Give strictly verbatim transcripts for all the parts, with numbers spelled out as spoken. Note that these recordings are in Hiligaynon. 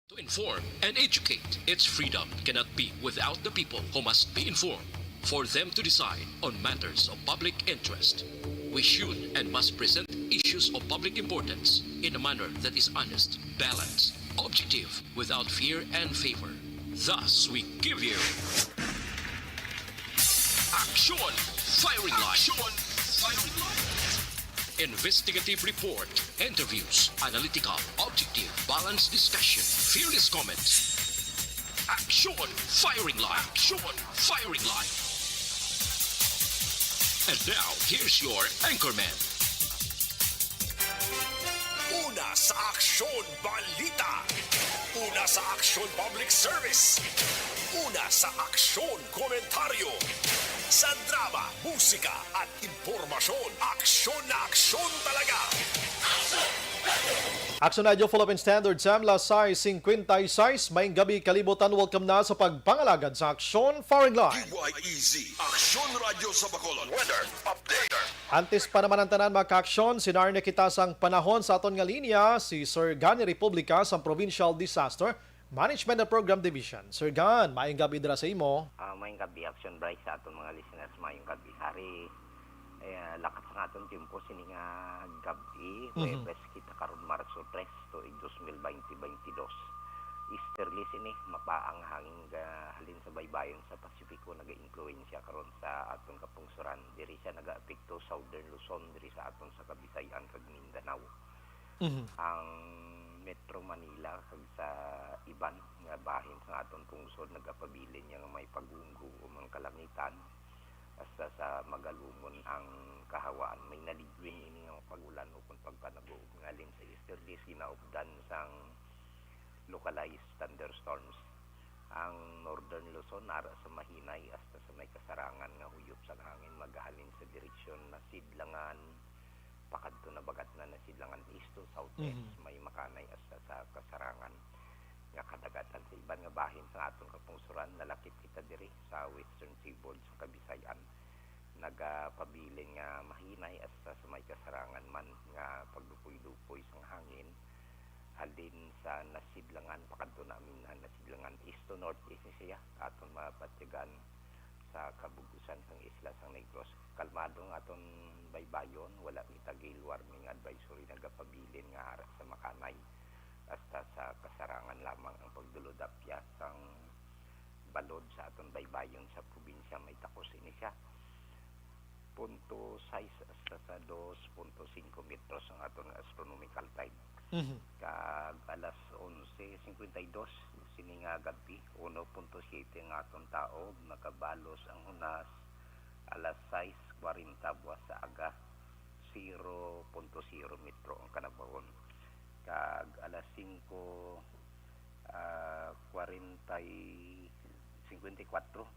To inform and educate, its freedom cannot be without the people who must be informed for them to decide on matters of public interest. We should and must present issues of public importance in a manner that is honest, balanced, objective, without fear and favor. Thus, we give you Action Firing Line. Action Firing Line. Investigative report, interviews, analytical, objective, balanced discussion, fearless comments. Action Firing Line. Action Firing Line. And now, here's your anchorman. Una sa aksyon, balita. Una sa aksyon, public service. Una sa aksyon, komentaryo. Sa drama, musika, at impormasyon, aksyon na aksyon talaga. Action Radio Philippine Standard Time, las sais cincuenta y seis. Maayong gabi, kalibutan. Welcome na sa pagpangalagad sa Aksyon Firing Line. D Y E Z, Aksyon Radyo sa Bacolod. Weather update. Antes pa naman ang tanan, mga kaaksyon, sinari na kita sang panahon sa aton nga linya, si Sir Gani Republica sang Provincial Disaster Management and Program Division. Sir Gan, maayong gabi dira sa imo. Ah, maayong gabi, Action Bryce, sa aton mga listeners, maayong gabi. Hari, eh, lakat sa aton tiyempo, sini nga gabi, Mhm. Huwebes kita karon, Marso tres, tuig dos mil baynte baynte dos. Easterly sini, mapa ang hangin nga halin sa baybayon sa Pasipiko nagaimpluwensya karon sa aton kapungsoran. Diri siya nagaapekto Southern Luzon, diri sa aton sa Kabisayan kag Mindanao. Mhm. Ang Metro Manila kag sa iban nga bahin sa aton pungsod nagapabilin niya nga may pagunggo o mga kalangitan, hasta sa magalumon ang kahawaan. May naligwing ini nga pag-ulan ukon pagpanaguob nga halin sa easterlies, ginaupdan sang localized thunderstorms. Ang Northern Luzon ara sa mahinay hasta sa may kasarangan nga huyop sang hangin, magahalin sa direksyon Nasidlangan pakadto na bagat na Nasidlangan east to southwest, Mhm. may makanay hasta sa kasarangan nga kadagatan. Sa iban nga bahin sa aton kapungsoran, nalakip kita diri sa western seaboard sa Kabisayan. Nagapabilin nga mahinay hasta sa may kasarangan man nga pagdupoy-dupoy sang hangin, halin sa Nasidlangan pakadto na Aminhan, Nasidlangan east to northeast ni siya, aton mapatigan sa kabug-usan sang isla sang Negros. Kalmado ang aton baybayon, wala kita gale warning advisory nagapabilin nga ara sa makanay, hasta sa kasarangan lamang ang pagdulod-apyas sang balod sa aton baybayon sa probinsya. May takos ini siya, punto sais hasta sa dos punto singko metros ang aton astronomical time. Mhm. Kag alas onse cincuenta y dos sini nga gabi, uno punto siete ang aton taob, nakabalos ang hunas, alas sais kwarenta buwas sa aga, zero punto zero metro ang kanabahon. Kag alas singko, ah, kwarenta y, cincuenta y cuatro,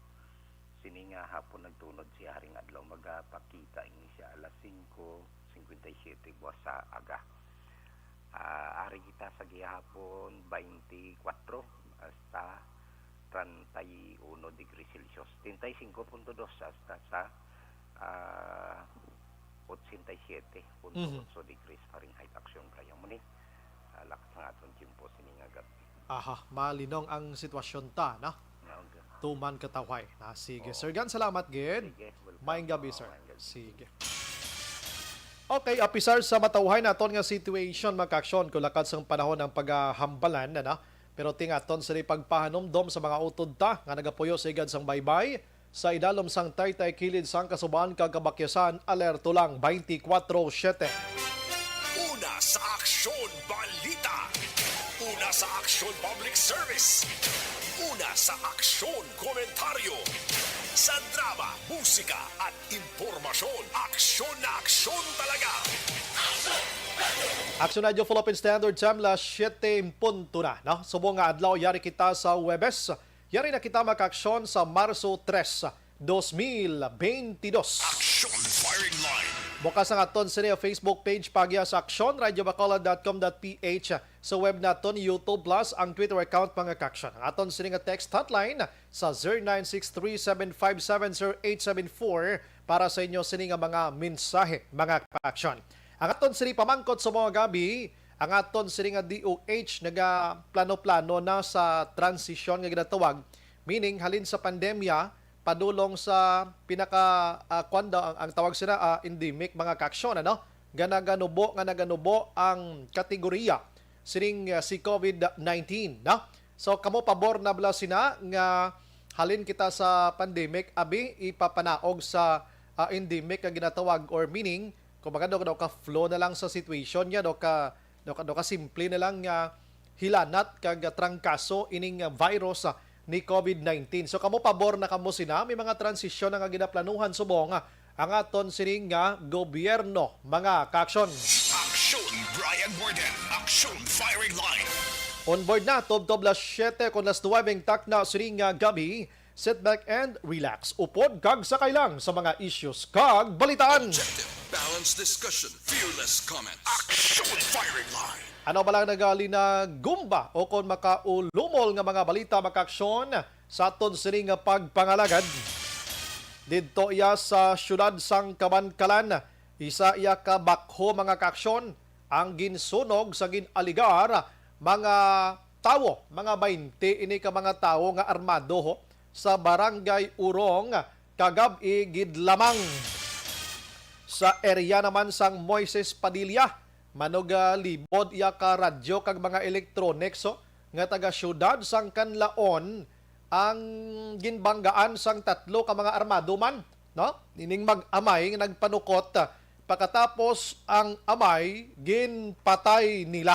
sini nga hapon nagtunod siya haring adlaw, magapakita ini siya alas singko cincuenta y siete buwas sa aga. Ah, ari kita sa gihapon, baynte kwatro hasta treinta y uno degrees Celsius. Treinta y cinco punto dos hasta sa, ah, ochenta y siete punto Mhm. ocho degrees Fahrenheit. Action Brian, muni, ah, lakat sa aton tiyempo sini nga gabi. Aha, malinong ang sitwasyon ta, no? Nga, okay. Tuman katawhay. Na, sige. Oo. Sir Gan, salamat gid. Sige, welcome. Maayong gabi, Oo, sir. Maayong gabi. Sige. Okay, apisar sa matawhay naton nga situation, mga kaaksyon, kung lakat sang panahon ang pagahambalan, ano? Pero tingaton sini pagpahanumdom sa mga utod ta nga nagapuyo sa higad sang baybay, sa idalom sang taytay kilid sang kasubahan kag kabakyasan, alerto lang twenty-four seven. Una sa aksyon, balita. Una sa aksyon, public service. Una sa aksyon, komentaryo. Sa drama, musika, at impormasyon, aksyon na aksyon talaga. Aksyon Radyo Philippine Standard Time, las siyete en punto na, no? Subong nga adlaw, yari kita sa Huwebes. Yari na kita makaaksyon sa Marso tres, dos mil beintidos. Action Firing Line. Bukas ang aton sini Facebook page, paagi sa aksyon radio bacolod dot com dot P H. Sa web naton, YouTube Plus, ang Twitter account, mga kaaksyon. Ang aton sini nga text hotline sa zero nine six three seven five seven zero eight seven four para sa inyo sini nga mga mensahe, mga kaaksyon. Ang aton sini pamangkot sa mga gabi, Ang aton sini nga D O H nagaplano-plano na sa transisyon nga ginatawag, meaning halin sa pandemya padulong sa pinaka, ah, kuwan daw ang, ang tawag sila, ah, endemic, mga kaaksyon, ano? Nga naganubo, nga naganubo ang kategoriya sining, ah, si COVID nineteen, no? So, kamo pabor na bala sina nga halin kita sa pandemic, abi, ipapanaog sa, ah, endemic nga ginatawag, or meaning, kumbaga, daw, daw ka-flow na lang sa situation niya, daw ka, daw ka, daw ka simple na lang nga hilanat kag trangkaso ining, ah, virus, ah, ni COVID nineteen. So, kamo pabor na kamo sina, may mga transisyon na nga ginaplanuhan subong, ah, ang aton sining nga gobyerno, mga kaaksyon. Aksyon Brian Warden, Aksyon Firing Line. On board na, tubtob las siyete kon las nuwebe takna sining nga gabi. Sit back and relax. Upod kag sakay lang sa mga issues kag balitaan. Objective, balanced discussion, fearless comment. Aksyon Firing Line. Ano ba lang nagalinagumba o kon makaulumol nga mga balita, mga kaaksyon, sa aton sini nga pagpangalagad? Didto iya sa siyudad sang Kabankalan, isa iya ka bakho, mga kaaksyon, ang ginsunog sa gin-aligar mga tawo, mga baynte ini ka mga tawo nga armado, ho, sa Barangay Urong, kagab-i gid lamang. Sa area naman sang Moises Padilla, manugalibod iya ka radyo kag mga electronics, ho, nga taga siyudad sang Kanlaon ang ginbanggaan sang tatlo ka mga armado man, no? Ining mag-amay nga nagpanukot, ah, pakatapos ang amay ginpatay nila.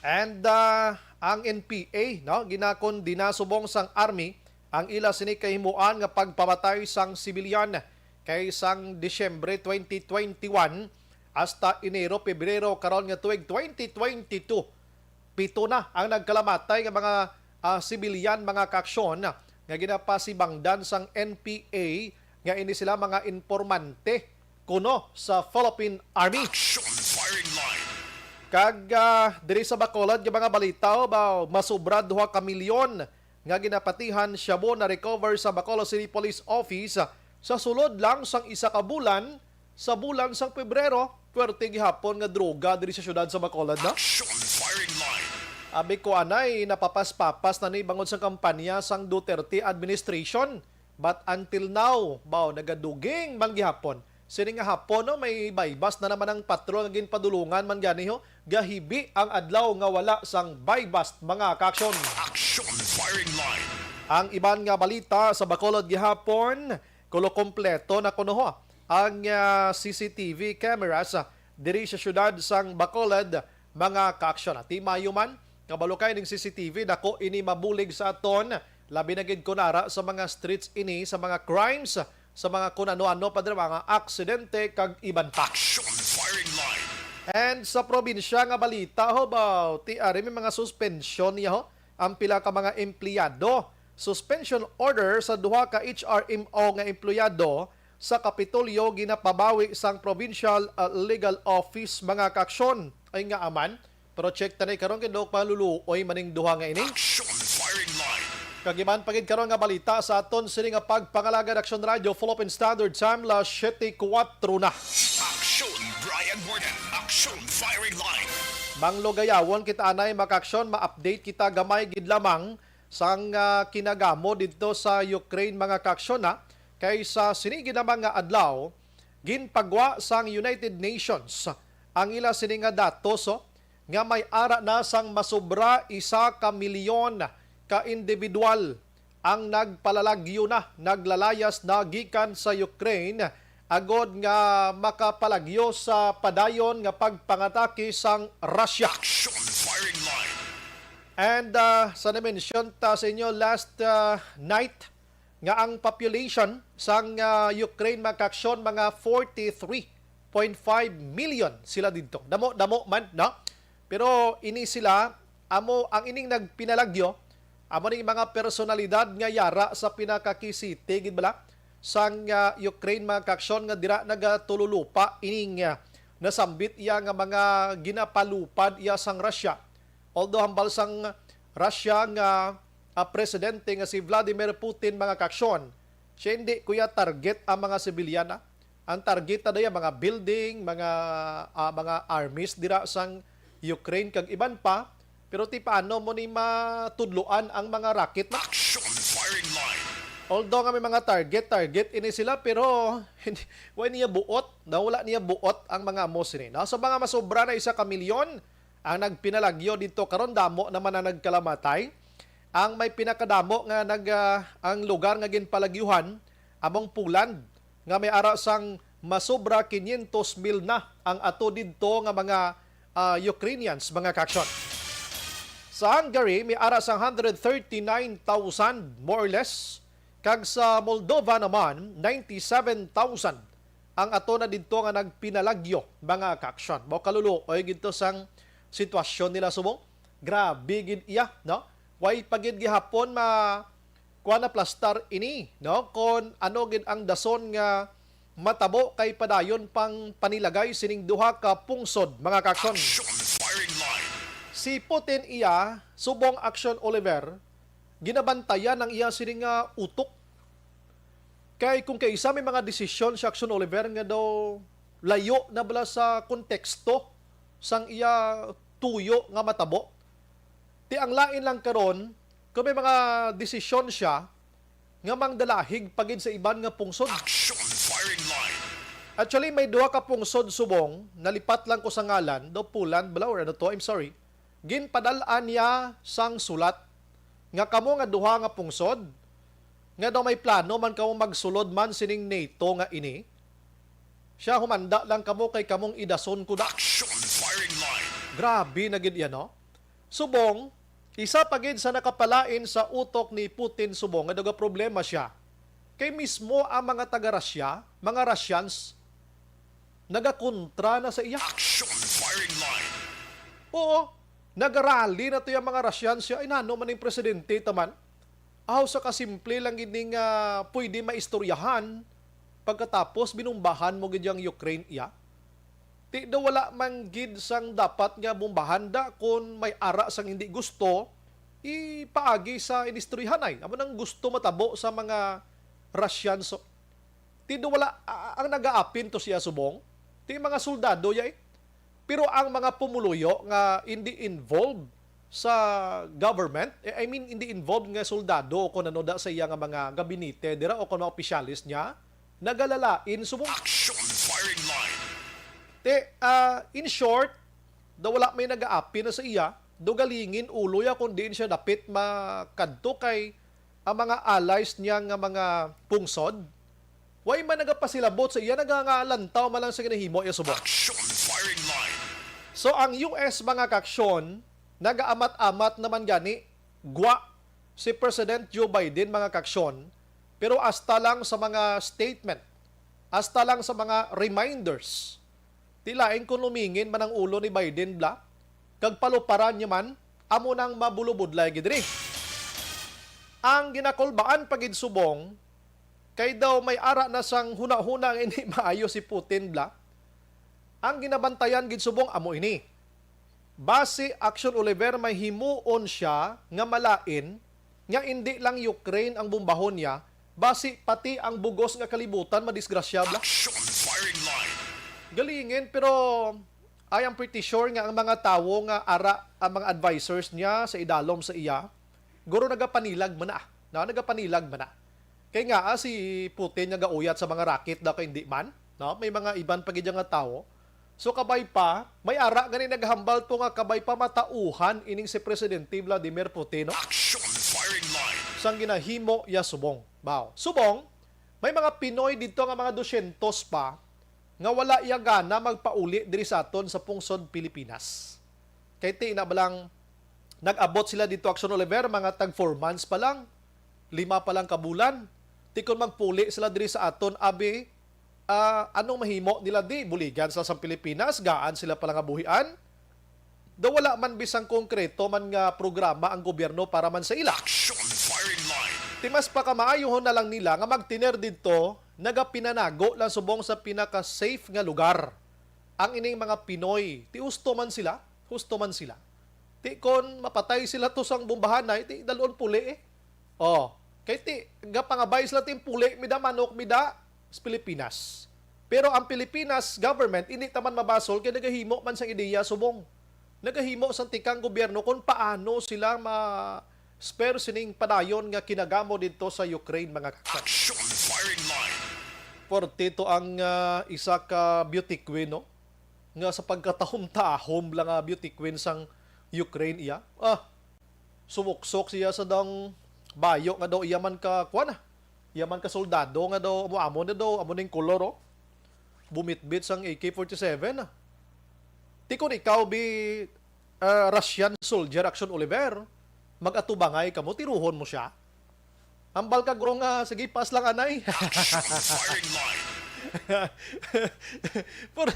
And, ah, ang N P A, no, ginakondena subong sang Army ang ila sini kahimuan nga pagpamatay sang sibilyan kay sang Disyembre twenty twenty-one hasta Enero, Pebrero karon nga tuig twenty twenty-two. Pito na ang nagkalamatay nga mga, ah, sibilyan, mga kaaksyon, nga ginapasibangdan sang N P A nga ini sila mga informante kuno sa Philippine Army. Action Firing Line. Kag, ah, diri sa Bacolod nga mga balita, oh, ba, masubra duha ka milyon nga ginapatihan shabu na-recover sa Bacolod City Police Office sa sulod lang sang isa ka bulan. Sa bulan sang Pebrero, puwerte gihapon nga droga diri sa siyudad sa Bacolod, no? Action Firing Line. Abi ko anay, napapas-papas na ni bangod sa kampanya sang Duterte administration. But until now, baw, nagaduging man gihapon. Sini nga hapon, no, may buy-bust na naman ang patrol nga ginpadulungan man gani, ho. Gahibi ang adlaw nga wala sang buy-bust, mga kaaksyon. Action Firing Line. Ang iban nga balita sa Bacolod gihapon, kulo kompleto na kuno, ho, ang, ah, C C T V cameras, ah, diri sa siyudad sang Bacolod, mga kaaksyon. Ati mayo man, kabalo kay ning C C T V, dako ini mabulig sa aton, labi na gid kunara sa mga streets ini, sa mga crimes, sa mga kun ano-ano pa dira, mga aksidente kag iban pa. Action Firing Line. And sa probinsya nga balita, ho, baw, ti ari may mga suspensyon niya, ho, ang pila ka mga empleyado. Suspension order sa duha ka H R M O nga empleyado sa Kapitolyo ginapabawi sang Provincial, uh, Legal Office, mga kaaksyon. Ay nga aman, pero check tanay karon kay daw maluluoy maning duha nga ini. Action Firing Line. Kag iban pa gid karon nga balita sa aton sini nga pagpangalagad, Action Radio, Philippine Standard Time, las siyete kuwatro na. Action Brian Warden, Action Firing Line. Manglugayawon kita anay, mga kaaksyon, ma-update kita gamay gid lamang sang, ah, kinagamo didto sa Ukraine, mga kaaksyon, ha. Kay sa sini gid na mga adlaw, ginpagwa sang United Nations ang ila sini nga datos, oh, nga may ara na sang masubra isa ka milyon ka individual ang nagpalalagyo na, naglalayas na gikan sa Ukraine, agod nga makapalagyo sa padayon nga pagpangatake sang Russia. Action Firing Line. And, ah, sa na-mention ta sa inyo last, ah, night, nga ang population sang, ah, Ukraine, mga kaaksyon, mga forty-three point five million sila didto. Damo-damo man, no? Pero ini sila, amo ang ining nagpinalagyo, amo ning mga personalidad nga yara sa pinakakisiti gid bala sang, ah, Ukraine, mga kaaksyon, nga dira nagatululupa ining, ah, nasambit iya nga mga ginapalupad iya sang Russia. Although hambal sang Russia nga, ah, presidente nga si Vladimir Putin, mga kaaksyon, siya hindi kuya target ang mga sibilyan, ah. Ang target na daya mga building, mga, ah, mga armies dira sang Ukraine kag iban pa. Pero ti paano mo ni matudloan ang mga rocket na? Action firing line. Although nga may mga target, target ini sila, pero hindi, wa niya buot, na wala niya buot ang mga amo sini, no? So, mga masobra na isa ka milyon ang nagpinalagyo dito karon, damo naman ang nagkalamatay. Ang may pinakadamo nga nag, ah, ang lugar nga ginpalagyuhan among Poland, nga may ara sang masobra quinientos mil na ang ato didto nga mga, ah, Ukrainians, mga kaaksyon. Sa Hungary, may ara sang hundred thirty-nine thousand, more or less, kag sa Moldova naman, ninety-seven thousand ang ato na didto nga nagpinalagyo, mga kaaksyon. Mao kaluluoy gid to sang sitwasyon nila subong. Grabe gid iya, no? Way pa gid gihapon ma kuan na plastar ini, no? Kon ano gid ang dason nga matabo kay padayon pang panilagay sining duha ka pungsod, mga kaaksyon. Action firing line. Si Putin iya, subong, Action Oliver, ginabantayan ang iya sini nga utok. Kay kung kaisa may mga desisyon si Action Oliver nga daw layo na bala sa konteksto sang iya tuyo nga matabo, ti ang lain lang karon kung may mga desisyon siya nga mangdalahig pa gid sa iban nga pungsod. Action firing line. Actually, may duha ka pungsod subong, nalipat lang ko sa ngalan, daw Poland bala or ano to, I'm sorry. Ginpadal-an niya sang sulat nga kamo nga duha nga pungsod, nga daw may plano man kamo magsulod man sining NATO nga ini, siya, humanda lang kamo kay kamong idason ko na. Action firing line. Grabe na gid iya, no? Subong, isa pa gid sa nakapalain sa utok ni Putin subong nga nagaproblema siya. Kay mismo ang mga taga-Russia, mga Russians, nagakontra na sa iya. Action firing line. Oo, nagarally na to yung mga Russians siya. Ay, nano man yung presidente taman? Aw, sa kasimple lang gid ning, ah, pwede maistoryahan, pagkatapos binumbahan mo gid yang Ukraine iya. Ti do wala man gid sang dapat nga bombahan da kon may ara sang hindi gusto, ipaagi sa inistoryahanay. Amo nang gusto matabo sa mga Russian. So, ti do wala, a-, ang nagaapin to siya subong. Ti mga soldado ya eh. Pero ang mga pumuluyo nga hindi involved sa government, eh, I mean, hindi involved nga soldado o kung ano da sa iya nga mga gabinete dira o kung mga opisyalis niya, nagalalain subong. Action firing line. Te, ah, in short, daw wala may nagaapin na sa iya, do galingin ulo ya kung diin siya dapit makadto kay ang mga allies niya nga mga pungsod, way man nagapasilabot sa iya, nagangalantaw man lang sa ginahimo iya subong. Action firing line. So, ang U S, mga kaaksyon, nagaamat-amat naman gani, gwa si President Joe Biden, mga kaaksyon, pero hasta lang sa mga statement, hasta lang sa mga reminders. Ti lain kung lumingin man ang ulo ni Biden, bla, kag paluparan niya man, amo nang mabulubudlay gid diri. Ang ginakulbaan pa gid subong, kay daw may ara na sang hunahuna nga hindi maayo si Putin, bla. Ang ginabantayan gid subong amo ini. Basi, Action Oliver, may himuon siya nga malain nga indi lang Ukraine ang bombahon niya, basi pati ang bugos nga kalibutan madisgrasya, bla. Action firing line. Galingin, pero I am pretty sure nga ang mga tawo nga ara, ang mga advisors niya sa idalom sa iya, guro nagapanilag man na. Na, nagapanilag man na. Kay nga, ah, si Putin nga gauyat sa mga rocket daw kay hindi man, no? May mga iban pa gid nga tawo. So, kabay pa, may ara gani naghambal to nga kabay pa matauhan ining si Presidente Vladimir Putin, no? Action firing line. Sang ginahimo ya subong. Wow. Subong, may mga Pinoy dito nga mga dosyentos pa nga wala iya gana magpauli diri sa aton sa pungsod Pilipinas. Kay ti na ba lang nag-abot sila dito, Action Oliver, mga tag four months pa lang, lima pa lang ka bulan. Ti kon magpuli sila diri sa aton, abi, ah, anong mahimo nila di? Buligan sila sa Pilipinas, gaan sila pala nga buhian. Daw wala man bisang konkreto man nga programa ang gobyerno para man sa ila. Action firing line. Ti mas pakamaayohon na lang nila nga magtiner didto, nagapinanago lang subong sa pinaka-safe nga lugar. Ang ining mga Pinoy, ti husto man sila, husto man sila. Ti kon mapatay sila to sang bombahanay, ti dalon puli eh. Oh, kay ti gapangabay sila ti puli, mida manok, mida sa Pilipinas. Pero ang Pilipinas government, hindi ta man mabasol kay nagahimo man sang ideya subong. Nagahimo sang tikang gobyerno kung paano sila ma-spare sining padayon nga kinagamo didto sa Ukraine, mga kaksan. Action firing line. Portito ang, ah, isa ka beauty queen, no? Nga sa pagkatahom-tahom lang nga beauty queen sang Ukraine iya. Ah, sumuksok siya sa dang bayo nga daw iya man ka, kuwan, ah. Iya man ka soldado nga daw, amo, amo na daw, amo ning kolor, oh. Bumitbit sang A K forty-seven, ah. Ti kon ikaw, bi, ah, Russian soldier, Action Oliver, mag-atubangay ka mo, tiruhon mo siya. Ambal ka, guro nga, sige, pass lang, anay. Action firing line. Por,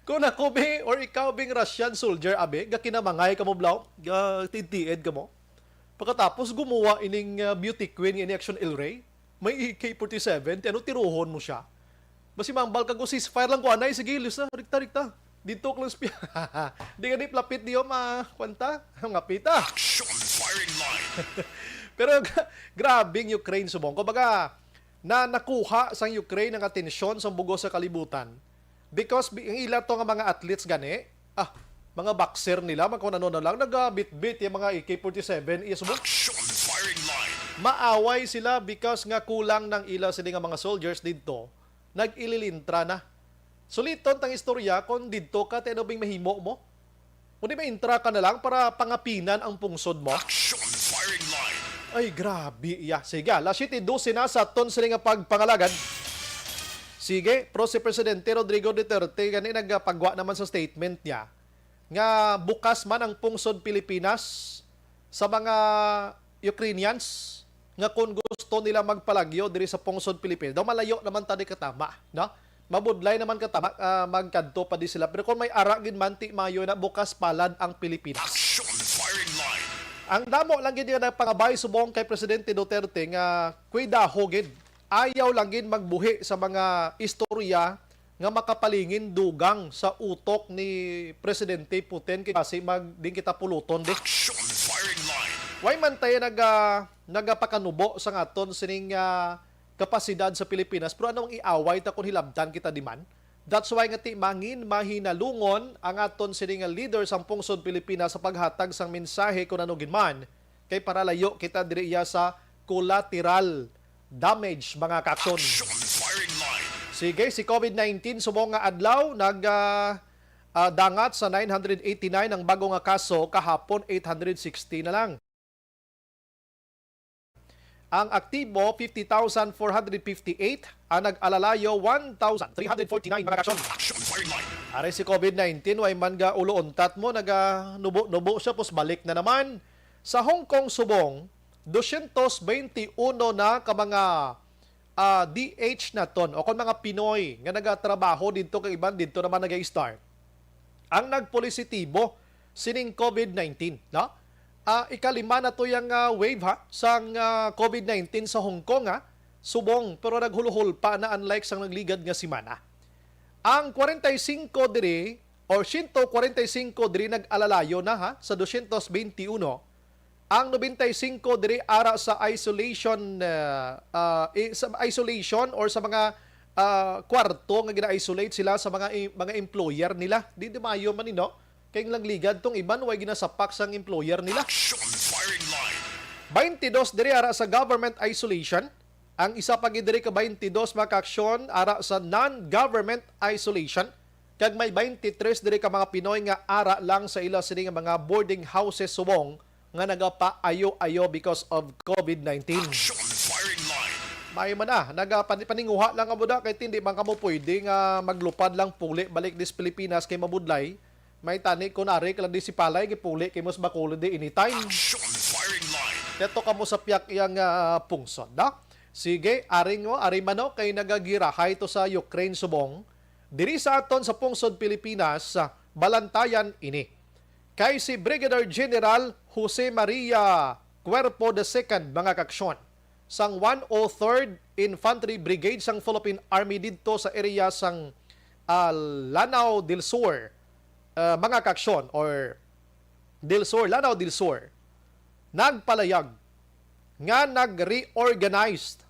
kung ako, bi, or ikaw, bing Russian soldier, abi, gakinamangay ka mo, blaw, ga-, tiid-tiid ka mo. Pagkatapos, gumuwa ining, ah, beauty queen nga ini Action El Rey, may A K forty-seven, ti ano, tiruhon mo siya? Basi mambal ka, go, ceasefire lang ko, anay, sige, Lisa, rikta, rikta. Dito, close pi-, di gani, lapit diyo, ma-, kwanta, nga pita. Action firing line. Pero gra-, grabing Ukraine subong. Kumbaga, na nakuha sang Ukraine ang atensyon sang bugos sa kalibutan. Because bi-, ang ila to nga mga athletes gani, ah, mga boxer nila, mga kung ano na lang, nagabitbit yung mga A K forty-seven, iya subong. Action firing line. Maaway sila because nga kulang nang ila sini nga mga soldiers didto, nag-ililintra na. Suliton tang istorya kung didto ka, ti ano bing mahimo mo? Kundi may intra ka na lang para pangapinan ang pungsod mo? Action firing line. Ay, grabe, iya. Sige, alas siyete dose na sa aton sini nga pagpangalagad. Sige, pero si Presidente Rodrigo Duterte gani nagpagwa naman sa statement niya nga bukas man ang pungsod Pilipinas sa mga Ukrainians nga kung gusto nila magpalagyo diri sa pungsod Pilipinas. Daw malayo naman ta di katama, no? Mabudlay naman katama, ah, magkadto pa di sila. Pero kung may ara gid man, ti maayo na bukas palad ang Pilipinas. Action firing line. Ang damo lang gid nga nagpangabay subong kay Presidente Duterte nga kuidaho gid. Ayaw lang gid magbuhi sa mga istorya nga makapalingin dugang sa utok ni Presidente Putin kay basi mag, din kita puluton di. Action firing line. Way man tayo naga-, nagapakanubo sa aton sining, ah, kapasidad sa Pilipinas, pero anong iaway ta kung hilabtan kita di man? That's why nga ti mangin mahinalungon ang aton sini nga leader sang pungsod Pilipinas sa paghatag sang mensahe kung ano gid man, kay para layo kita diri iya sa collateral damage, mga kaaksyon. Action firing line. Sige, si covid nineteen subong nga adlaw nag, ah, ah, dangat sa nine hundred eighty-nine ang bago nga kaso, kahapon eight hundred sixty na lang. Ang aktibo, fifty thousand four hundred fifty-eight. Ang nag-alalayo, one thousand three hundred forty-nine, mga kaaksyon. Action firing line. Ari si covid nineteen, way man ga ulo untat mo, naganubo-nubo siya, pus balik na naman. Sa Hong Kong subong, dosyentos bente uno na ka mga, ah, D H naton, o kon mga Pinoy nga nagatrabaho didto kag iban didto naman naga-start ang nagpositibo sining covid nineteen, no? Ah, ikalima na to yang, ah, wave, ha, sang, ah, covid nineteen sa Hong Kong, ha, subong, pero naghuluhol pa na, unlike sang nagligad nga semana. Ang kwarenta y singko diri, or siyento kwarenta y singko diri nag-alalayo na, ha, sa dosyentos bente uno. Ang nobenta y singko diri ara sa isolation, ah, ah, i-, sa isolation or sa mga, ah, kwarto nga gina-isolate sila sa mga i-, mga employer nila. Di, di maayo man ni, no? Kay ang nagligad tong iban, way ginasapak sang employer nila. Action firing line. Baintidos diri ara sa government isolation. Ang isa pa gid diri ka baintidos, mga kaaksyon, ara sa non-government isolation. Kag may baintitres diri ka mga Pinoy nga ara lang sa ila sini nga mga boarding houses subong nga nagapaayo-ayo because of covid nineteen. Action firing line. May man, ah, nagapan-, paninguha lang kamo da, kay hindi man kamo pwede nga maglupad lang puli balik dis Pilipinas kay mabudlay. May tani ko nari ka lang di si Palay, gipuli kay mas bakulo di anytime. Action firing line. Teto kamo sa piyak iyang, ah, pungsod, da? Sige, aring mo, ari man, no, kay nagagirahay to sa Ukraine subong. Diri sa aton sa pungsod Pilipinas, ah, balantayan ini. Kay si Brigadier General Jose Maria Cuerpo the second, mga kaaksyon, sang one oh third Infantry Brigade sang Philippine Army didto sa area sang, ah, Lanao del Sur, ah, mga kaaksyon, or del Sur, Lanao del Sur, nagpalayag nga nag-reorganized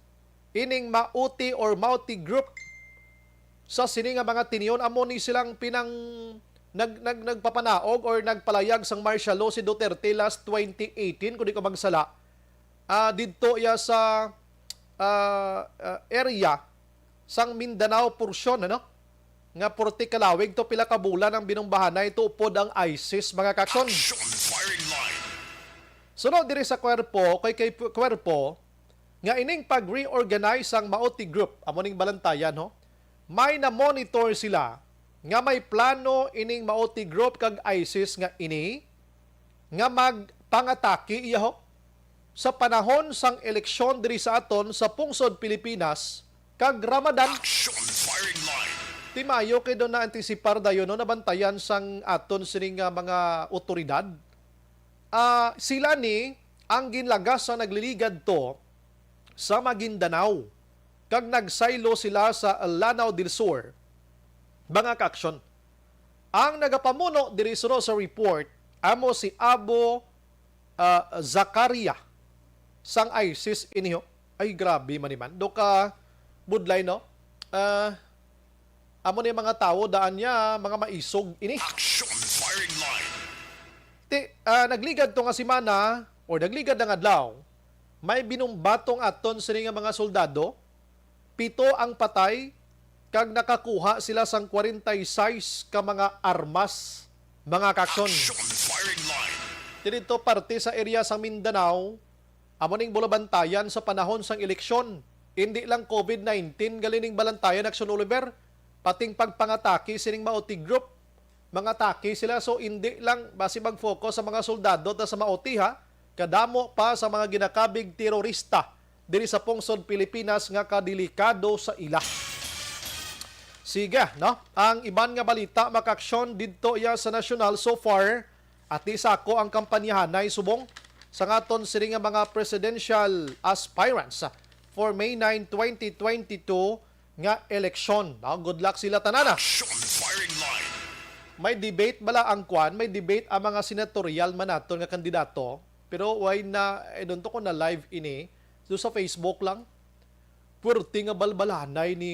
ining Mauti or Mauti Group Sa sini nga mga tinion, amo ni silang pinang nag, nag, nagpapanaog or nagpalayag sang martial law si Duterte last twenty eighteen, kung di ko magsala. Ah, didto iya sa, ah, ah, area sang Mindanao portion, ano? Nga forty ka lawig to, pila ka bulan ang binumbahanay to upod ang ISIS, mga kaksyon. Action firing line. Sunod diri sa Kwerpo, kay, kay Kwerpo, nga ining pag-reorganize sang Maoti Group, amo ning balantayan, ho? May na-monitor sila nga may plano ining Maoti Group kag ISIS nga ini nga magpangatake iya, ho, sa panahon sang eleksyon diri sa aton sa pungsod Pilipinas kag Ramadan. Action firing line. Ti maayo kay daw na-antisipar dayon, no, nabantayan sang aton sini nga mga otoridad. Ah, sila ni ang ginlagas sa nagliligad to sa Maguindanao, kag nagsaylo sila sa Lanao del Sur. Mga kaaksyon, ang nagapamuno diri suno sa report amo si Abu, ah, Zakaria sang ISIS iniho. Ay, grabe man ni man. Do ka budlay, no? Ah, amo ni mga tawo daan niya, mga maisog ini. Action firing line. Ti, ah, nagligad to nga semana, or nagligad nga adlaw, may binumba tong aton sini nga mga soldado, pito ang patay, kag nakakuha sila sang forty-six ka mga armas, mga kaaksyon. Action firing line. Ti didto parte sa area sang Mindanao, amo ning bulabantayan sa panahon sang eleksyon. Indi lang COVID nineteen gali ning balantayan, Action Oliver, pating pagpangatake sining Maoti Group. Mangatake sila, so indi lang basi mag-focus sa mga soldado ta sa Maoti, ha. Kadamo pa sa mga ginakabig terorista diri sa pungsod Pilipinas nga kadelikado sa ila. Sige, no? Ang iban nga balita, mga kaaksyon, didto iya sa nasyonal. So far, ati sa ako ang kampanyahanay subong sa ngaton sini nga mga presidential aspirants for May nine, twenty twenty-two nga eleksyon, no? Good luck sila tanan, ah. Action firing line. May debate bala ang kwan? May debate ang mga senatorial man naton nga kandidato? Pero why na, I don't know kung na live ini. So, sa Facebook lang. Pwerte nga balbalanay ni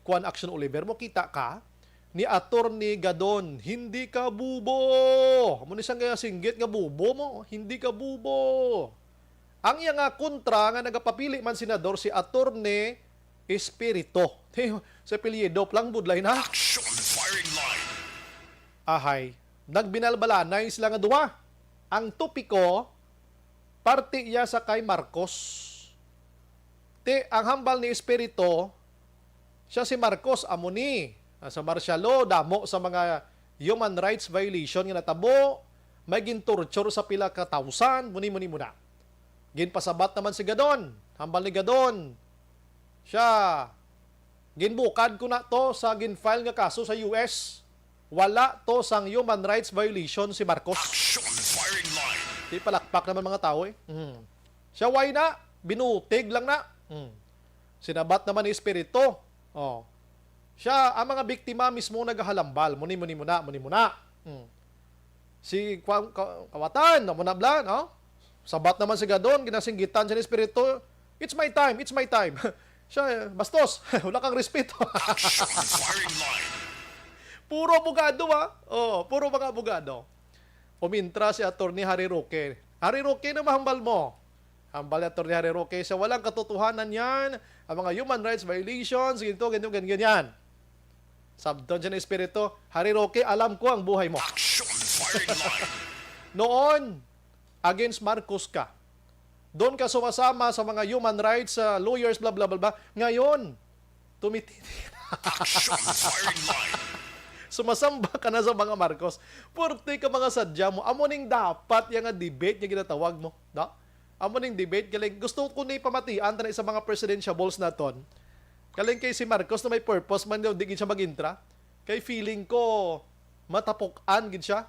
Kwan, Action Oliver. Mo kita ka ni Attorney Gadon, "Hindi ka bubo." Amo ni siyang singgit nga bubo mo, "Hindi ka bubo." Ang iya nga kontra nga nagapapili man senador si Attorney Espirito. Sa apelyido, plang budlay na. Action firing line. Ahay, nagbibalbalanay sila nga duha. Ang topiko, parte iya sa kay Marcos. Ti, ang hambal ni Espirito, siya si Marcos, amo ni, ah, sa martial law, damo sa mga human rights violation nga natabo, may gintorture sa pila ka thousand, muni, muni, muna. Ginpasabat naman si Gadon, hambal ni Gadon, siya, ginbukad ko na to sa gin-file nga kaso sa U S. Wala to sang human rights violation si Marcos. Action firing line. Di palakpak naman mga tao eh. Mm. Siya, why na? Binutig lang na. Mm. Sinabat naman ni Espiritu. Oh. Siya, ang mga biktima mismo nagahalambal. Muni, muni, muna, muni, muna. Mm. Si kwa-, ka-, kawatan, amo na bala, no? Sabat naman si Gadon, ginasinggitan siya ni Espiritu, "It's my time, it's my time." Siya, "Bastos, wala kang respeto." Action firing line. Puro abogado, ha? Oh, puro mga abogado. Umintra si Attorney Harry Roque. "Harry Roque, na mahambal mo?" Hambal ni Attorney Harry Roque, "Sa walang katotohanan yan, ang mga human rights violations, ganito, ganito, ganyan, ganyan." Sabton siya ng Espiritu, "Harry Roque, alam ko ang buhay mo." Action firing line. Noon, against Marcos ka. Doon ka sumasama sa mga human rights, uh, lawyers, blah, blah, blah, blah. Ngayon, tumititi. Action firing line. Sumasamba ka na sa mga Marcos. Purti ka mga sadya mo. Amo ning dapat yang nga debate nga ginatawag mo. No? Amo ning debate. Galing, gusto ko ni pamatian tani sa mga presidentiables naton. Galing kay si Marcos na may purpose man daw, di gid siya mag-intra. Kay feeling ko, matapukan gid siya.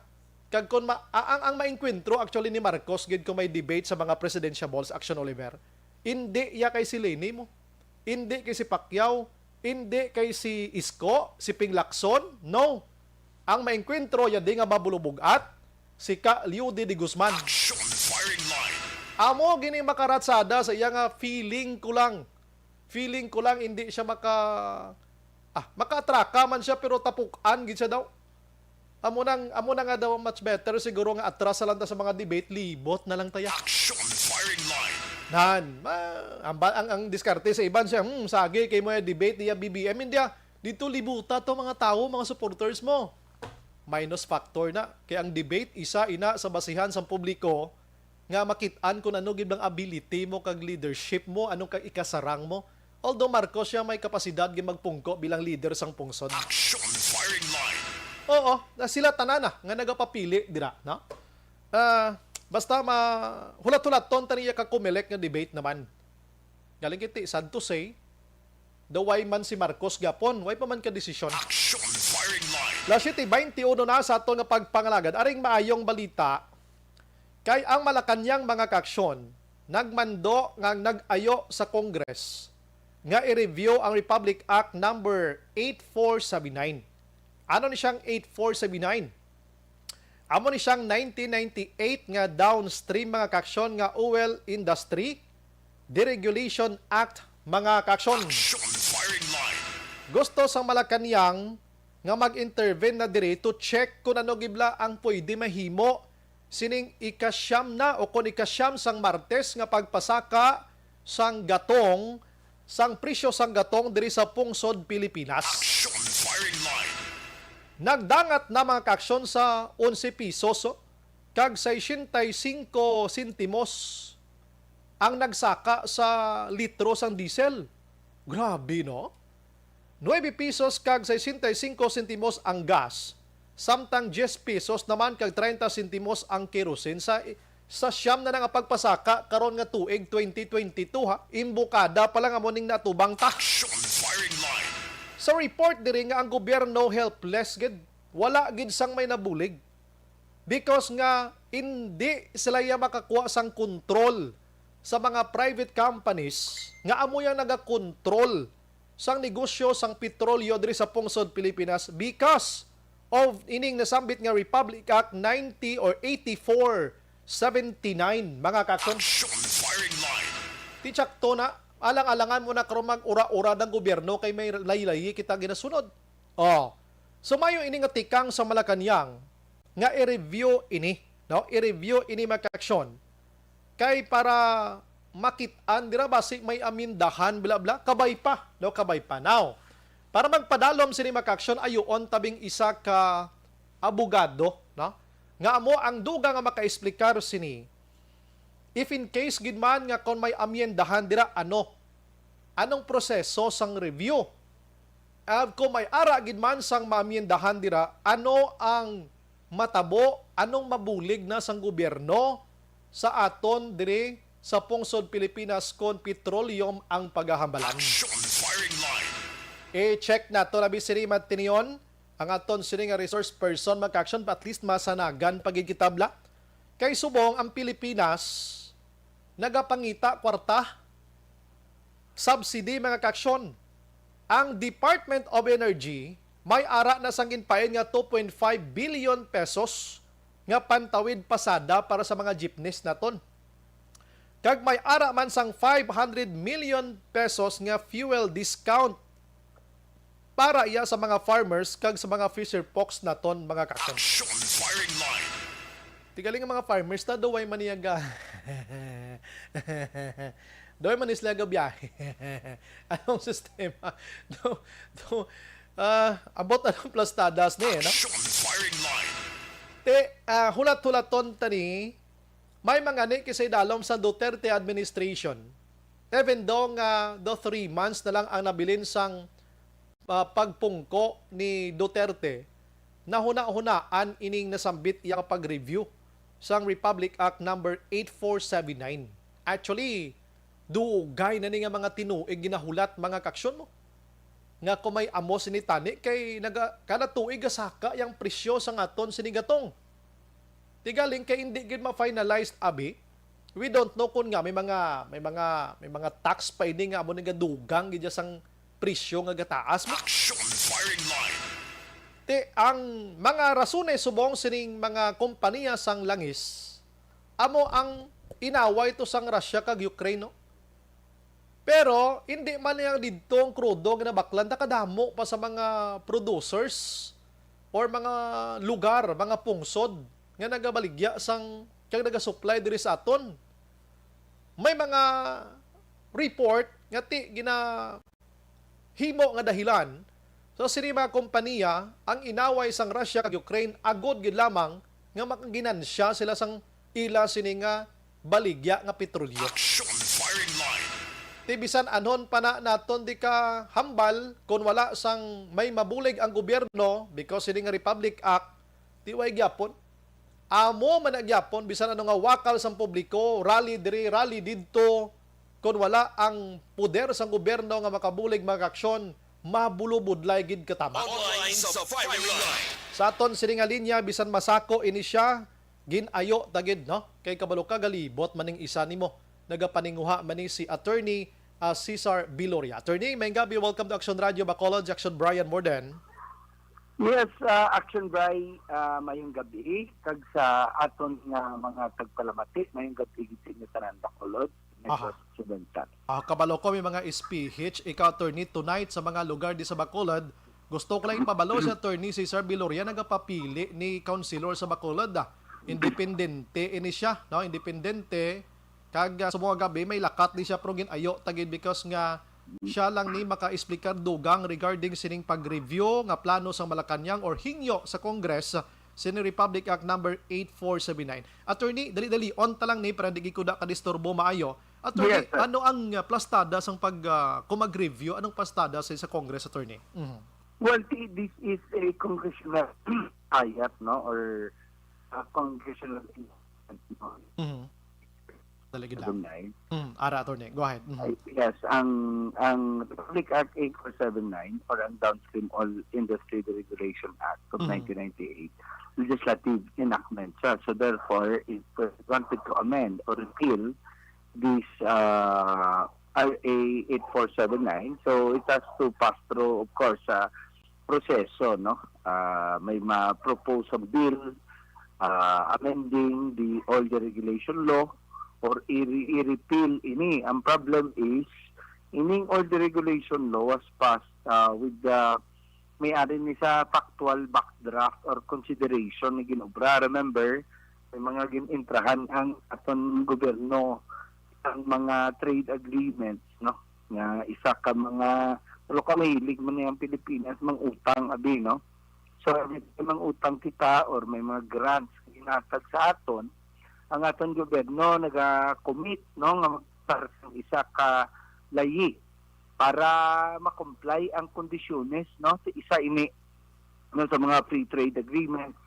Kag kung ma-, a-, ang, ang maengkwentro actually ni Marcos gid kung may debate sa mga presidentiables, Action Oliver, indi iya kay si Leni mo. Indi kay si Pacquiao. Indi kay si Isko, si Ping Lacson. No. Ang maengkwentro iya di nga mabulubog-at, si ka Leo D. De Guzman. Action firing line. Amo gini makaratsada sa iya nga feeling ko lang. Feeling ko lang hindi siya maka Ah, makaatraka man siya, pero tapuk-an gid siya daw. Amo nang, amo na nga daw, much better siguro nga atras sa lang ta sa mga debate, libot na lang ta ya. Action firing line. Nan, ma, ang, ba- ang, ang diskarte sa iban siya, hmm, sagi kay mo ya debate niya B B M, hindi ah. Dito libuta to mga tao, mga supporters mo. Minus factor na. Kay ang debate, isa ina sa basihan sang publiko nga makit-an kung ano gid ang ability mo kag leadership mo, anong kag ikasarang mo. Although Marcos siya may kapasidad gid magpungko bilang leader sang pungsod. Action firing line. Oo, na sila tanan na nga nagapapili dira, no? Ah, basta ma hulat-hulaton ta niya ka Comelec nga debate naman. Galing kiti, sad to say, daw way man si Marcos gapon, way pa man ka desisyon. Action firing line. Las siete twenty-uno na sa aton nga pagpangalagad. Aring maayong balita, kay ang Malacañang mga kaaksyon nagmando nga nag-ayo sa Congress nga i-review ang Republic Act number eight four seven nine. Ano ni siyang eight four seven nine? Amo ni siyang nineteen ninety-eight nga downstream mga kaaksyon nga oil industry, Deregulation Act, mga kaaksyon. Action firing line. Gusto sang Malacañang nga mag-intervene na diri to check kung ano gibla ang pwede mahimo sining ikasyam na o kon ikasyam sang Martes nga pagpasaka sang gatong, sang presyo sang gatong diri sa pungsod Pilipinas. Action firing line. Nagdangat na mga kaaksyon sa onse pisos, oh, kag sesenta y cinco sentimos ang nagsaka sa litro sang diesel. Grabe, no? Nuebe pesos kag sesenta y cinco sentimos ang gas, samtang diyes pesos naman kag treinta sentimos ang kerosene sa, sa siyam na na nga pagpasaka karon nga tuig, twenty twenty-two, ha. Imbukada pa lang amo ning natubang ta. Action firing line. Sa report diri nga ang gobyerno helpless gid, wala gid sang may nabulig. Because nga hindi sila ya makakuha sang kontrol sa mga private companies nga amo yang nagakontrol sang negosyo sang petrolyo diri sa pungsod Pilipinas because of ining nasambit nga Republic Act ninety or eighty-four seventy-nine, mga kaaksyon. Action firing line. Ti tsakto na, alang-alangan mo na karon mag-ura-ura ang gobyerno kay may layi-layi kita ginasunod. Oh. So, mayo ini nga tikang sa Malacañang nga i-review ini, no? I-review ini, mga kaaksyon. Kay para makit-an dira basi may amendahan, bla, bla, kabay pa, no? Kabay pa. Now, para magpadalom sini, mga kaaksyon, ayuon tabing isa ka abogado, no? Nga amo ang dugang nga makaexplikar sini. If in case gid man nga kon may amendahan dira, ano? Anong proseso sang review? Ah, kung may ara gid man sang maamiendahan dira, ano ang matabo, anong mabulig na sang gobyerno sa aton diri sa pungsod Pilipinas kon petroleum ang pagahambalan? Action firing line. I-check nato labi sini, Matinion, ang aton sini nga resource person, mga kaaksyon, at least masanagan pa gid kita bala. Kay subong ang Pilipinas nagapangita kwarta, subsidy, mga kaaksyon. Ang Department of Energy may ara na sang ginpain nga two point five billion pesos nga pantawid pasada para sa mga jeepneys naton. Kag may ara man sang five hundred million pesos nga fuel discount para iya sa mga farmers kag sa mga fisher folks naton, mga kaaksyon. Action firing line. Ti gali nga mga farmers ta, daw way man niya ga-, daw way man sila gabiyahe. Anong sistema? Do, do, ah, abot anong plastadas ni, no? Action firing line. Ti, ah, hulat-hulaton ta ni, may mga ni kisay dalom sa Duterte administration. Even though nga do three months na lang ang nabilin sang, ah, pagpungko ni Duterte, nahuna-hunaan ining nasambit iya nga pag-review sang Republic Act number eight four seven nine. Actually, dugay na ni nga mga tinuig ginahulat, mga kaaksyon mo, nga kung may amo sini tani kay naga-, kada tuig gasaka yang presyo sang aton sini gatong. Ti galing kay hindi gid ma-finalized, abi. We don't know kung nga may mga, may mga, may mga tax pa ini nga amo ni gadugang gid sang presyo nga gataas mo. Action firing line. Ti ang mga rasones subong sining mga kompanya sang langis amo ang inaway to sang Russia kag Ukraine, no? Pero hindi man lang didto ang krudo nga nabaklan, ta kadamo pa sa mga producers or mga lugar, mga pungsod nga nagabaligya sang kag nagasupply diri sa aton. May mga report nga ti ginahimo nga dahilan sa sini mga kompanya ang inaway sang Russia kag Ukraine agod gid lamang nga makaginansya sila sang ila sini nga baligya nga petrolyo. Action Firing Line. Ti bisan anhon pa na naton di ka hambal, kon wala sang may mabulig ang gobyerno because sini nga Republic Act, ti way gyapon. Amo man na gyapon, bisan ano nga wakal sang publiko, rally diri, rally didto, kon wala ang poder sang gobyerno nga makabulig, mag-aksyon, mabulubudlay gid katama. Online sa Firing Line. Sa aton sini nga linya, bisan masako ini siya, gin-ayo ta gid, no? Kay kabalo ka, galibot man ning isa nimo. Nagapaninguha man ni si Attorney, ah, Cesar Biloria. Attorney, maayong gabi. Welcome to Action Radio Bacolod, Action Brian Morden. Yes, ah, Action Bri, ah, maayong gabi kag sa aton nga mga tagpalamati, maayong gabi gid sa inyo tanan, Bacolod, Aha. Negros Occidental. Ah, kabalo ko may mga S P H, ikaw, Attorney, tonight sa mga lugar di sa Bacolod. Gusto ko lang ipabalo si Attorney Cesar Biloria, nagapapili ni Councilor sa Bacolod, ah. Independente ini siya, no? Independente. Kag, ah, sa mga gabi, may lakat di siya, pero gin-ayo ta gid because nga siya lang ni maka-explicar dugang regarding sining pag-review nga plano sang Malacañang or hingyo sa Congress, sini Republic Act number eight four seven nine. Attorney, dali-dali, on ta lang ni para di gid ko da kadisturbo maayo. Attorney, Yes, sir. ano ang, ah, plastada sang pag, ah, kung mag-review, anong plastada sa, sa Congress, Attorney? Mhm. Well, thi-, this is a congressional ayat, no? Or a congressional instrument, no? Mhm. Dali gid lang. Alumni. Mm, ara, Attorney. Go ahead. Mhm. Ay, yes, ang, ang Republic Act eight four seven nine or ang Downstream Oil Industry Deregulation Act of Mm. nineteen ninety-eight, legislative enactment siya. So therefore, if we wanted to amend or repeal this, uh, R A eight four seven nine, so it has to pass through, of course, uh, proseso, no? Ah, may ma-propose ang bill, ah, amending the oil deregulation law or i-, i-repeal ini. Ang problem is, ining oil deregulation law was passed, ah, with the, may ari ni sa factual backdraft or consideration nga ginobra. Remember, may mga gin-intrahan ang aton gobyerno ang mga trade agreements, no? Nga isa ka mga, pero ka mahilig man ang Pilipinas, mang utang, abi, no? So, every time mang utang kita or may mga grants nga ginatag sa aton, ang aton gobyerno naga-commit, no, nga magpasar sang isa ka layi para ma-comply ang kondisyones, no? Sa isa ini, no, sa mga free trade agreements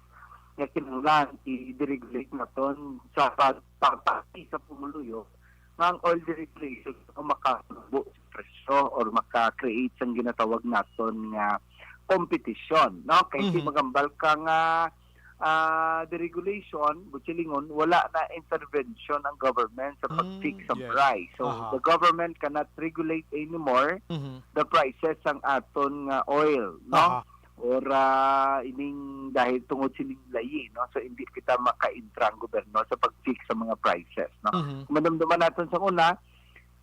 nga kinahanglan i-deregulate naton sa pag-, pagpati sa pumuluyo nga ang oil deregulation o makasubo sa presyo or maka-create sang ginatawag naton nga competition, no? Kay di Mhm. magambal ka nga, ah, deregulation, busilingon, wala na intervention ang government sa pag-fix Mm, sa yes. price. So, Aha. the government cannot regulate anymore Mhm. the prices sang aton nga oil, no? Aha. Or, ah, ining dahil tungod sining layi, no? So, hindi kita maka-intra ang gobyerno sa pag-fix sa mga prices, no? Mhm. Madumduman naton sa una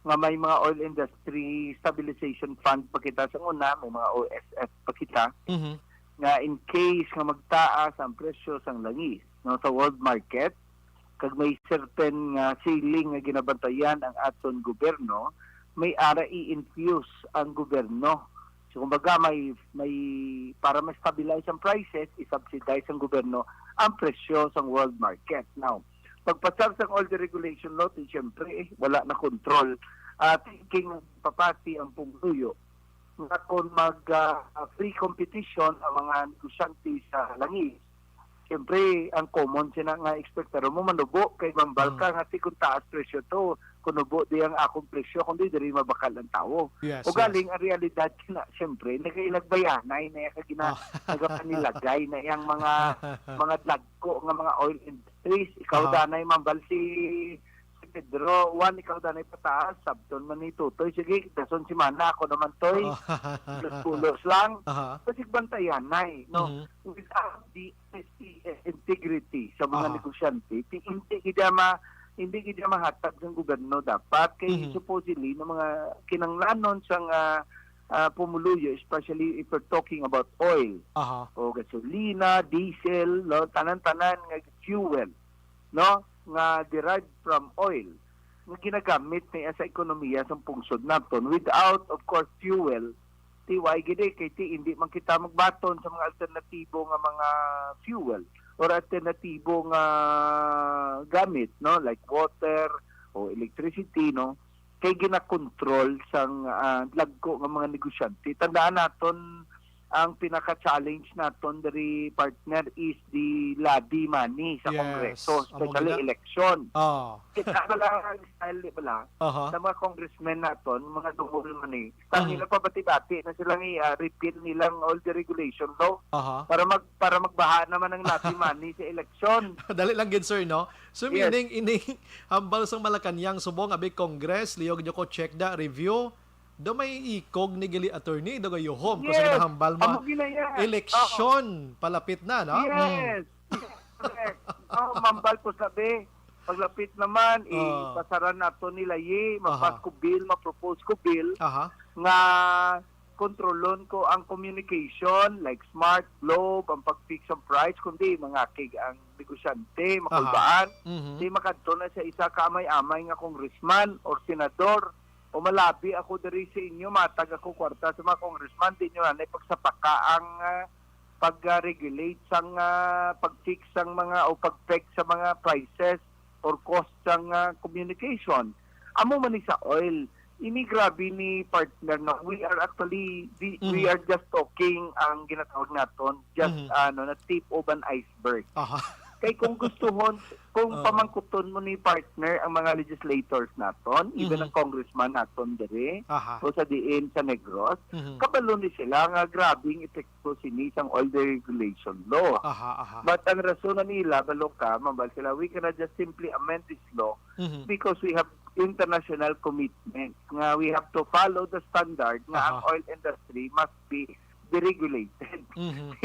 nga may mga Oil Industry Stabilization Fund pa kita sa una, may mga O S F pa kita, Mhm. nga in case nga magtaas ang presyo sang langis, no, sa world market, kag may certain nga ceiling nga ginabantayan ang aton gobyerno, may ara i-infuse ang gobyerno. So, kumbaga, may, may, para ma-stabilize ang prices, i-subsidize ang gobyerno ang presyo sa world market. Now, pagpasar sa oil deregulation law, ti, siyempre, eh, wala na control. Ah, thinking papati ang pumuluyo nga kung mag, ah, free competition ang mga negosyante sa langis, siyempre, ang common sina nga expectar mo manubo kay mambal Mm. ka nga, "Ti, kung taas presyo to, kunubo di ang akong presyo, kundi diri mabakal ang tawo." Yes, O yes. galing, ang realidad sina, siyempre, nagailagbayanay na iya kag gina-, Ah. nagapanilagay na iyang mga, mga dagko nga mga oil industries. Ikaw Aha. danay mambal si, si Pedro, Juan, ikaw danay pataas, sabton man ni Tutoy, "Sige, dason si Mana, ako naman, Toy." Oh. Pulos-pulos lang. Aha. Kasi bantayanay, no? Mhm. Without the honesty and integrity sa mga Aha. negosyante, ti hindi gid ma-, hindi gid siya mahatag sang gobyerno dapat kay Mhm. supposedly ng mga kinanglanon sang, ah, ah, pumuluyo, especially if we're talking about oil Aha. o gasolina, diesel, no, tanan-tanan nga fuel, no, nga derived from oil nga ginagamit niya sa ekonomiya sang pungsod naton. Without, of course, fuel, ti why gid eh, kay ti hindi man kita magbaton sa mga alternatibo nga mga fuel or alternatibo nga gamit, no, like water o electricity, no, kay ginakontrol sang, ah, dagko nga mga negosyante. Tandaan naton ang pinaka-challenge naton diri, partner, is the lobby money sa Yes, Kongreso, amo especially gina- election. Oh. Kita ba lang ang style, di ba lang? Aha. Sa mga congressmen naton, mga dungol man eh. Sa Mhm. nila pabati-bati na sila nga, ah, repeal nilang all the regulation law Aha. para mag para magbaha naman ang lobby money sa election. Dali lang gid, sir, no? So, Yes. meaning, ini hambal sang Malacañang subong, abi Congress, liog nyo ko check da, review. Do may ikog ni gali attorney, do gayuhom, kung sa Yes. ginahambal mo. Amo gina yan. Election, palapit na, no? Mm. Yes. Correct. Oh, mambal ko sabi, paglapit naman, Ah. ipasaran nato nila, ye, Aha. mapas ko bill, ma-propose ko bill, Aha. nga kontrolon ko ang communication, like Smart, Globe, ang pag-fix ang price, kundi mangakig ang negosyante, Aha. makulbaan, Mhm. di makadto na sa isa ka amay-amay nga congressman or senador, o malabi ako diri sa inyo, matag ako kwarta sa mga congressman, di nyo na pagsapaka ang, ah, pag-regulate sang, ah, pag-fix sang mga o pag-peg sa mga prices or cost sang, ah, communication. Amo man ni sa oil. Ini grabe ni partner, no. We are actually we, we Mhm. are just talking ang ginatawag naton just Mhm. ano na tip of an iceberg. Aha. Kay kung gustuhon, kung Oo. pamangkuton mo ni partner ang mga legislators naton, even Mhm. ang congressman naton diri Aha. o sa diin sa Negros, Mhm. kabalo ni sila nga grabing epekto sini sang oil deregulation law. Aha, aha. But ang rason na nila, balo ka, mambal sila, we cannot just simply amend this law Mhm. because we have international commitments nga we have to follow the standard nga ang Aha. oil industry must be deregulated. Mhm.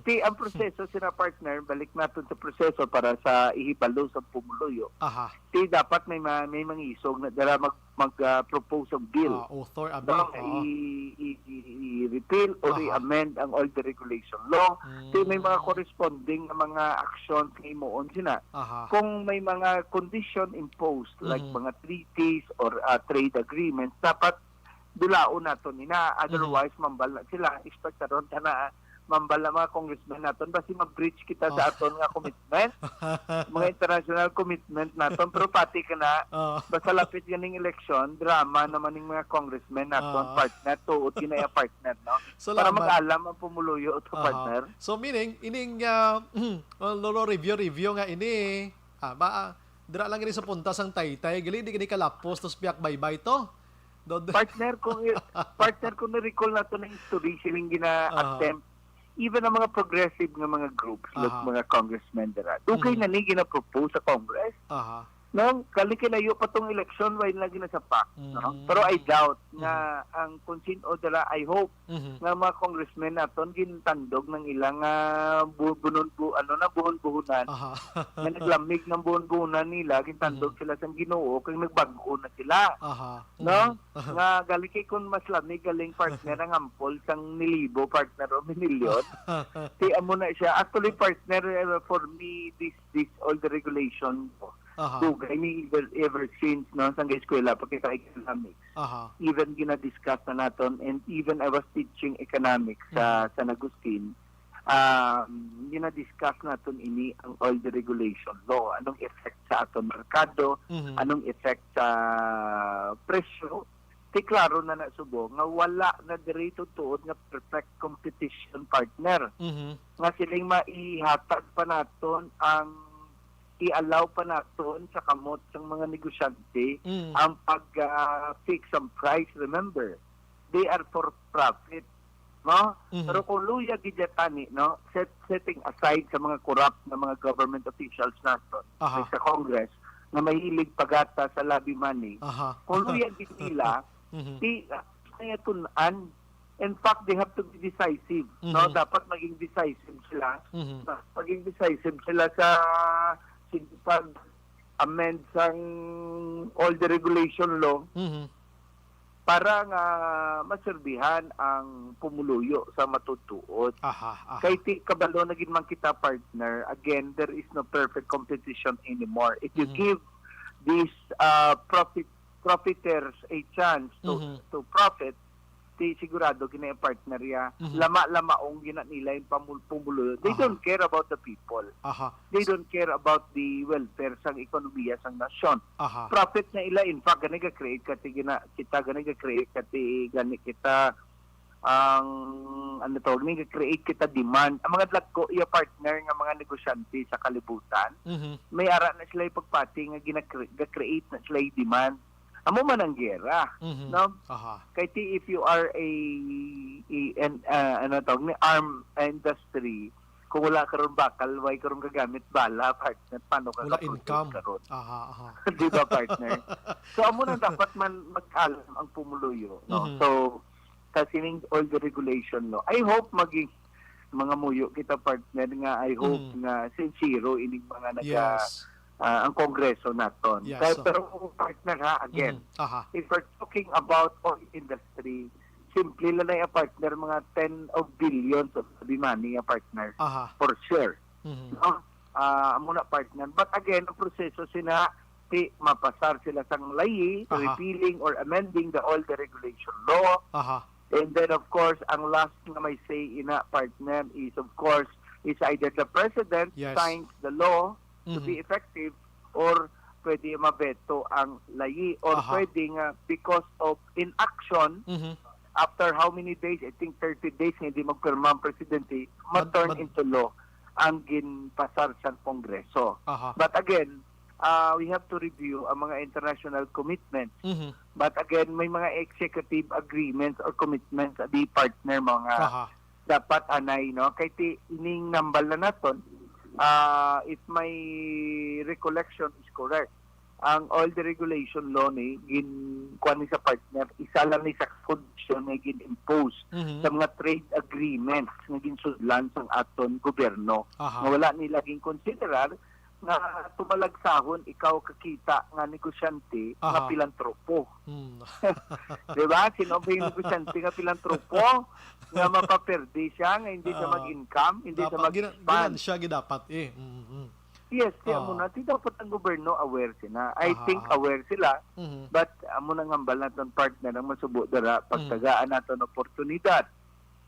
Ti ang proseso sina partner, balik naton sa proseso para sa ihibalo sa pumuluyo. Aha. Ti dapat may ma-, may mangisog na dara mag mag, ah, propose ang bill. Ah, author, abi, No, oo. i-, i-, i-, i-repeal or Aha. i-amend ang oil deregulation law. Mm. Ti may mga corresponding nga mga actions nga himuon sina. Aha. Kung may mga condition imposed, like Mhm. mga treaties or, ah, trade agreements, dapat dulaon naton ina. Mhm. Otherwise, mambal na sila. Expectaron ta na, mambal na mga congressman naton. Basi ma-breach kita sa Oh. aton nga commitment. Mga international commitment naton. Pero pati ka na, Oh. basta lapit ganing eleksyon, drama naman ning mga congressman naton, Oh. partner. Tuod ginaya partner, no? Para Salamat. mag-alam ang pumuluyo to, Aha. partner. So, meaning, ining, ah, oh, lolo, review, review nga ini. Ah, ba, ah, dira lang ini sa punta sang taytay. Gali, di gani kalapos, tos piyak baybay to. Dod- Partner, kung i-, partner, kung na-recall nato na history, siling gina-attempt, Aha. even ang mga progressive nga mga groups, like Aha. mga congressmen dira, dugay Mhm. na ni gina-propose sa Congress. Aha. No? Kali kay layo pa tong eleksyon, wala na ginasapak, no? Mm. Pero I doubt nga Mhm. ang kung sin-o dira, I hope Mhm. nga mga congressmen naton gintandog ng ilang, ah, bu-, bunon-, bu-, ano na, buhon-buhonan. Aha. Nga naglamig ng buhon-buhonan nila, gintandog Mhm. sila sang Ginoo, kay nagbag-o na sila. Aha. No? Mhm. Nga gali kay kun mas lamig galing partner ang ampol sang nilibo partner o minilyon. Ti amo na siya. Actually, partner, eh, for me, this, this all the regulation, Aha. dugay ni ever, ever since, no, sang eskwela pa kita economics. Aha. Even gina-discuss na naton, and even I was teaching economics sa Mhm. San Agustin. Um, gina-discuss naton ini ang all the regulation law. Anong effect sa aton merkado? Mhm. Anong effect sa presyo? Ti klaro na na subong nga wala na diri tuod nga perfect competition partner. Mhm. Nga siling maihatag pa naton ang i-allow pa naton sa kamot sang mga negosyante Mm. ang pag, ah, fix ang price. Remember, they are for profit, no? Mhm. Pero kung luya gid ya tani, no, set, setting aside sa mga corrupt na mga government officials naton, Aha. like sa Congress, na mahilig pagata sa lobby money, Aha. kung luya gid nila, Mhm. ti, ah, kaya tun-an. In fact, they have to be decisive, no? Mhm. Dapat maging decisive sila. Mhm. Maging decisive sila sa, sige, pag amend sang all the regulation law Mhm. para nga maserbihan ang pumuluyo sa matutuod. Aha, aha. Kay ti kabalo na gid man kita, partner. Again, there is no perfect competition anymore. If you Mhm. give these uh, profit profiteers a chance to Mhm. to profit, ti sigurado gina partner ya. Mhm. Lama-lamaong gina nila yung pamul- pumuluyo. They Aha. don't care about the people. Aha. They don't care about the welfare sang ekonomiya sang nasyon. Aha. Profit na ila. In fact, gani ga-create ka ti gina, kita gani ga-create ka ti gani kita ang ano tawag ni, ga-create kita demand. Ang mga dagko iya partner nga mga negosyante sa kalibutan, Mhm. may ara na sila pagpati nga gina-cre- ga-create na sila demand. Amo man ang gera, Mhm. no? Aha. Kay ti if you are a, a an, ah, ano tawag ni, arm industry, kung wala karon bakal, way karon gagamit bala, partner, paano ka Wala ka-produce income. Karon? Aha, aha. Di ba, partner? So, amo na dapat man mag-alam ang pumuluyo, no? Mhm. So, sa sining all the regulation, no? I hope maging mga muyo kita, partner, nga I hope Mhm. nga sincero ining mga naga Yes. ah, ang Kongreso naton. Yes, Kaya, so pero, partner, ha, again, Mhm. Aha. if we're talking about oil industry, simple lang na yung partner, mga ten of billions of the money, yung partner, Aha. for sure. Mhm. No? Ah, amo na, partner. But again, ang proseso sina, ti mapasar sila sang layi, Aha. repealing or amending the all the regulation law. Aha. And then, of course, ang last nga may say ina, partner, is, of course, is either the president Yes. signs the law to Mhm. be effective or pwede mabeto ang layi or Aha. pwede nga because of inaction, Mhm. after how many days, I think thirty days nga hindi magpirma ang presidente, Mag- ma-turn mag- into law ang ginpasar sa Kongreso. Aha. But again, uh, we have to review ang mga international commitments. Mhm. But again, may mga executive agreements or commitments abi, partner, mga Aha. dapat anay, no? Kay ti ining nambal na naton, ah, if my recollection is correct, ang all the regulation law ni gin kuan ni sa partner, isa lang ni sa condition nga gin-impose Mhm. sa mga trade agreements nga ginsudlan sang aton gobyerno, Aha. nga wala nila gin-considerar nga tumalagsahon ikaw kakita nga negosyante nga Aha. pilantropo. Hmm. Di ba? Sino ba yung negosyante nga pilantropo nga mapaperdi siya, nga hindi siya Oo. mag-income, hindi siya Dapat gina- mag-expand? Ginansya gid dapat eh. Mm, mm. Yes, kaya Oo. mo na, di dapat ang gobyerno aware sila. I Aha, think aha. aware sila, Mhm. but amo na nga hambal naton, partner, ang masubo dira, Mhm. pagtagaan naton oportunidad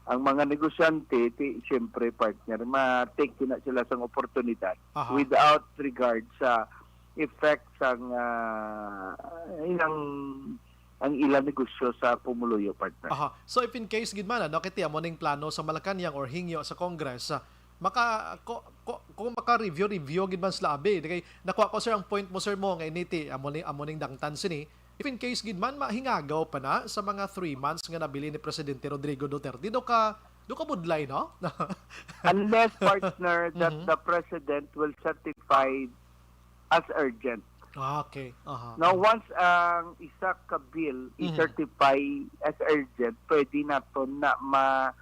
ang mga negosyante, ti, siyempre, partner, ma-take na sila sang oportunidad Aha. without regard sa effect sang, ah, ilang, ang ilang negosyo sa pumuluyo, partner. Aha. So, if in case gid man, ano, kay ti amo ning plano sa Malacañang or hingyo sa Congress, ah, maka, ko, ko, kung maka-review, review gid man sila abi. Kay nakuha ko, sir, ang point mo, sir, mo, nga ini ti, amo ni, amo ning dangtan sini. If in case gid man, mahingagaw pa na sa mga three months nga nabilin ni Presidente Rodrigo Duterte, do ka, do ka budlay, no? Unless, partner, that Mhm. the president will certify as urgent. Ah, okay. Aha. Now, once ang isa ka bill Mhm. i-certify as urgent, pwede naton na ma-,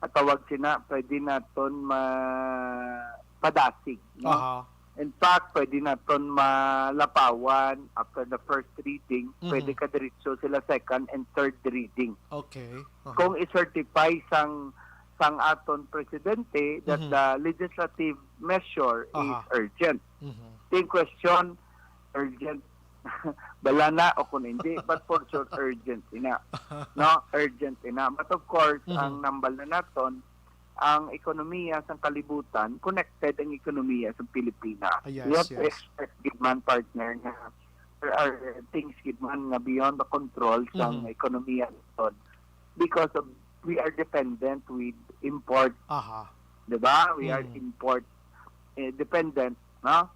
tawag sina, pwede naton ma-, padasig, no? Aha. In fact, pwede naton malapawan after the first reading, Mhm. pwede ka diretso sila second and third reading. Okay. Aha. Kung i-certify sang, sang aton presidente that Mhm. the legislative measure is Aha. urgent. Mhm. Ting question, urgent bala na o kung hindi, but for sure, urgent ina. No? Urgent ina. But of course, Mhm. ang nambal na naton, ang ekonomiya sa kalibutan, connected ang ekonomiya sa Pilipinas. Ah, yes, We have to yes. expect, gid man, partner, nga there are things, gid man, nga beyond the control sa Mhm. ekonomiya naton because of, we are dependent with import. Aha. Di ba? We are Mhm. import, eh, dependent, no?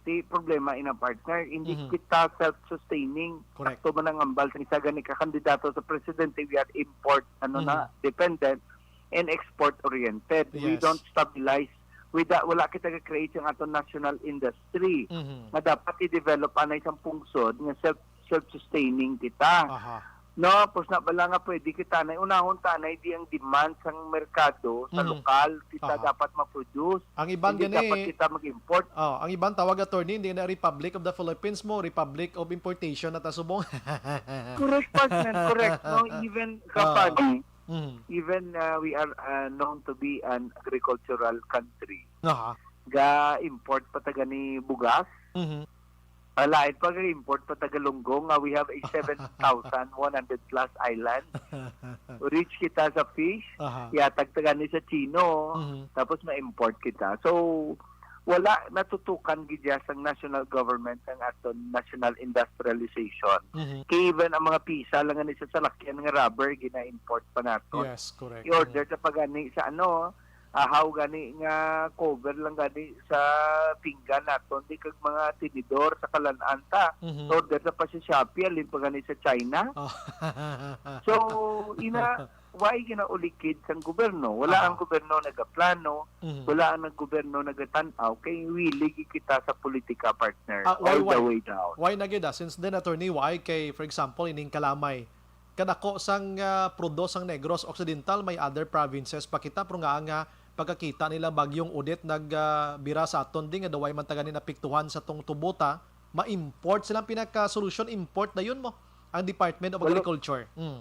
Ti problema ina, partner, hindi Mhm. kita self-sustaining. Correct. Sakto man ang hambal sa isa gani ka kandidato sa presidente, we are import, ano na, Mhm. dependent and export-oriented. We Yes. don't stabilize. With that, wala kita ka-create sa aton national industry Mhm. nga dapat i-develop anay sang pungsod nga self, self-sustaining kita. Aha. No, pus na bala nga pwede kita na unahon ta na di ang demand sang merkado sa Mhm. lokal kita Aha. dapat ma-produce. Ang iban Hindi gani, dapat kita mag-import. Oh, ang iban tawag, attorney, hindi na Republic of the Philippines mo, Republic of Importation na ta subong. Correct, partner, correct. No, even Ah. kapag Mhm. even uh, we are uh, known to be an agricultural country. Aha. Ga-import pa ta gani bugas. Mhm. Ah, lain pa ga-import pa ta Galunggong nga we have a seven thousand one hundred plus island. Rich kita sa fish, Aha. yatag ta gani sa Chino, Mhm. tapos ma-import kita. So, wala natutukan gid ya sang national government ang aton national industrialization. Mhm. Kay even ang mga pisa lang gani sa salakyan nga rubber gina-import pa naton. Yes, correct. I-order Mhm. ta pa gani sa ano, ahaw gani nga cover lang gani sa pinggan naton, di kag mga tinidor sa kalan-an ta. Mhm. Order ta pa sa Shopee, alin pa gani sa China. Oh. So, ina, why ginaulikid sang gobyerno? Wala Aha. ang gobyerno nagaplano, Mhm. wala ang nag-, gobyerno nagatan-aw, kay wili gid kita sa politika, partner, Ah, why, all the why? way down. Why na gid, ah? Since then, attorney, why kay, for example, ining kalamay, kadako sang, ah, produce sang Negros Occidental, may other provinces pa kita, pero nga, nga pagkakita nila Bagyong Odette nag, ah, bira sa aton, di nga daw ay man ta gani napiktuhan sa tong tubo ta, ma-import silang pinaka-solusyon, import dayon mo ang Department of Walo. Agriculture. Mm.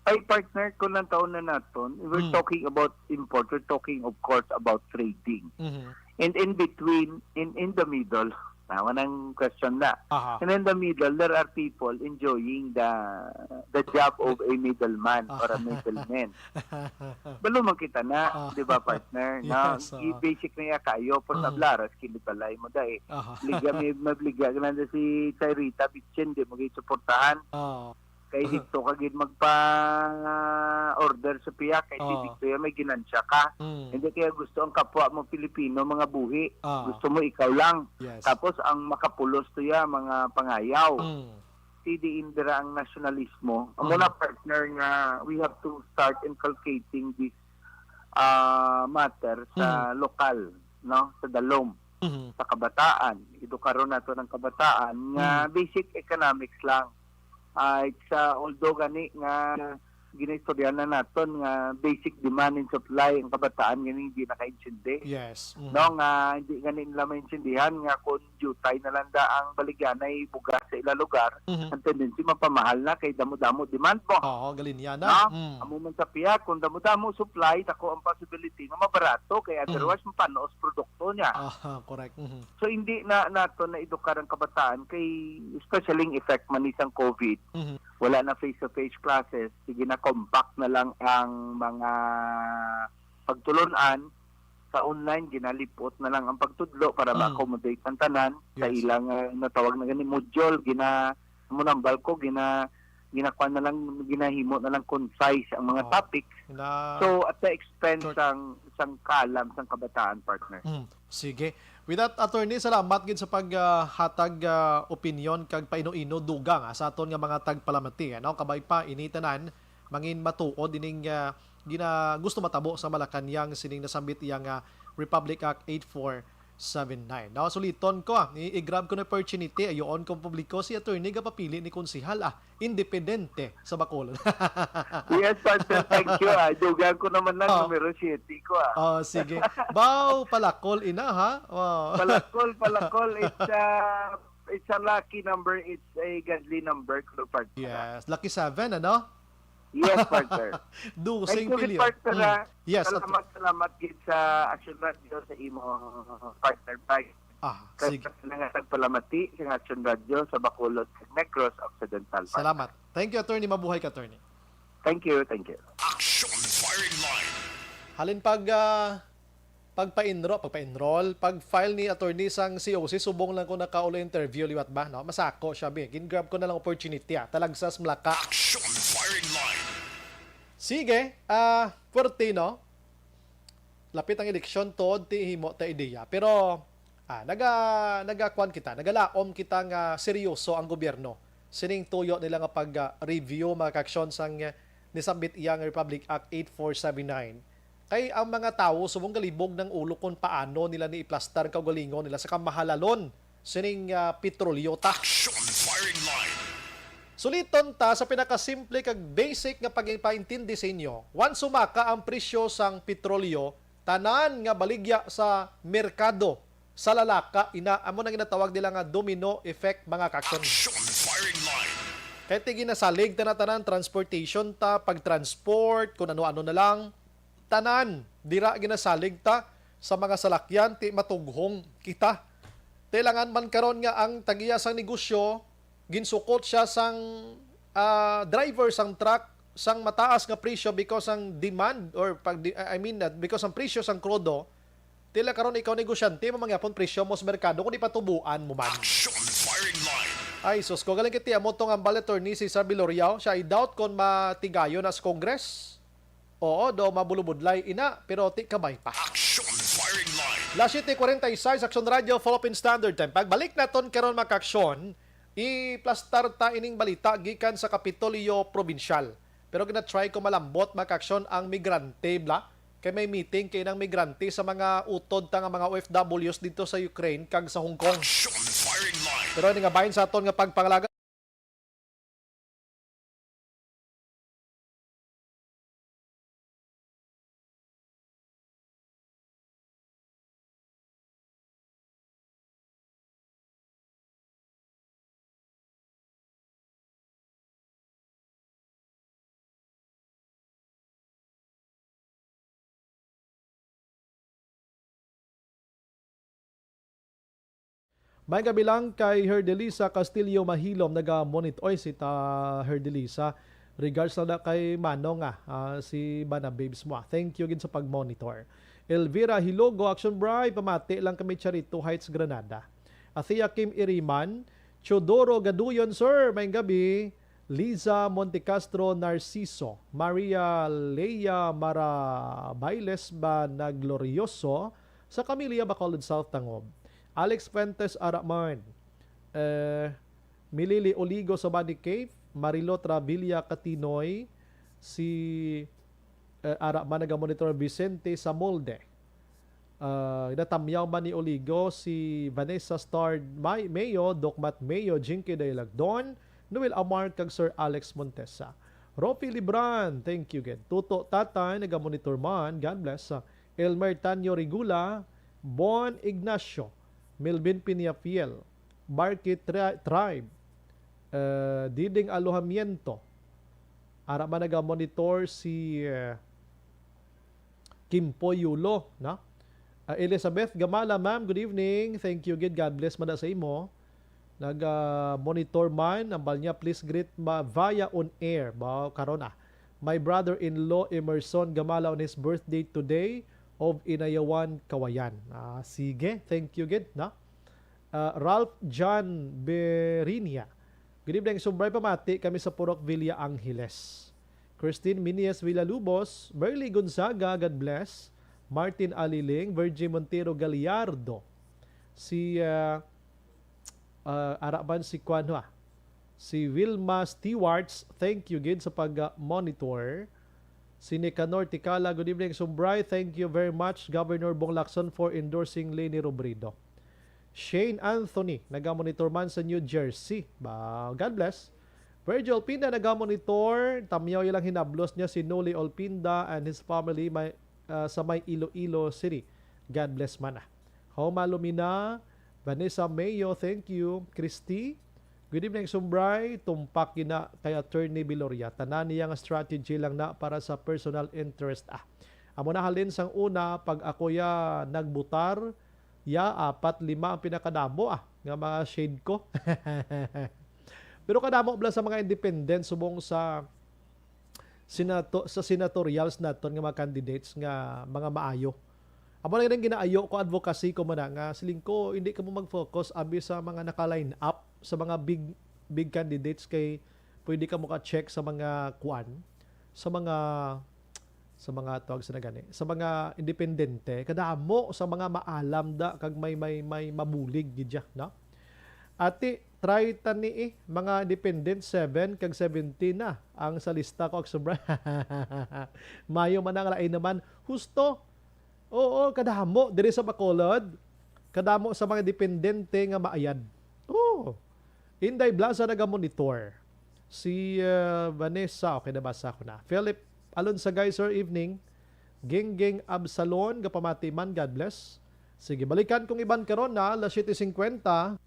Ay, partner, kung ang taon na naton, we're Mm. talking about import, we're talking, of course, about trading. Mhm. And in between, in, in the middle, tama nang question na. Aha. And in the middle, there are people enjoying the the job of a middleman Ah. or a middleman. Balo man kita na, Ah. di ba, partner? No? Yes, oo. I-, basic na iya kayo, por Mm. sablaras, kinibalay mo dai. Aha. Ligya, may mabligya ka na si Chairita Bitchin, di mo gisuportahan. Oo. Kay dito ka gid magpa-order sa piyak, kay si Oh. dito yan may ginansya ka. Mm. Hindi kaya gusto ang kapwa mo Pilipino, mga buhi. Ah. Gusto mo ikaw lang. Yes. Tapos ang makapulos to ya, mga pangayaw. Mm. Si diin dira ang nasyonalismo. Amo Mm. na, partner, nga we have to start inculcating this, ah, matter sa Mm. lokal, no? Sa dalom, Mhm. sa kabataan. Edukaron nato ng kabataan nga Mm. basic economics lang. Ah, it's, ah, although gani nga ginaistorya na naton nga basic demand and supply ang kabataan gani hindi nakaintindi. Yes. Mhm. No, nga hindi gani nila maintindihan nga kung diutay na lang da ang baligyanay bugas sa ila lugar, Mhm. ang tendency mapamahal na kay damo-damo demand mo. Oo, galinyan na. No? Mm. Amo man sa piyak, kung damo-damo supply, dako ang possibility nga mabarato kay Mm. otherwise mapanos produkto niya. Aha, correct. Mhm. So, hindi na nato na edukar ang kabataan kay, especially ang effect man ni sang COVID, Mhm. wala na face-to-face classes, sige na, compact na lang ang mga pagtulon-an, sa online, ginalipot na lang ang pagtudlo para Mm. ma-accommodate ang tanan sa Yes. ilang, ah, natawag na gani module, gina-, munambal ko, gina-, ginakuan na lang, ginahimo na lang concise ang mga Oh. topics. Na So, at the expense Short. sang, sang kalam sang kabataan, partner. Mm, sige. With that, attorney, salamat gid sa pag, ah, hatag, ah, opinyon kag paino-ino dugang, ah, sa aton nga mga tagpalamati, ano? Kabay pa, ini tanan, mangin matuod ining, ah, gina-, gusto matabo sa Malacañang sining nasambit iya nga Republic Act eight four seven nine. Now, suliton ko, ah, i-, i-grab ko na opportunity, ayoon kong publiko si attorney gapapili ni konsehal, ah, independente sa Bacolod. Yes, partner. Thank you, ah. Dugang ko naman na Oh. numero siyete ko, ah. Oh, sige. Baw, palakol ina, ha? Oh. Palakol, palakol. It's, ah, it's a lucky number. It's a godly number, ko, partner. Yes. Lucky seven, ano? Yes, partner. Dusing Thank you, pilyo. partner, Mm. ah. Yes, at- Salamat, salamat gid sa Action Radio sa imo, partner Bryce. Ah, Kay sige. sa nga tagpalamati sa Action Radio sa Bacolod, Negros Occidental, partner. Salamat. Thank you, attorney. Mabuhay ka, attorney. Thank you, thank you. Action Firing Line. Halin pag, ah, pagpa-enro-, pagpa-enroll, pag-file ni attorney sang C O C, subong lang ko nakaulo interview liwat ba, no? Masako siya, bi. Gin-grab ko na lang opportunity, ah. Talagsas, Malacca. Action Firing Line. Sige, ah, puwerte, no? Lapit ang eleksyon, tuod ti himo ta ideya. Pero, ah, naga-, nagakuan kita, nagalaom kita nga seryoso ang gobyerno sining tuyo nila nga pag, ah, review, mga kaaksyon, sang, ah, nisambit iya nga Republic Act eight four seven nine. Kay ang mga tawo subong galibog ng ulo kung paano nila ni iplastar ang kaugalingon nila sa kamahalalon sining, ah, petrolyo ta. Action Firing Line. Suliton ta sa pinakasimple kag basic nga pagpaintindi sa inyo. Once sumaka ang presyo sang petrolyo, tanan nga baligya sa merkado sa lalaka, ina, amo nang ginatawag nila nga domino effect, mga ka-aksyon. Action firing line. Kay ti ginasalig ta na tanan, transportation ta, pag-transport, kung ano-ano na lang, tanan dira ginasalig ta sa mga salakyan, ti matughong kita. Kailangan man karon nga ang tag-iya sang negosyo, ginsukot siya sang, ah, driver sang truck sang mataas nga presyo because ang demand or pag di-, I mean, uh, because ang presyo sang krudo, tila karon ikaw negosyante, mamangyapon presyo mo sa merkado kung di patubuan mo man. Action firing line. Ay, sus ko, galing kiti amo tong ang Bal Attorney Cesar Viloriao. Siya, I doubt kon matigayon na sa Congress. Oo, do mabulubudlay ina, pero ti kabay pa. Action firing line. Las siete cuarenta y seis, Action Radio, Philippine Standard Time. Pagbalik naton karon, mga ka-aksyon, iplastar ta ining balita gikan sa Kapitolyo Probinsyal. Pero gina-try ko malambot, mga ka-aksyon, ang migrante, bla. Kay may meeting kay nang migrante sa mga utod ta nga mga O F Ws dito sa Ukraine kag sa Hong Kong. Action firing line. Pero ini nga bahin sa aton nga pagpangalaga. May gabi lang kay Herdelisa Castillo Mahilom, naga-monitor. Oy, si ta Herdelisa. Regards lang na kay Manong, ah, ah, si Bana Babes mo, ah. Thank you gid sa pag-monitor. Elvira Hilogo, Action Bri, pamati lang kami, Charito Heights, Granada. Athea Kim Iriman, Teodoro Gaduyon, sir, may gabi. Liza Montecastro Narciso, Maria Lea Mara Bailes ba na Glorioso, sa Camilla, Bacolod South, Tangob. Alex Fuentes Araman, eh, Milili Oligo sa Bani Cave, Marilo Travilla Katinoy, si, eh, Araman naga-monitor, Vicente Samolde. Ah, natamyaw man ni Oligo si Vanessa Stard May-, Mayo, Dokmat Mayo, Jinky Daylagdon, Noel Amar, kag Sir Alex Montesa. Rofi Libran, thank you gid. Tuto Tatay, naga-monitor man, God bless. Elmer Tanyo Regula, Bon Ignacio, Melvin Piniafiel, Barky Tri-, Tribe, eh, Diding Alojamiento. Ara man naga-monitor si, eh, Kimpoy Yulo, no? Ah, Elizabeth Gamala, ma'am, good evening. Thank you gid. God bless man na sa imo. Nag, ah, monitor man, ang bal niya, please greet ma-, via on air. Ba, karon, ah. My brother-in-law, Emerson Gamala, on his birthday today of Inayawan, Kawayan. Ah, sige, thank you gid, no? Ah, Ralph John Berinia. Good evening, Sumbray, pamati kami sa Purok Villa Angeles. Christine Minies Villalubos, Merly Gonzaga, God bless. Martin Aliling, Virgie Montero Gallardo. Si, ah, ah, ara man si kuan, ha? Si Wilma Stewarts, thank you gid sa pag-monitor. Si Nicanor Ticala, good evening, Sumbray. Thank you very much, Governor Bong Lacson, for endorsing Leni Robredo. Shane Anthony, nagamonitor man sa New Jersey. Ba, God bless. Virgil Pinda nagamonitor, tamyaw ilang hinablos niya si Noli Olpinda and his family may, ah, sa may Iloilo City. God bless man, ah. Homa Lumina, Vanessa Mayo, thank you. Christy, good evening, Sumbray. Tumpak gina kay Attorney Biloria. Tanan niya nga strategy lang na para sa personal interest, ah. Amo na halin sang una, pag ako ya nagbutar, ya, apat, lima ang pinakadamo, ah, nga mga shade ko. Pero kadamo bala sa mga independent subong sa senato-, sa senatorials naton nga mga candidates nga mga maayo. Amo na yung ginaayo ko, advocacy ko man na, nga siling ko, hindi ka mo mag-focus abi sa mga naka-line up, sa mga big, big candidates kay pwede ka mo ka-check sa mga kuan, sa mga sa mga tawag sa nagani, sa mga independente, kadamo sa mga maalam da kag may, may, may mabulig gid siya, no? Ati, try ta ni, eh, mga independent seven kag seventeen na ang sa lista ko, sobra. Mayo man ang lain naman. Husto. Oo, kadamo diri sa Bacolod. Kadamo sa mga independente nga maayad. Oo. Inday Blaza nagamonitor. Si, uh, Vanessa, okay, nabasa ko na. Philip Alonso, guys, sir, evening. Gingging Absalon, gapamati man, God bless. Sige, balikan kong iban karon na, alas siyete cincuenta.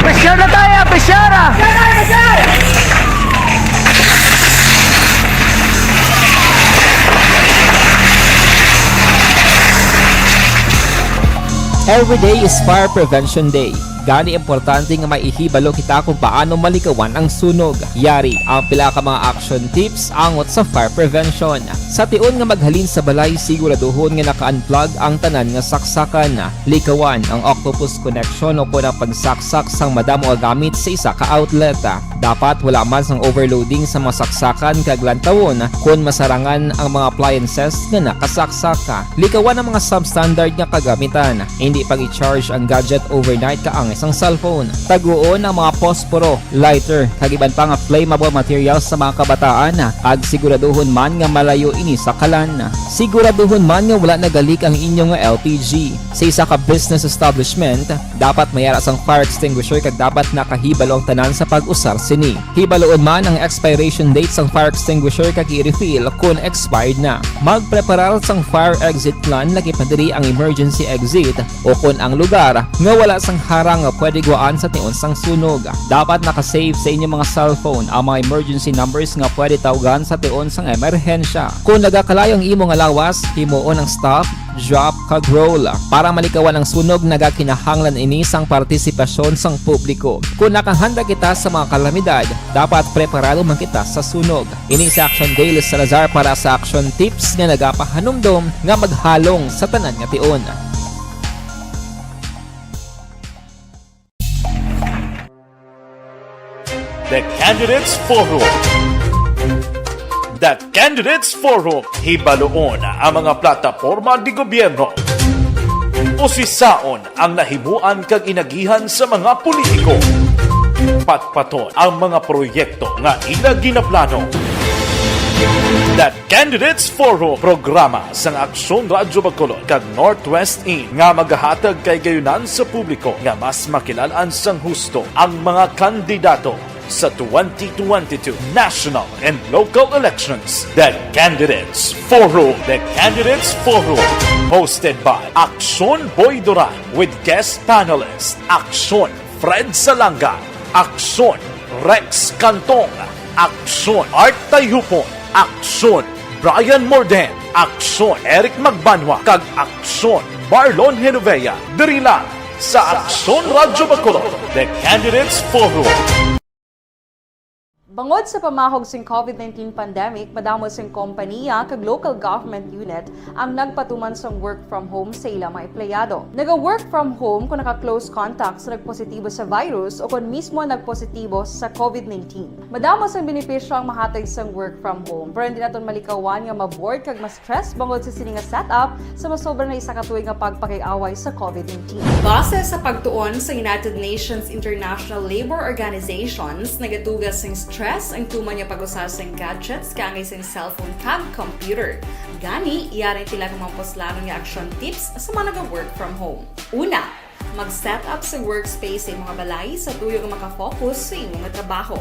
Pressure na tayo, pressure! Every day is Fire Prevention Day. Gani, importante nga may ihibalo kita kung paano malikawan ang sunog. Yari ang pila ka mga action tips angot sa fire prevention. Sa tion nga maghalin sa balay, siguraduhon nga naka-unplug ang tanan nga saksakan. Likawan ang octopus connection o kon ang pagsaksak sang madamo nga gamit sa isa ka outlet. Dapat wala man sang overloading sa mga saksakan kag lantawon kon masarangan ang mga appliances nga nakasaksak. Likawan ang mga substandard nga kagamitan. Hindi pag-i-charge ang gadget overnight kaangay sang cellphone. Taguon ang mga posporo, lighter, kag iban pa nga flammable materials sa mga kabataan, kag siguraduhon man nga malayo ini sa kalan. Siguraduhon man nga wala nagalik ang inyo nga L P G. Sa isa ka business establishment, dapat may ara sang fire extinguisher kag dapat nakahibalo ang tanan sa pag-usar sini. Hibaloon man ang expiration date sang fire extinguisher kag i-refill kon expired na. Magpreparar sang fire exit plan, lakip na diri ang emergency exit, o kon ang lugar nga wala sang harang nga pwede guwaan sa tion sang sunog. Dapat naka-save sa inyo mga cellphone ang mga emergency numbers nga pwede tawgan sa tion sang emerhensya. Kon nagakalayo ang imo nga lawas, himuon ang stop, drop, kag roll. Para malikawan ang sunog, nagakinahanglan ini sang partisipasyon sang publiko. Kon nakahanda kita sa mga kalamidad, dapat preparado man kita sa sunog. Ini si Action Dale Salazar para sa Action Tips nga nagapahanumdom nga maghalong sa tanan nga tion. The Candidates Forum. The Candidates Forum, hibaloon ang mga plataporma de gobyerno. Usisaon ang nahimuan kag inagihan sa mga politiko. Patpaton ang mga proyekto nga ila ginaplano. The Candidates Forum, programa sang Aksyon Radyo Bacolod kag Northwest In nga magahatag kay gayunan sa publiko nga mas makilal-an sang husto ang mga kandidato sa twenty twenty-two national and local elections. The Candidates Forum. The Candidates Forum, hosted by Aksyon Boy Duran with guest panelist Aksyon Fred Salanga, Aksyon Rex Cantong, Aksyon Art Tayupon, Aksyon Brian Morden, Aksyon Eric Magbanwa, kag Aksyon Marlon Genovea, diri lang sa Aksyon Radyo Bacolod, The Candidates Forum. Bangod sa pamahog sing COVID nineteen pandemic, madamo sing kompaniya kag local government unit ang nagpatuman sang work from home sa ila mga empleyado. Naga-work from home kung naka-close contact sa nagpositibo sa virus o kon mismo nagpositibo sa COVID nineteen. Madamo sang benepisyo ang mahatag sang work from home, pero hindi naton malikawan nga ma-bored kag ma-stress bangod sa sini nga setup sa masobra na isa ka tuig nga pagpakig-away sa COVID nineteen. Base sa pagtuon sa United Nations International Labour Organizations, nagatuga sing stress ang tuman nga pag-usa sing gadgets kaangay sing cellphone kag computer. Gani, yari ang pila ka mga puslanon nga action tips sa mga naga-work from home. Una, mag-set up sa workspace sa imong balay sa tuyo nga makafocus sa imong trabaho.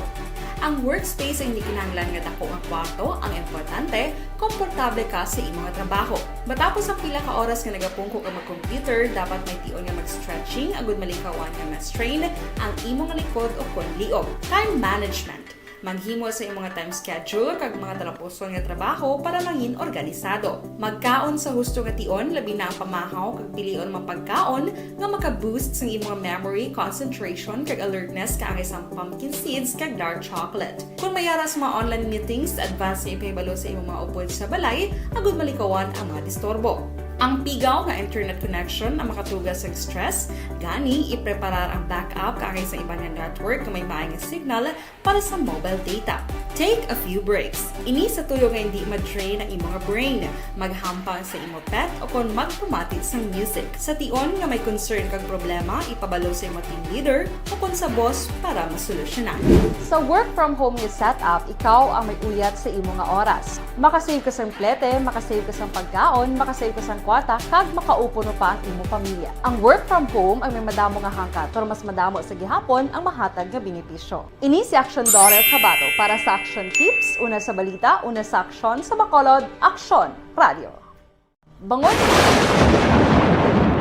Ang workspace ay hindi kinahanglan nga dako nga kwarto ang importante, komportable ka sa imong trabaho. Matapos ang pila ka oras nga nagapungko ka mag-computer, dapat may tion nga mag-stretching agud malikawan nga ma-strain ang imong likod o kon liog. Time management. Maghimo sa imong time schedule kag mga talapuson nga trabaho para mangin organisado. Magkaon sa husto nga tion, labi na ang pamahaw kag pilion mga pagkaon nga maka-boost sang imong memory, concentration, kag alertness kaangay sang pumpkin seeds kag dark chocolate. Kon may ara sa mga online meetings, advance nga ipahibalo sa imong mga upod sa balay agud malikawan ang mga disturbo. Ang pigaw nga internet connection ang makatuga sang stress, gani ipreparar ang backup kaangay sa iban nga network nga may maay nga signal para sa mobile data. Take a few breaks. Ini sa tuyo nga hindi ma-drain ang imong brain. Maghampang sa imo pet o kon magpamati sang music. Sa tion nga may concern kag problema, ipabalo sa imo team leader o kon sa boss para masolusyonan. Sa work from home nga setup, ikaw ang may uyat sa imo nga oras. Makasave ka sang plete, makasave ka sang pagkaon, makasave ka sang kwarta, kag makaupod pa ang imo pamilya. Ang work from home ang may madamo nga hangkat, pero mas madamo sa gihapon ang mahatag nga benepisyo. Ini si Action Daughter Kabato para sa Action Tips, una sa balita, una sa aksyon, sa Bacolod, Aksyon Radio. Bangon!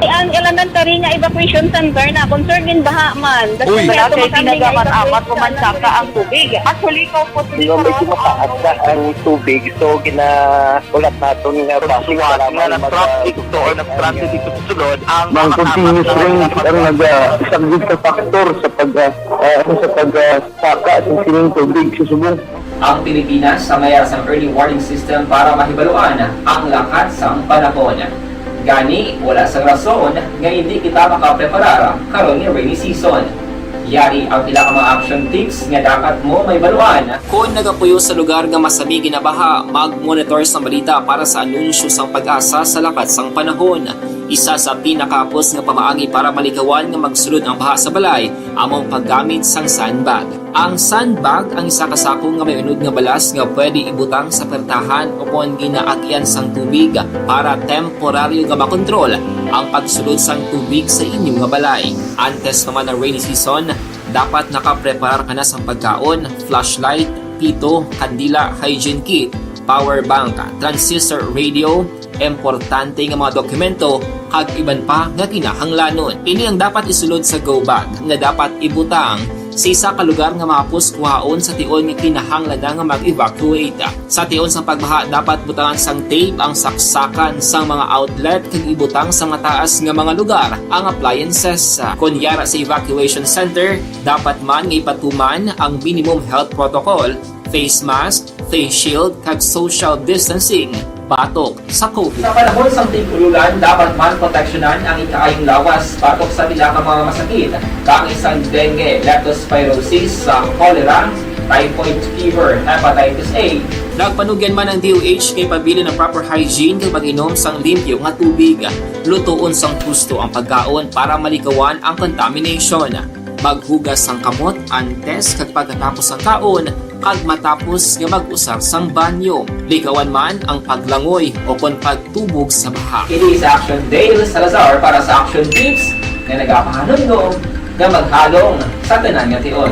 Ang elementary nga evacuation center na concern gin baha man. Uy! Dati may tinaga man amat ko man saka ang tubig. Actually, ko po. Di ba, medyo mataas na ang tubig, so gina-, ulat naton nga flood nga nag-transit to or nag-transit dito sa sulod ang mga continuous rain ang nag-, ah, isa gid sa factor sa pag, ah, ah, sa pag, ah, saka sa sining tubig sa subong. Ang Pilipinas sa mayara sang early warning system para mahibaluan ang lakat sang panahon. Gani, wala sang rason nga hindi kita makapreparar karon nga rainy season. Yari ang pila ka mga action tips nga dapat mo mahibaluan. Kon nagapuyo sa lugar nga masami ginabaha, mag-monitor sang balita para sa anunsyo sang PAGASA sa lakat sang panahon. Isa sa pinakahapos nga pamaagi para malikawan nga magsulod ang baha sa balay amo ang paggamit sang sandbag. Ang sandbag ang isa ka sako nga may unod nga balas nga pwede ibutang sa pertahan o kon ginaagyan sang tubig para temporaryo nga makontrol ang pagsulod sang tubig sa inyo nga balay. Antes pa man ang rainy season, dapat nakapreparar ka na sang pagkaon, flashlight, pito, kandila, hygiene kit, power bank, transistor radio, importante nga mga dokumento, kag iban pa nga kinahanglanon. Ini ang dapat isulod sa go bag nga dapat ibutang sa isa ka lugar nga mahapos kuhaon sa tion nga kinahanglan na nga mag-evacuate. Sa tion sang pagbaha, dapat butangan sang tape ang saksakan sang mga outlet kag ibutang sa mataas nga mga lugar ang appliances. Kon yara sa evacuation center, dapat man nga ipatuman ang minimum health protocol, face mask, face shield, kag social distancing batok sa COVID. Sa panahon sang tig-ululan, dapat man proteksyonan ang ikaayong lawas batok sa pila ka mga masakit, kaangay sang dengue, leptospirosis, sa cholera, typhoid fever, hepatitis A. Nagpanugyan man ang D O H nga ipabilin ang proper hygiene kag mag-inom sang limpyo nga tubig. Lutoon sang husto ang pagkaon para malikawan ang contamination. Maghugas sang kamot antes kag pagkatapos sang kaon, kag matapos nga mag-usar sang banyo. Likawan man ang paglangoy o kon pagtubog sa baha. Kini si Action Dale Salazar para sa Action Tips nga nagapahanumdom nga maghalong sa tanan nga tion.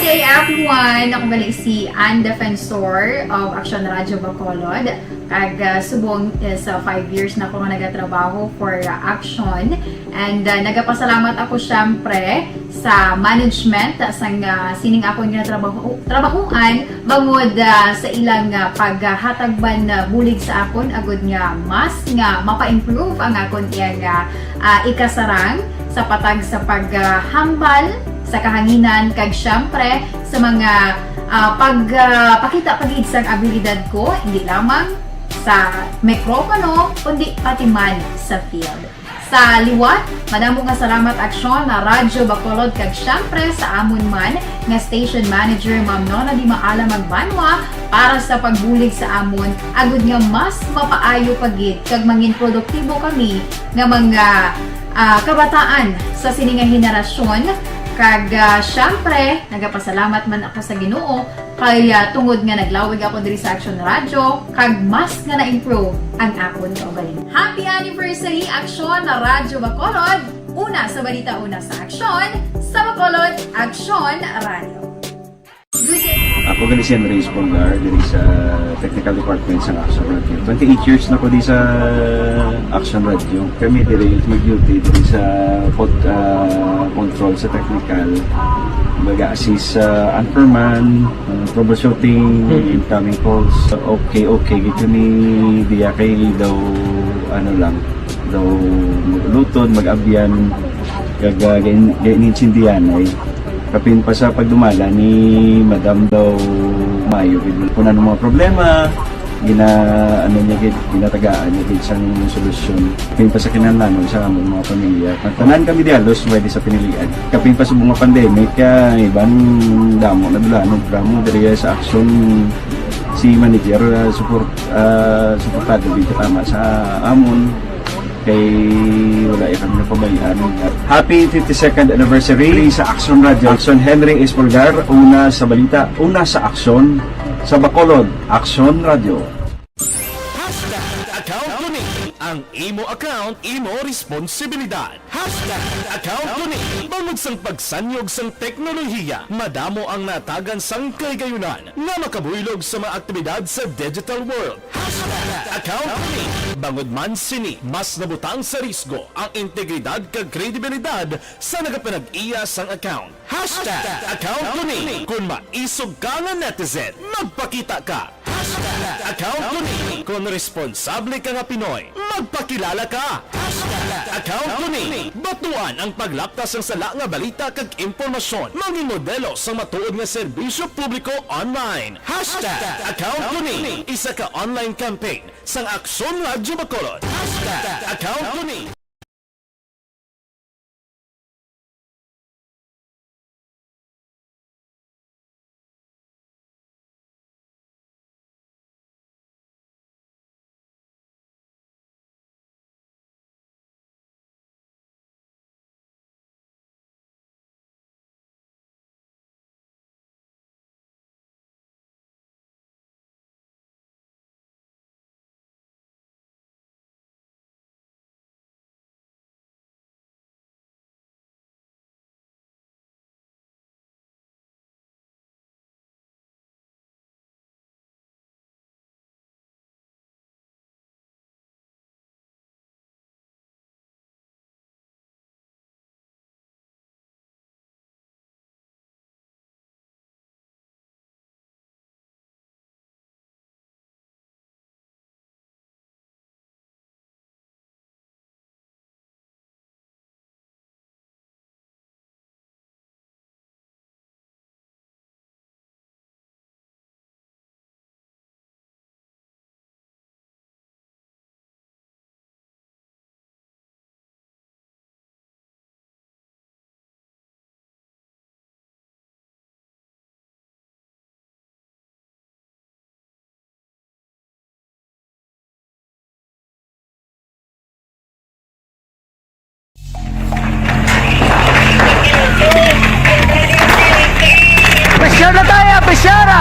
Good day, everyone! Ako gali si Ann Defensor of Action Radio Bacolod. Kag, ah, subong is, ah, five years na ako nga nagatrabaho for, ah, Action. And, ah, nagapasalamat ako, syempre, sa management, ah, sang, ah, sining akon nga trabaho, trabahoan, bangod, ah, sa ilang, ah, paghatag man, ah, bulig sa akon, agud nga mas nga mapa-improve ang akon iyang, ah, ah, ikasarang sa patag sa paghambal sa kahanginan, kag siyempre sa mga, ah, pag, ah, pakita pa gid sang abilidad ko, hindi lamang sa mikropono, kundi pati man sa field. Sa liwat, madamo nga salamat, Aksyon na Radyo Bacolod, kag siyempre sa amon man nga station manager, Ma'am Nona Di Maala Magbanwa, para sa pagbulig sa amon, agud nga mas mapaayo pa gid kag mangin produktibo kami nga mga, ah, kabataan sa sini nga henerasyon. Kag, ah, siyempre, nagapasalamat man ako sa Ginoo kay, ah, tungod nga naglawig ako diri sa Aksyon Radyo, kag mas nga na-improve ang akon kaugalingon. Happy anniversary, Aksyon na Radyo Bacolod! Una sa balita, una sa aksyon, sa Bacolod, Aksyon Radyo. Good day. Ako gali si Andres Polgar diri sa technical department sa Action Radio. Twenty-eight years na ko di sa Action Radio. Kami diri mag-duty diri sa pod, ah, control sa technical. Mag-assist sa anchorman, ah, troubleshooting, incoming calls. Okay, okay. Gid kami diya kay daw ano lang, daw mag-ulutod, mag-abyan, kag, ah, gain-, gainintindihan ay kapin pa sa pagdumala ni Madam daw maayo gid kung ano mga problema, gina-, ano niya gid, ginatagaan niya gid sang solusyon. Kapin pa sa kinahanglanon sa among mga pamilya. Tanan kami di halos pwede sa pinilian. Kapin pa sa mga pandemic, ah, iban damo na dula, ano, drama diri sa action si manager, ah, support, ah, suportado gid tama sa amon. Kay wala ya kami napabayaan. Happy fifty-second anniversary sa Action Radio. Action Henry Espolgar, una sa balita, una sa aksyon, sa Bacolod, Action Radio. Hashtag account ko ni. Ang imo account, imo responsibilidad. Hashtag account ko ni. Bangod sang pagsanyog sang teknolohiya, madamo ang natagan sang kahigayunan nga makabuylog sa mga aktibidad sa digital world. Hashtag account ko ni. Bangod man sini, mas nabutang sa risgo ang integridad kag kredibilidad sa nagapanag-iya sang account. Hashtag account ko ni. Kon maisog ka nga netizen, magpakita ka. Hashtag account ko ni. Kon responsable ka nga Pinoy, magpakilala ka. Hashtag account ko ni. Batuan ang paglaptas sang sala nga balita kag impormasyon. Mangin modelo sang matuod nga serbisyo publiko online. Hashtag account ko ni. Isa ka online campaign sang Aksyon Radyo Bacolod. Hashtag account ko ni. Pisyar na tayo! Pisyar na!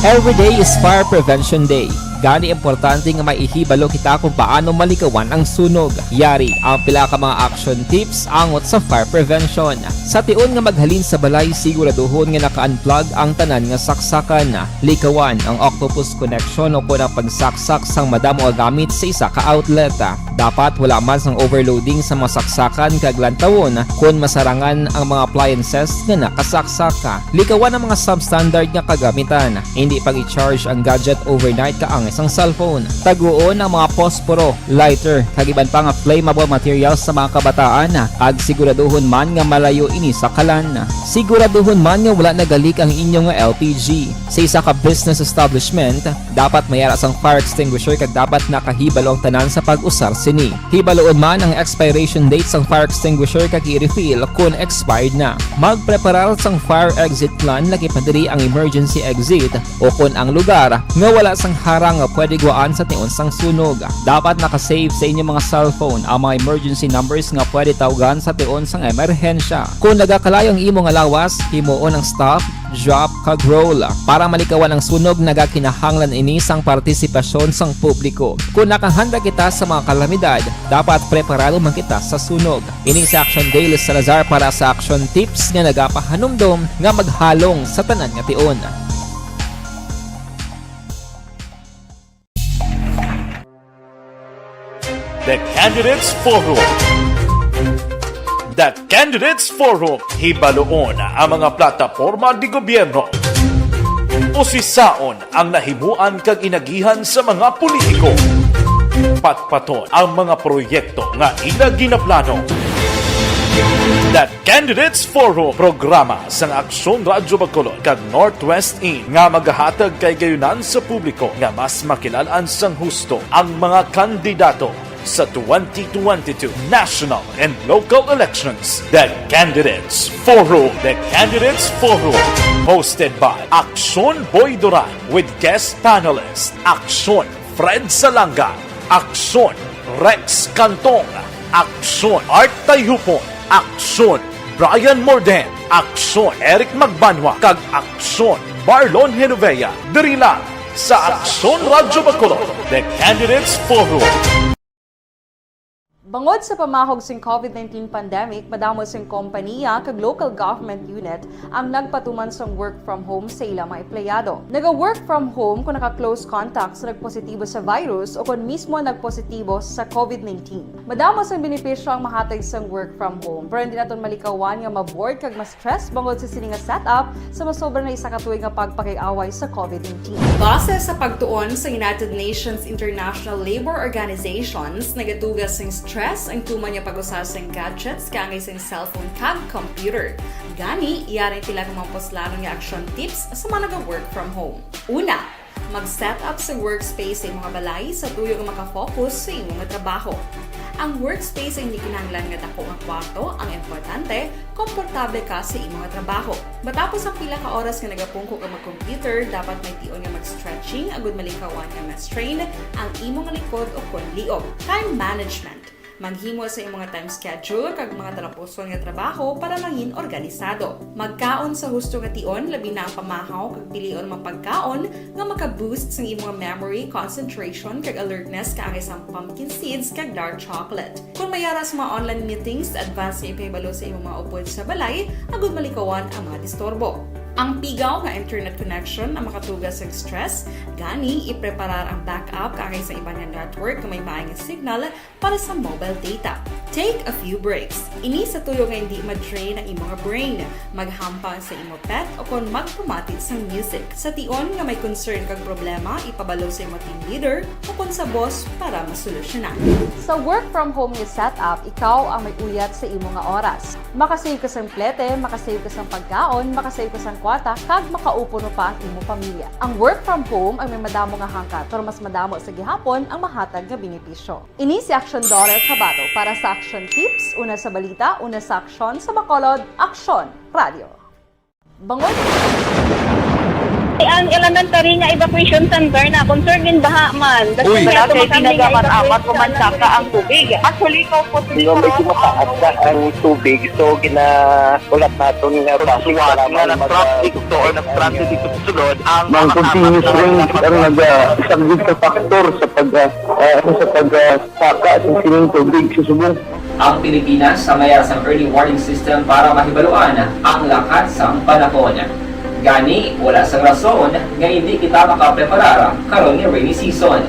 Every day is Fire Prevention Day. Gani importante nga may ihibalo kita kung paano malikawan ang sunog. Yari ang pila ka mga action tips angot sa fire prevention. Sa tion nga maghalin sa balay, siguraduhon nga naka-unplug ang tanan nga saksakan. Likawan ang octopus connection o kon ang pagsaksak sang madamo nga gamit sa isa ka outlet. Dapat wala man sang overloading sa mga saksakan kag lantawon kon masarangan ang mga appliances nga nakasaksaka. Likawan ang mga substandard nga kagamitan. Hindi pag-i-charge ang gadget overnight kaangay sang cellphone. Taguon ang mga posporo, lighter, kag iban pa nga flammable materials sa mga kabataan, kag siguraduhon man nga malayo ini sa kalan. Siguraduhon man nga wala nagalik ang inyo nga L P G. Sa isa ka business establishment, dapat may ara sang fire extinguisher kag dapat nakahibalo ang tanan sa pag-usar sini. Hibaluon man ang expiration date sang fire extinguisher kag i-refill kon expired na. Magpreparar sang fire exit plan, laki pa diri ang emergency exit, o kon ang lugar nga wala sang harang nga pwede gwaan sa tion sang sunog. Dapat naka-save sa inyo mga cellphone ang mga emergency numbers nga pwede tawgan sa tion sang emerhensya. Kon nagakalayo ang imo nga lawas, himuon ang stop, drop, kag roll. Para malikawan ang sunog, nagakinahanglan ini sang partisipasyon sang publiko. Kon nakahanda kita sa mga kalamidad, dapat preparado man kita sa sunog. Ini si Action Daily Salazar para sa Action Tips nga nagapahanumdom nga maghalong sa tanan nga tion. The Candidates Forum. The Candidates Forum. Hibaluon ang mga plataporma de gobyerno. Usisaon ang nahimuan kag inagihan sa mga politiko. Patpaton ang mga proyekto nga ila ginaplano. The Candidates Forum, programa sang Aksyon Radyo Bacolod kag Northwest In nga magahatag kahigayonan sa publiko nga mas makilal-an sang husto ang mga kandidato sa twenty twenty-two national and local elections. The Candidates Forum. The Candidates Forum, hosted by Aksyon Boy Duran with guest panelist Aksyon Fred Salanga, Aksyon Rex Cantong, Aksyon Art Tayhupon, Aksyon Brian Morden, Aksyon Eric Magbanwa, kag Aksyon Marlon Genovea, diri lang sa Aksyon Radyo Bacolod, The Candidates Forum. Bangod sa pamahog sing COVID nineteen pandemic, madamo sing kompaniya kag local government unit ang nagpatuman sang work from home sa ila mga empleyado. Naga-work from home kon naka-close contact sa nagpositibo sa virus o kon mismo nagpositibo sa COVID nineteen. Madamo sang benepisyo ang mahatag sang work from home, pero hindi naton malikawan nga ma-bored kag ma-stress bangod sa sini nga setup sa masobra na isa ka tuig nga pagpakig-away sa COVID nineteen. Base sa pagtuon sa United Nations International Labor Organizations, nagatuga sing stress ang tuman nga pag-usa sing gadgets kaangay sing cellphone kag computer. Gani, yari ang pila ka mga puslanon nga action tips sa mga naga-work from home. Una, mag-set up sa workspace sa imo nga balay sa tuyo nga maka-focus sa imo nga trabaho. Ang workspace ay hindi kinahanglan nga dako nga kwarto, ang importante, komportable ka sa imo nga trabaho. Matapos ang pila ka oras nga nagapungko ka mag-computer, dapat may tion nga mag-stretching agud malikawan nga ma-strain ang imo nga likod o kon liog. Time management. Maghimo sa imo nga time schedule kag mga talapuson nga trabaho para mangin organisado. Magkaon sa husto nga tion, labi na ang pamahaw kag pilion ang mga pagkaon nga maka-boost sang imo nga memory, concentration, kag alertness kaangay sang pumpkin seeds kag dark chocolate. Kon may ara sa mga online meetings, advance nga ipahibalo sa imo mga upod sa balay agud malikawan ang mga disturbo. Ang pigaw nga internet connection ang makatuga sang stress, gani ipreparar ang backup kaangay sa iban nga network nga may maay nga signal para sa mobile data. Take a few breaks. Ini sa tuyo nga hindi ma-drain ang imo nga brain. Maghampang sa imo pet o kon magpamati sang music. Sa tion nga may concern kag problema, ipabalo sa imo team leader o kon sa boss para masolusyonan. Sa work from home nga setup, ikaw ang may uyat sa imo nga oras. Makasave ka sang plete, makasave ka sang pagkaon, makasave ka sang kwarta, kag makaupo pa ang imo pamilya. Ang work from home ay may madamo nga hangkat, pero mas madamo sa gihapon ang mahatag nga benepisyo. Ini si Action Dollar Kabato para sa Action Tips, una sa balita, una sa aksyon, sa Bacolod, Aksyon Radio. Bangod. Ang elementary nga evacuation center na concern in baha man. Uy. Wala kay pinagamat-amat, pumansaka ang tubig. Actually, ikaw po, medyo mataas na ang tubig. So, gina-, ulat naton nga traffic, salamat nga nag-traffic to or nag-transit dito sa sulod, ang mga continuous rain ang naga-, isa gid sa factor sa pag, ah, ah, ano, sa pag, ah, saka sa sining tubig sa subong. Ang Pilipinas sa may ara sang early warning system para mahibaluan ang lakat sang panahon. Gani, wala sang rason nga hindi kita makapreparar karon nga rainy season.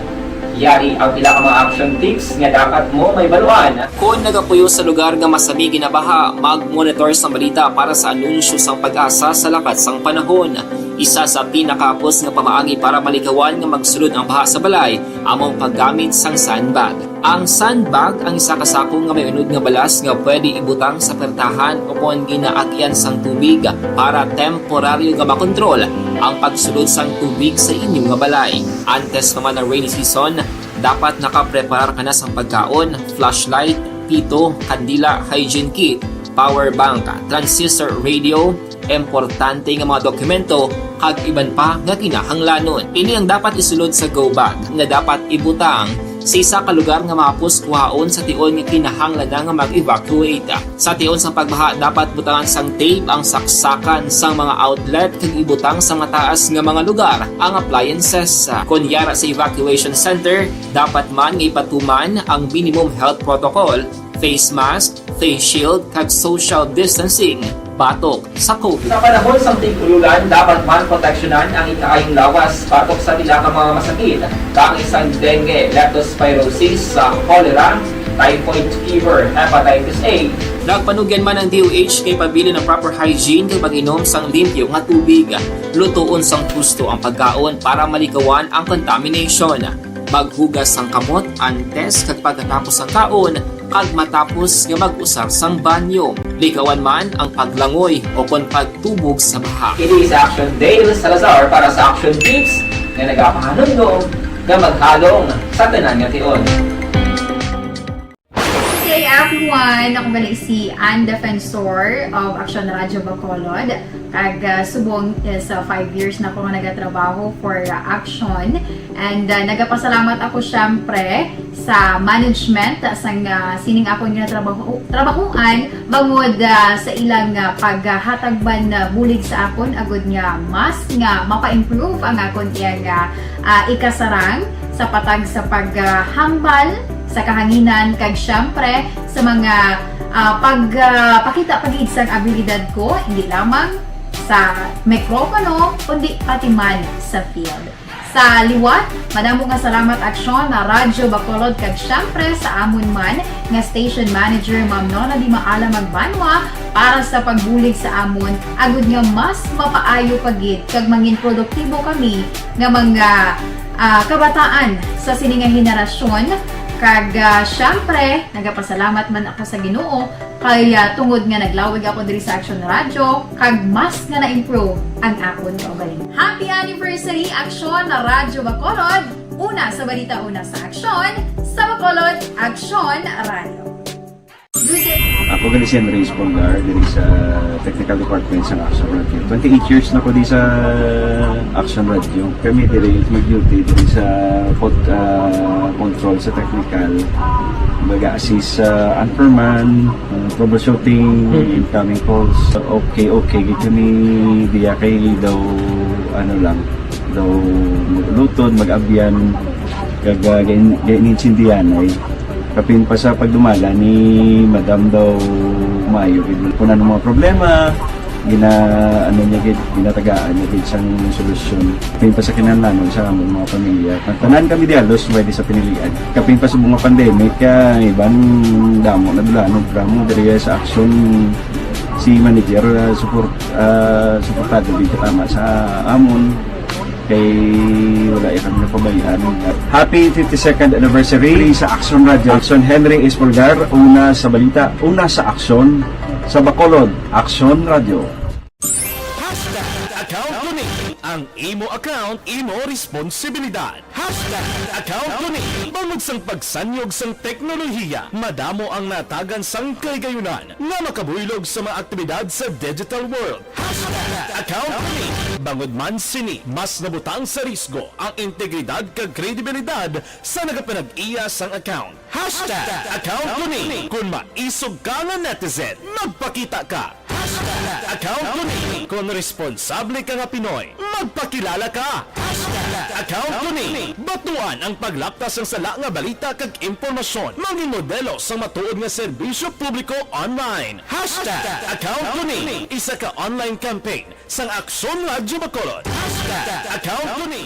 Yari ang pila ka mga action tips nga dapat mo mahibaluan. Kon nagapuyo sa lugar nga masami ginabaha, mag-monitor sang balita para sa anunsyo sang PAGASA sa lakat sang panahon. Isa sa pinakahapos nga pamaagi para malikawan nga magsulod ang baha sa balay amo ang paggamit sang sandbag. Ang sandbag ang isa ka sako nga may unod nga balas nga pwede ibutang sa pertahan o kon ginaagyan sang tubig para temporaryo nga makontrol ang pagsulod sang tubig sa inyo nga balay. Antes pa man ang rainy season, dapat nakapreparar ka na sang pagkaon, flashlight, pito, kandila, hygiene kit, power bank, transistor radio, importante nga mga dokumento, kag iban pa nga kinahanglanon. Ini ang dapat isulod sa go bag nga dapat ibutang sa isa ka lugar nga mahapos kuhaon sa tion nga kinahanglan na nga mag-evacuate. Sa tion sang pagbaha, dapat butangan sang tape ang saksakan sang mga outlet kag ibutang sa mataas nga mga lugar ang appliances. Kon yara sa evacuation center, dapat man nga ipatuman ang minimum health protocol, face mask, face shield, kag social distancing batok sa COVID. Sa panahon sang tig-ululan, dapat man proteksyonan ang ikaayong lawas batok sa pila ka mga masakit, kaangay sang dengue, leptospirosis, sa cholera, typhoid fever, hepatitis A. Nagpanugyan man ang D O H kay pabilin ang proper hygiene kag pag-inom sang limpyo nga tubig. Lutoon sang husto ang pagkaon para malikawan ang contamination. Maghugas sang kamot antes kag pagkatapos sang kaon kag matapos nga mag-usar sang banyo. Likawan man ang paglangoy o kon pagtubog sa baha. Kini si Action Dale Salazar para sa Action Tips nga nagapahanumdom nga maghalong sa tanan nga tion. Good day, everyone! Ako gali si Ann Defensor of Action Radio Bacolod. Kag, ah, subong is, ah, five years na ako nga nagatrabaho for, ah, Action. And, ah, nagapasalamat ako, syempre, sa management, ah, sang, ah, sining akon nga trabaho, trabahuan, bangod, ah, sa ilang, ah, paghatag man, ah, bulig sa akon, agud nga mas nga mapa-improve ang akon iyang, ah, ah, ikasarang sa patag sa paghambal sa kahanginan, kag, syempre, sa mga, ah, pag, ah, pakita pa gid sang abilidad ko, hindi lamang sa mikropono, kundi pati man sa field. Sa liwat, madamo nga salamat, Aksyon, na Radyo Bacolod, kag syempre sa amon man nga station manager, Ma'am Nona Di Maala Magbanwa, para sa pagbulig sa amon, agud nga mas mapaayo pa gid kag mangin produktibo kami nga mga, ah, kabataan sa sini nga henerasyon. Kag, ah, syempre, nagapasalamat man ako sa Ginoo kay, ah, tungod nga naglawig ako diri sa Action Radio, kag mas nga na-improve ang akon kaugalingon. Happy anniversary, Action Radyo Bacolod! Una sa balita, una sa aksyon, sa Bacolod, Action Radio. Good day. Ako gali si Andres Polgar, diri sa Technical Department sa Action Radio. Twenty-eight years na ko di sa Action Radio. Kami diri mag-duty diri sa pod-, ah, control sa technical. Baga assist sa anchorman, ah, troubleshooting, Mhm. incoming calls. Okay, okay, gid kami diya kay daw, ano lang, daw maglutod, mag-abyan, kag, ah, gain-, gainintindihan ay. Kapin pa sa pagdumala ni Madam daw maayo gid. Kung ano mga problema, gina-, ano niya gid, ginatagaan niya gid sang solusyon. Kapin pa sa kinahanglanon sa among mga pamilya. Tanan kami di halos pwede sa pinilian. Kapin pa sa mga pandemic, ah, iban damo na dulanon, drama diri sa Action. Si manager, ah, support, ah, suportado gid katama sa amon. Kay wala ya kami napabayaan. Happy fifty-second anniversary sa Action Radio. Action Henry Espolgar, una sa balita, una sa aksyon, sa Bacolod, Action Radio. Hashtag account ko ni. Ang imo account, imo responsibilidad. Hashtag account ko ni. Bangod sang pagsanyog sang teknolohiya, madamo ang natagan sang kahigayonan nga makabuylog sa mga aktibidad sa digital world. Hashtag account ko ni. Bangod man sini, mas nabutang sa risgo ang integridad kag kredibilidad sa nagapanag-iya sang account. Hashtag account ko ni. Kon maisog ka nga netizen, magpakita ka. Hashtag account ko ni. Kon responsable ka nga Pinoy, magpakilala ka. Hashtag account ko ni. Batuan ang paglaptas sang sala nga balita kag impormasyon. Mangin modelo sang matuod nga serbisyo publiko online. Hashtag account ko ni. Isa ka online campaign sang Aksyon Radyo Bacolod. Hashtag account ko ni.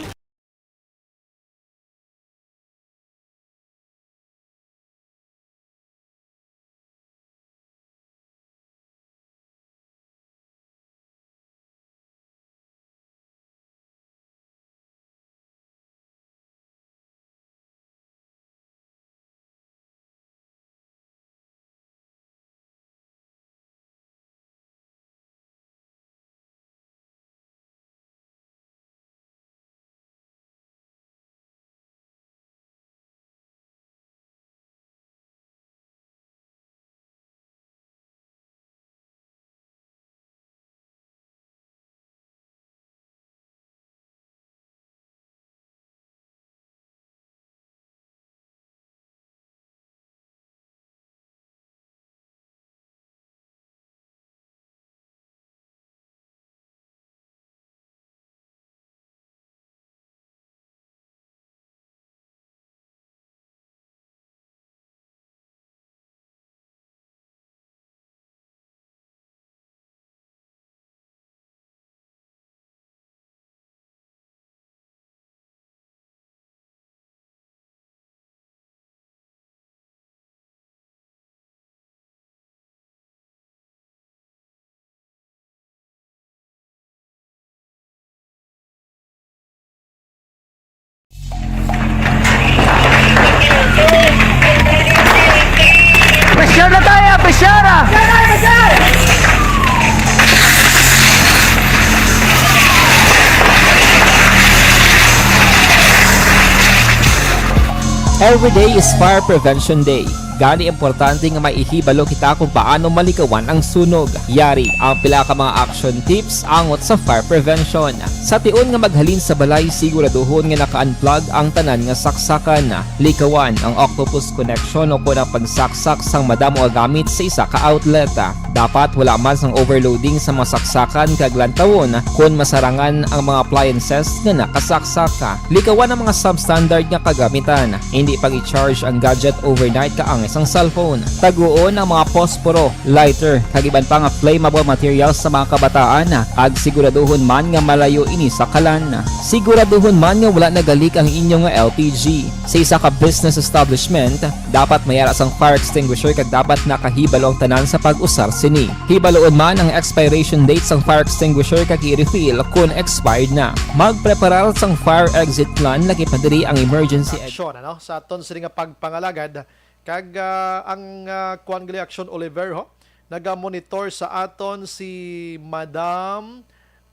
Every day is Fire Prevention Day. Gani, importante nga maihibalo kita kung paano malikawan ang sunog. Yari ang pila ka mga action tips angot sa fire prevention. Sa tion nga maghalin sa balay, siguraduhon nga naka-unplug ang tanan nga saksakan. Likawan ang octopus connection o kon ang pagsaksak sang madamo nga gamit sa isa ka outlet. Dapat wala man sang overloading sa mga saksakan kag lantawon kon masarangan ang mga appliances nga nakasaksak. Likawan ang mga substandard nga kagamitan. Hindi pag-i-charge ang gadget overnight kaangay sang cellphone. Taguon ang mga posporo, lighter, kag iban pa nga flammable materials sa mga kabataan, kag siguraduhon man nga malayo ini sa kalan. Siguraduhon man nga wala nagalik ang inyo nga L P G. Sa isa ka business establishment, dapat may ara sang fire extinguisher kag dapat nakahibalo ang tanan sa pag-usar sini. Hibaluon man ang expiration date sang fire extinguisher kag i-refill kon expired na. Magpreparar sang fire exit plan, lakip na diri ang emergency exit. Aksyon, ano, sa aton sini nga pagpangalagad. Kag, ah, ang, ah, kuwan gali, Aksyon Oliver, ho? Naga-monitor sa aton si Madam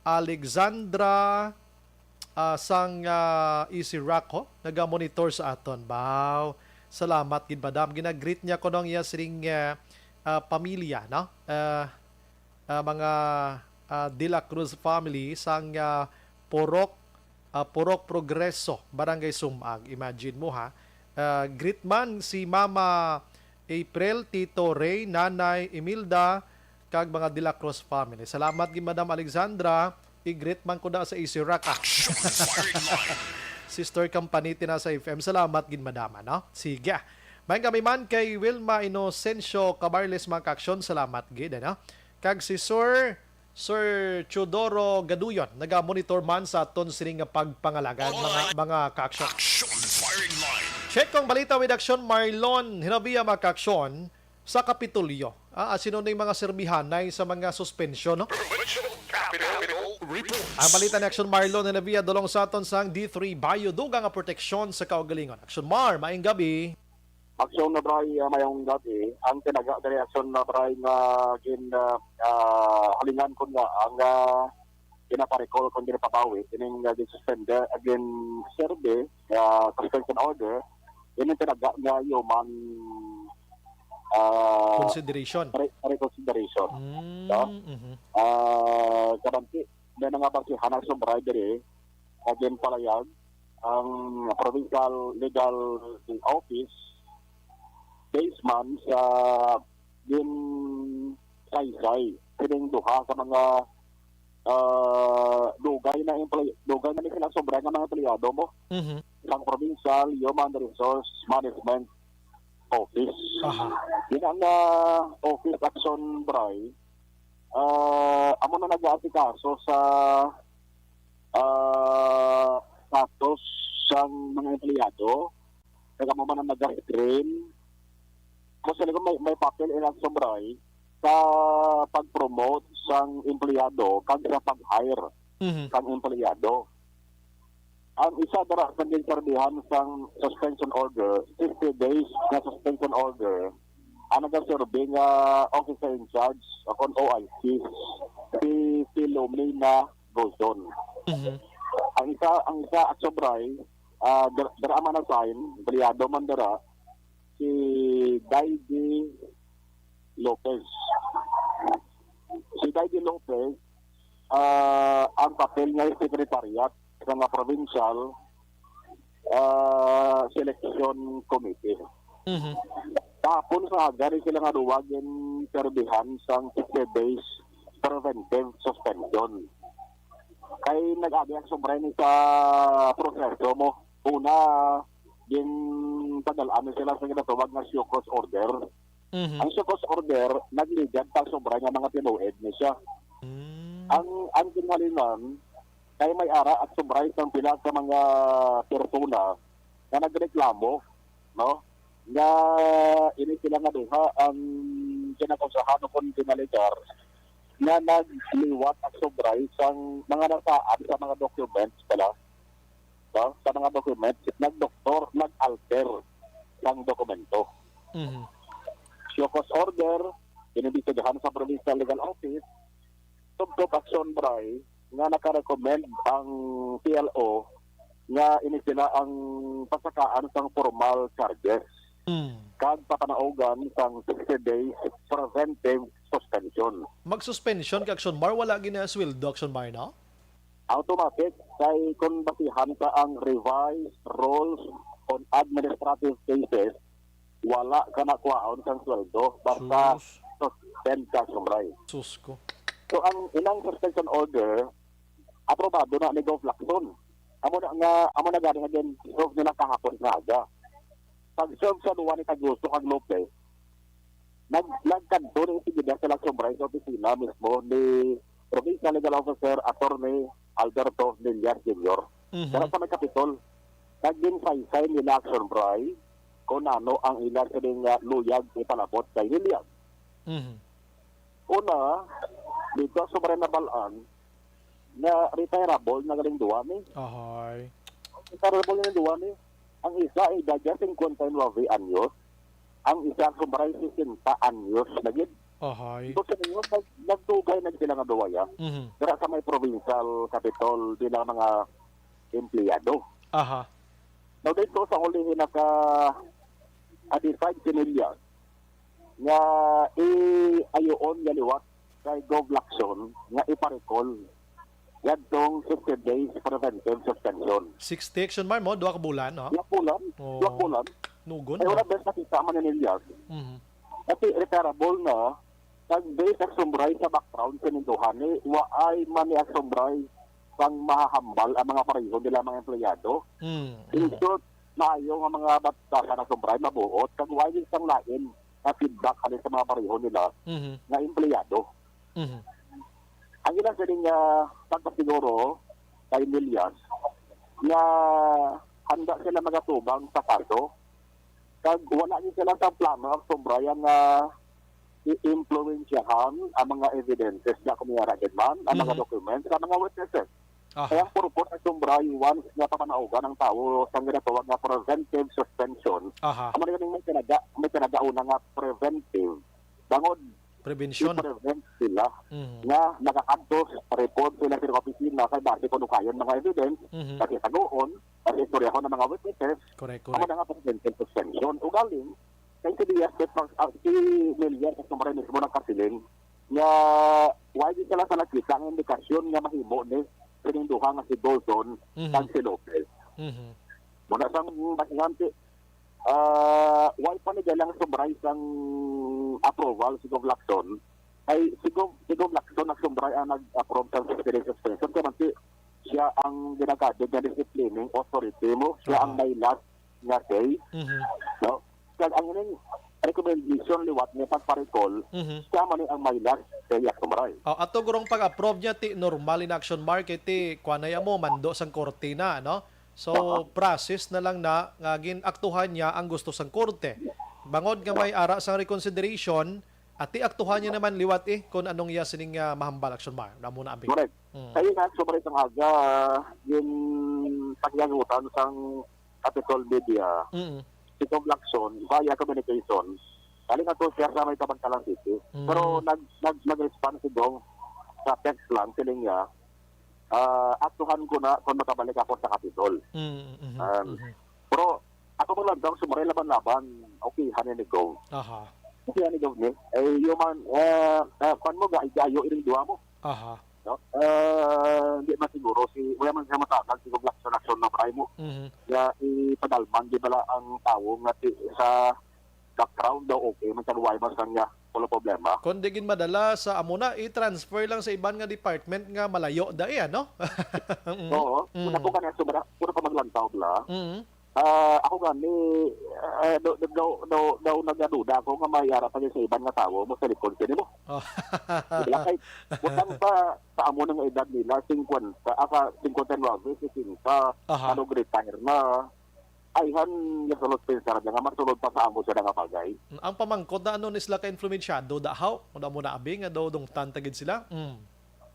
Alexandra, ah, sang, ah, Easy Rock, ho? Naga-monitor sa aton. Baw, salamat gid, Madam. Ginagreet niya kuno ang iya sining, ah, ah, pamilya, no? Ah, ah, mga, ah, De La Cruz family sang, ah, Purok, ah, Purok Progreso, Barangay Sumag. Imagine mo, ha. Ah, greet man si Mama April, Tito Ray, Nanay Imelda, kag mga De La Cruz family. Salamat gid, Madam Alexandra. I-greet man ko na sa Easy Rock, ah. Action Firing Line. Sister Campanite na sa F M. Salamat gid, Madam, ano? Sige. May kami man kay Wilma Inocencio Cabarles, mga kaaksyon. Salamat gid, ano? Kag si Sir, Sir Teodoro Gaduyon, naga-monitor man sa aton sining nga pagpangalagad, mga, mga kaaksyon. Action Firing Line. Check ang balita with Action Marlon Hinabia, mga kaaksyon, sa Kapitolyo. Ah, ah, sino ning mga serbihanay sa mga suspensyon, no? Provincial Capitol Report. Ang balita ni Action Marlon Hinabia, dulong sa aton sang D three Bio, dugang nga proteksyon sa kaugalingon. Action Mar, maayong gabi. Aksyon na, Bray, ah, mayong gabi. Ang tinaga diri, Aksyon na, Bray, nga gin, ah, ah, halingan ko nga ang, ah, ginaparecall kung ginapabawi, kining, ah, gin-suspend, ah, gin-serve, ah, suspension order, ining tinaga nga human, ah, Consideration. Re-, reconsideration. Mm, No? mhm. Ah, kabanti, may nga basihan sa Bray diri, nga ginpalayag ang Provincial Legal Office based man sa ginsaysay sining duha ka mga, ah, dugay na empley-, dugay na ni sila sobra nga mga empleyado mo Mhm. sang Provincial Human Resource Management Office. Aha. Yun ang, ah, office action, Bray. Ah, amo na nag-aasikaso sa, ah, status sang mga empleyado. Kag amo man ang nag-screen. Kung sila may, may papel ilang sobray sa pag-promote sang empleyado kag sa pag-hire Mhm. sang empleyado. Ang isa dira sa ginserbihan sang suspension order, sixty days nga suspension order, ang nagaserbi nga officer in charge o kon O I C, si Filomena Gozon. Mhm. Ang isa, ang isa at sobray, ah, dira, dira man na-sign, empleyado man dira, si Daidy Lopez. Si Daidy Lopez, ah, ang papel niya ay secretariat sa mga provincial, ah, selection committee. Mhm. Tapos sa gani sila nga duwa ginserbihan sang sixty days preventive suspension. Kay nag-agi ang sobra ni sa proseso mo. Una, ginpadal-an ni sila sa ginatawag nga show cause order. Mhm. Ang show cause order, nagligad pa sobra nga mga tinuod ni siya. Mm. Ang, ang ginhalinan, kay may ara at sobra sang pila ka mga persona nga nagreklamo, no? Nga ini sila nga duha ang kinakausahan o kon ginalegar nga nagliwat at sobra sang mga nasaan sa mga documents pala, no? Sa mga documents, nagdoktor, nag-alter sang dokumento. Mhm. Show cause order, inimbestigahan sa Provincial Legal Office, tubtob action, Bray, nga naka-recommend ang P L O nga ini sila ang pasakaan sang formal charges Mm. kag papanaugan sang sixty days preventive suspension. Mag-suspension ka, Action Mar, wala gina sweldo, Action Mar, no? Automatic, kay kung basihan ka ang revised rules on administrative cases, wala ka na kuhaon sang sweldo basta Sus. suspend ka, Action Mar. Sus ko. So, ang inang suspension order, aprobado na ni Gov Lacson. Amo na nga, amo na gani nga gin-serve nila kahapon nga aga. Pag-serve sa duwa ni Taguso kag Lopez, nag-, nagkadto ni enseguida sila, Action Mar, sa opisina mismo ni Provincial Legal Officer Attorney Alberto Villar Junior. Mhm. Dira sa may Capitol, nagginsaysay nila, Action Mar, kung ano ang ila sining, ah, luyag ipalabot kay Villar. Mhm. Una, dito sa Barinabalaan, nga retirable na galing duwa ni. Ahay. Retirable na duwa ni. Ang isa ay edad niya, cincuenta y nueve anyos. Ang isa, Action Mar, sesenta anyos na gid. Ahay. So, sa inyo, nag-, nagdugay na sila nga duwa, ya. Mhm. Dira sa may provincial capitol, bilang mga empleyado. Aha. Now, dito sa ulihin naka, ah, decide si Villar nga i-ayoon nga liwat kay Gov Lacson nga ipa-recall ngadtong sixty days preventive suspension. Sixty, Action Mar, mo, duha ka bulan, no? Duha ka bulan. Oo. Duha ka bulan. Nugon, Ay, no? Wala best nakita man ni Villar. Mhm. Kasi retirable na, kag based, Action Mar, sa background sa ninduhan, eh, waay man ni, Action Mar, pang mahahambal ang mga pareho nila mga empleyado. Mm, In mm. short, maayo nga mga batasan, Action Mar, mabuot, kag waay sang lain nga feedback halin sa mga pareho nila Mhm. nga empleyado. Mhm. Ang ila sini nga pagkasiguro kay Villar nga handa sila magatubang sa kaso, kag wala ni sila sa plano, Action Mar, nga i-impluwensyahan ang mga evidences na kung may ara gid man, ang mga Mhm. documents, ang mga witnesses. Aha. Kaya ang purpose, Action Mar, once nga papanaugan ang tawo sa ginatawag nga preventive suspension, Aha. amo na ganing may tinaga, may tinaga una nga preventive. Bangod Prevention. i-prevent sila Mhm. nga nakakadto, report sila sa opisina, kay basi kung nukayon mga evidence, Mhm. kasi taguon, kasi istoryahon ang mga witnesses, Correct, amo correct. na nga preventive suspension. Ugaling, kay si Diaz, ah, si Villar, Action Mar, mismo nagkasiling nga wala gid sila sa nakita nga indikasyon nga mahimo ni sining duha nga si Golson Mhm. kag si Lopez. Mhm. Muna sang basihan, ah, wala pa ni galang sumbray sang approval si Gov Lacson. Ay, si Gov, si Gov Lacson, Action Mar, ang nag-approve sang sixty days suspension. Kaya man si, siya ang ginakadid nga disciplining authority mo. Siya ang Aha. may last nga say. Mhm. No? Kag ang ining recommendation liwat nga pagpa-recall, Mhm. siya man ni ang may last say, Action Mar. Oh, ato gurong pag-approve niya, ti normal in, Action Mar, kay ti, kuwan na ya mo, mando sang korte na, no? So, Oo. process na lang na nga gin-aktuhan niya ang gusto sang korte. Bangod nga Oo. may ara sang reconsideration, ati aktuhan niya naman liwat, eh, kung anong iya sining, ah, mahambal, Action Mar. Amo na, abi. Correct. Mm. Kaya nga, sobra isang aga, yung pagyagutan sang Capitol Media, Mm. si Gov Lacson, via communication, galing ato siya sa may Kabankalan City. Mm. Pero nag-, nag-, nag-respond si Gov sa text lang, siling niya, ah, "Aktuhan ko na kung makabalik ako sa Capitol." Mm, mhm, Um, mhm. Pero ako man lang daw, sumari laban-laban, okay, hanin ni Gov. Aha. Okay, hanin ni Gov, ni. Eh, yung man, eh, eh, kwan mo, ga-, gayo iring duwa mo. Aha. No? Eh, hindi man siguro, si, wala man siya matatag, si Gov Lacson, Action Mar, mo. Mhm. Kaya ipadalman, di bala ang tao nga ti-, sa background daw, okay man, sa luway man sa kanya, wala problema. Kung di gid madala sa amo na, i-transfer lang sa iban nga department nga malayo da, eh, ano? Mm. Oo. Mm. Una po ka na, sobra, puro pa maglantaw, bla. Mm. Ah, ako gani, eh, daw, daw, daw, daw nagaduda ako nga may ara pa sa iban nga tawo mo sa likod sini mo. Oh. Wala kay, butang pa sa amo na nga edad nila, cinquenta, ah, sa cinquenta y nueve, sesenta, Aha. ano, retire na. Ay, han, nasulod pensar niya nga masulod pa sa amo siya nga bagay. Ang pamangkot na ano ni sila ka-influensyado, da, haw? Ano mo na abi nga daw dungtan ta gid sila? Mm.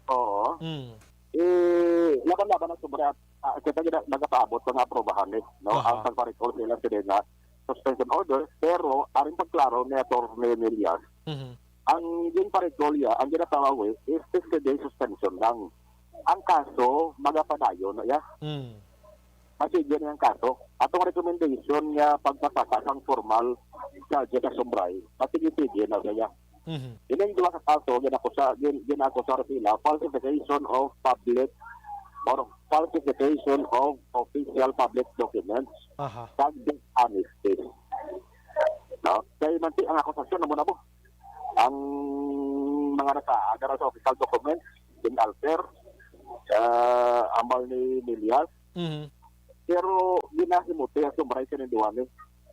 Oo. Mm. Eh, laban-laban ang sobra. Ah, kita gina-, nagapaabot pa nga aprobahan, eh, no? Aha. Ang pagpa-recall sila sila nga suspension order, pero aring pagklaro ni Attorney Nelias, Mhm. ang yung pa-recall niya, ang ginatawag, eh, is sixty day suspension lang. Ang kaso, magapadayon na, ya. Mm. masige na ang kaso. Atong recommendation nga pagpasaka sang formal charges sa Sumbray, masige-sige na siya. Mhm. Ining duha ka kaso, ginakusa, gin-, ginakusar sila, falsification of public or falsification of official public documents Aha. kag dishonesty. No? Kay manti ang akusasyon, amo na mo. Ang mga nakaagara sa official documents, in alter, ah, ambal ni Milias, Mhm. pero ginahimuti ang Sumbray kaning duha ni.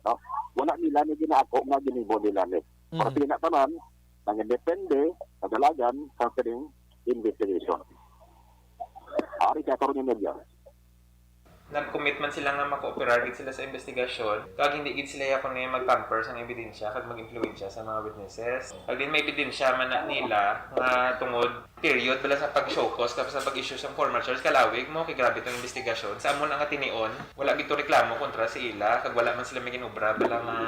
No? Wala nila ni ginaako nga ginhimo nila ni. Mhm. Para sila tanan, nangindepende, kadalagan, sa sining investigation. Ari siya karon ni Milias. Nag-commit man sila nga makooperar gid sila sa investigasyon, kag hindi gid sila yakon nga mag-tamper sang ebidensya kag mag-impluwensya sa mga witnesses. Kag din may ebidensya man na nila nga tungod period bala sa pag-show cause kag sa pag-issue sang formal charge, kalawig mo, kay grabe tong investigasyon. Sa amo na nga tinion, wala gid to reklamo kontra sa ila, kag wala man sila may ginobra bala nga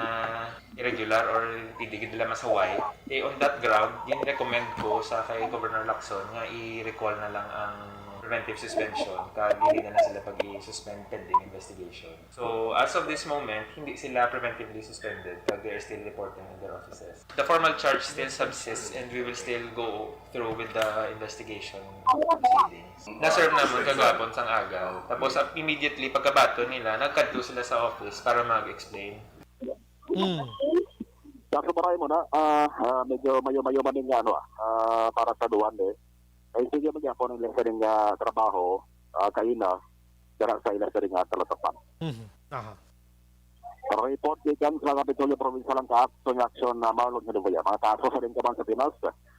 irregular or dili gid nila masaway, eh, on that ground, gin-recommend ko sa kay Governor Lacson nga i-recall na lang ang preventive suspension kag dili na lang sila pag-i-suspend pending investigation. So, as of this moment, hindi sila preventively suspended kag they are still reporting in their offices. The formal charge still subsists and we will still go through with the investigation proceedings. Na-serve naman kagapon sang aga. Tapos, uh, immediately pagkabaton nila, nagkadto sila sa office para mag-explain. Mm. Sa sumaray mo na, ah, ah, medyo mayo-mayo man nga ano, ah, ah, para sa duwan eh. Ay sige man gyapon ang ila sining, ah, trabaho, ah, kaina, dira sa ila sining, ah, talatapan. Mhm. Aha. Report gikan sa Kapitolyo Provincial ang Kaaksyon nga Aksyon na Marlon Hinovoya. Mga kaso sa rin kaban sa Pinas,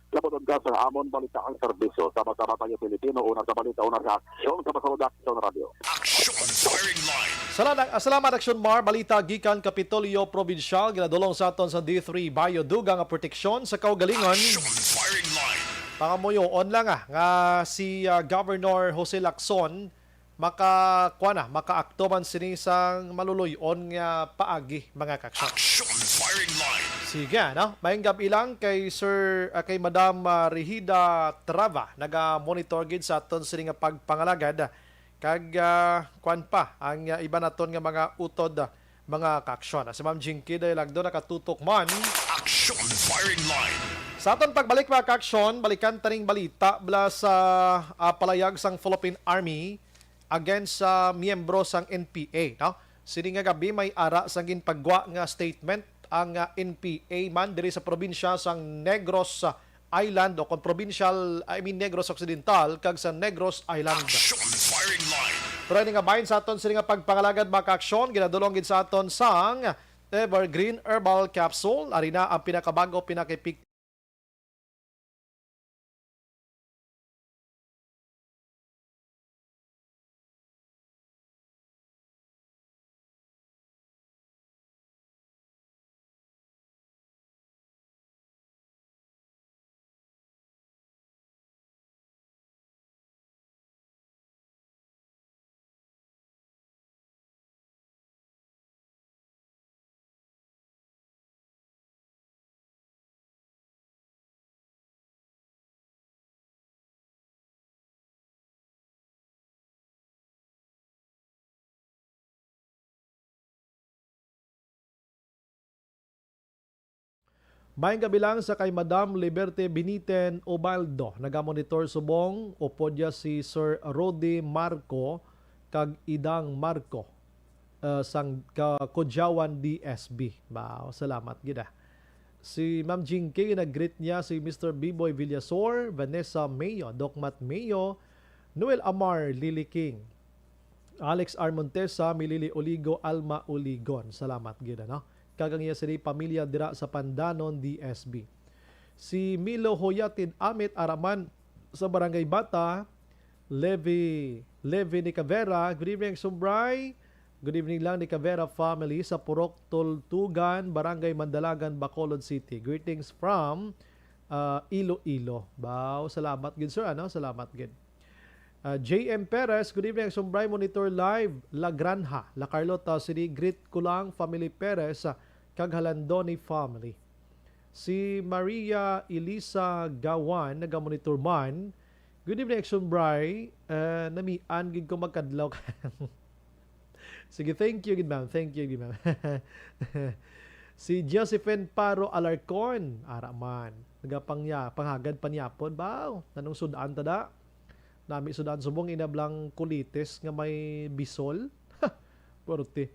Labot ka sa amon balita ang serbisyo. Sama-sama tayo, Pilipino. Una sa balita, una sa aksyon. Sa Masalod Aksyon Radio. Action Firing Line. Salamat, salamat, Action Mar. Balita gikan Kapitolyo Probinsyal. Ginadulong sa aton sa D three Bayo Dugang nga proteksyon sa kaugalingon. Action Firing Line. Pangamuyoon lang, ah, nga si, ah, Governor Jose Lacson maka-, kuwan na, makaakto man sini sang maluloy-on nga paagi, mga kaaksyon. Action Firing Line. Sige, no? Maayong gab-i lang kay Sir, ah, kay Madam, ah, Rehida Trava, naga-monitor gid sa aton sini nga pagpangalagad. Kag, ah, kuwan pa ang, ah, iba naton nga mga utod, ah, mga kaaksyon. Si Ma'am Jinky Dayalagdo nakatutok man. Action Firing Line. Sa aton pagbalik, mga kaaksyon, balikan taning balita bala sa, ah, palayag sang Philippine Army against sa miyembro sang N P A, no? Sini nga gab-i may ara sang ginpagwa nga statement ang, ah, N P A man diri sa probinsya sang Negros, ah, Island o kon provincial, I mean, Negros Occidental kag sa Negros Island. Action Firing Line. Pero ini nga bahin sa aton sini nga pagpangalagad, mga kaaksyon, ginadulong gid sa aton sang Evergreen Herbal Capsule. Ari na ang pinakabag-o, pinakapik- Maayong gabi lang sa kay Madam Liberte Biniten Ubaldo. Nagamonitor subong, upod niya si Sir Rudy Marco kag Idang Marco, uh, sang ka-, Codiawan D S B. Wow, salamat gid, ah. Si Ma'am Jinky, nag-greet niya si Mister Biboy Villasor, Vanessa Mayo, Doc Matt Mayo, Noel Amar, Lily King, Alex R. Montesa, Milili Oligo, Alma Oligon. Salamat gid, ano? Kag ang iya sini pamilya dira sa Pandanon, D S B. Si Milo Hoyatin Amit, araman sa Barangay Bata, Levi, Levi Nicavera. Good evening, Sumbray. Good evening lang, Nicavera family sa Purok Tultugan, Barangay Mandalagan, Bacolod City. Greetings from, ah, Iloilo. Wow, salamat gid, sir, ano? Salamat gid. Ah, J M Perez, good evening, Sumbray, monitor live, La Granja, La Carlota City. Greet ko lang, family Perez, ah, kag Halandoni family. Si Maria Elisa Gawan, nagamonitor man. Good evening, Action Bray. Eh, namian gid ko magkadlaw. Sige, thank you gid, ma'am. Thank you gid, ma'am. Si Josephine Paro Alarcon, ara man. Nagapangya-, panghagad panyapon. Baw, nanong sudan ta da? Nami sudan subong inablang kulitis nga may bisol. Puwerte.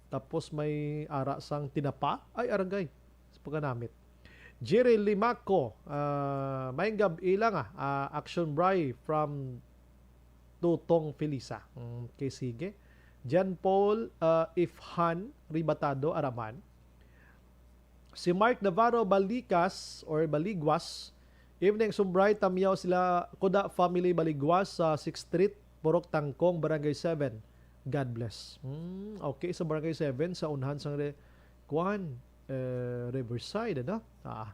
Tapos may ara sang tinapa. Ay, aragay. Sa pagkanamit. Jerry Limaco, ah, maayong gab-i lang, ah. Ah, Action Bry from Tutong Felisa. Mm, okay, sige. John Paul, ah, Ifhan Ribatado, ara man. Si Mark Navarro Balicas or Baliguas, "Evening, Action Bry, tamyaw sila Kuda family Baliguas sa Sixth Street, Purok Tangkong, Barangay seven. God bless." Hmm, okay, sa Barangay seven, sa unhan sang re-, kuan, eh, Riverside, ano? Ah.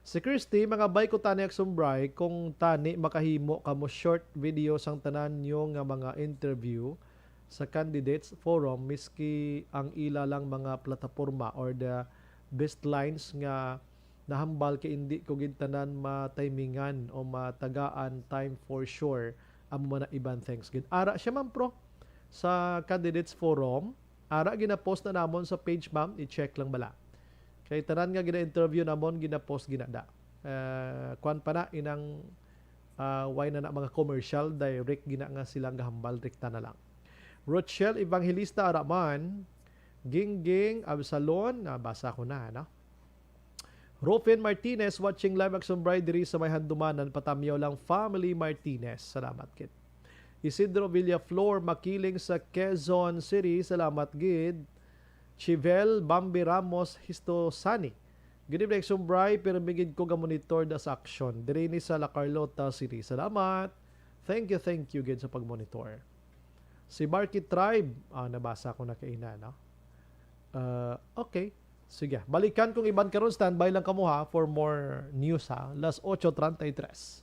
Si Christy, "Mga bay ko tani, Action Bry, kung tani makahimo kamo short video sang tanan nyo nga mga interview sa Candidates Forum, miski ang ila lang mga plataporma or the best lines nga nahambal, kay indi ko gid tanan matimingan o matagaan time for sure." Amo man na, Ivan, thanks gid. Ara siya, ma'am, pro, sa Candidates Forum. Ara, gina-post na namon sa page, ma'am. I-check lang bala. Kay tanan nga gina-interview namon, gina-post gina da. Eh, kuwan pa na, inang, ah, why na na mga commercial, direct gina nga silang gahambal, rekta na lang. Rochelle Evangelista, ara man. Gingging Absalon, nabasa ko na, no? Rufin Martinez, watching live, Action Bry, diri sa may Handumanan, patamyaw lang, family Martinez. Salamat gid. Isidro Villaflor, Makiling sa Quezon City, salamat gid. Chivel Bambi Ramos Histosani, "Good evening, Action Bry, pirmi gid ko ga-monitor da sa aksyon diri ni sa La Carlota City. Salamat." Thank you, thank you gid sa pag-monitor. Si Marky Tribe, ah, nabasa ko na kaina, no? Ah, okay. Sige, balikan kong iban karon. Standby lang kamo, ha, for more news, ha. Las ocho treinta y tres.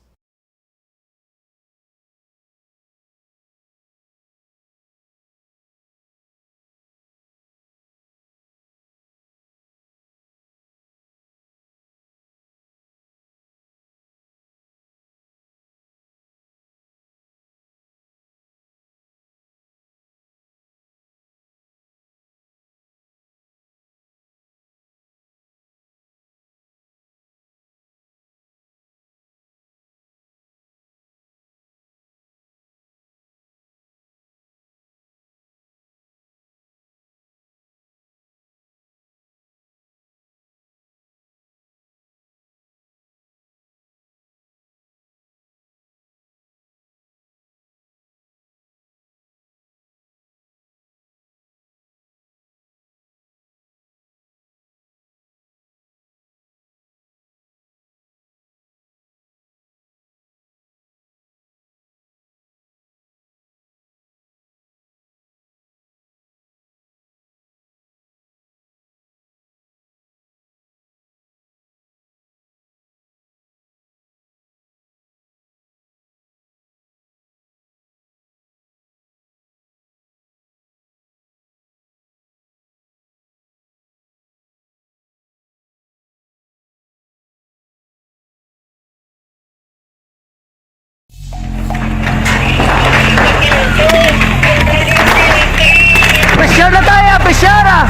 Pressure na tayo, pressure ah!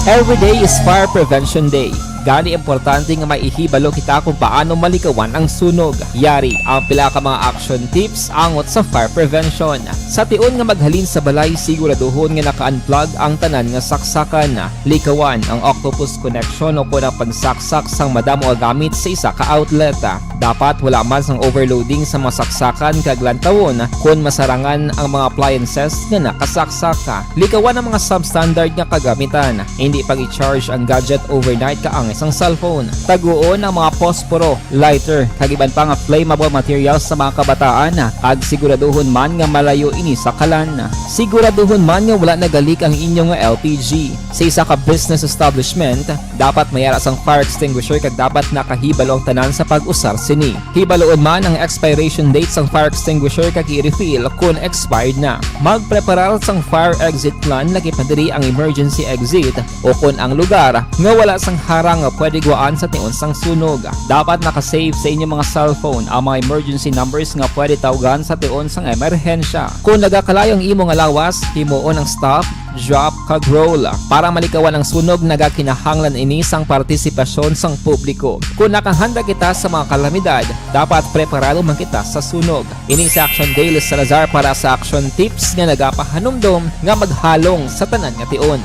Every day is Fire Prevention Day. Gani, importante nga may ihibalo kita kung paano malikawan ang sunog. Yari ang pila ka mga action tips angot sa fire prevention. Sa tion nga maghalin sa balay, siguraduhon nga naka-unplug ang tanan nga saksakan. Likawan ang octopus connection o kon ang pagsaksak sang madamo nga gamit sa isa ka outlet. Dapat wala man sang overloading sa mga saksakan kag lantawon kon masarangan ang mga appliances nga nakasaksak. Likawan ang mga substandard nga kagamitan. Hindi pag-i-charge ang gadget overnight kaangay sang cellphone. Taguon ang mga posporo, lighter, kag iban pa nga flammable materials sa mga kabataan, kag siguraduhon man nga malayo ini sa kalan. Siguraduhon man nga wala nagalik ang inyo nga L P G. Sa isa ka business establishment, dapat may ara sang fire extinguisher kag dapat nakahibalo ang tanan sa pag-usar sini. Hibaloon man ang expiration date sang fire extinguisher kag i-refill kon expired na. Magpreparar sang fire exit plan, lakip na diri ang emergency exit o kon ang lugar nga wala sang harang nga pwede gwaan sa tion sang sunog. Dapat naka-save sa inyong mga cellphone ang mga emergency numbers nga pwede tawgan sa tion sang emerhensya. Kung nagakalayo ang imo nga lawas, himuon ang stop, drop, kag roll. Para malikawan ang sunog, nagakinahanglan ini sang partisipasyon sang publiko. Kung nakahanda kita sa mga kalamidad, dapat preparado man kita sa sunog. Ini si Action Dale Salazar para sa Action Tips nga nagapahanumdom nga maghalong sa tanan nga tion.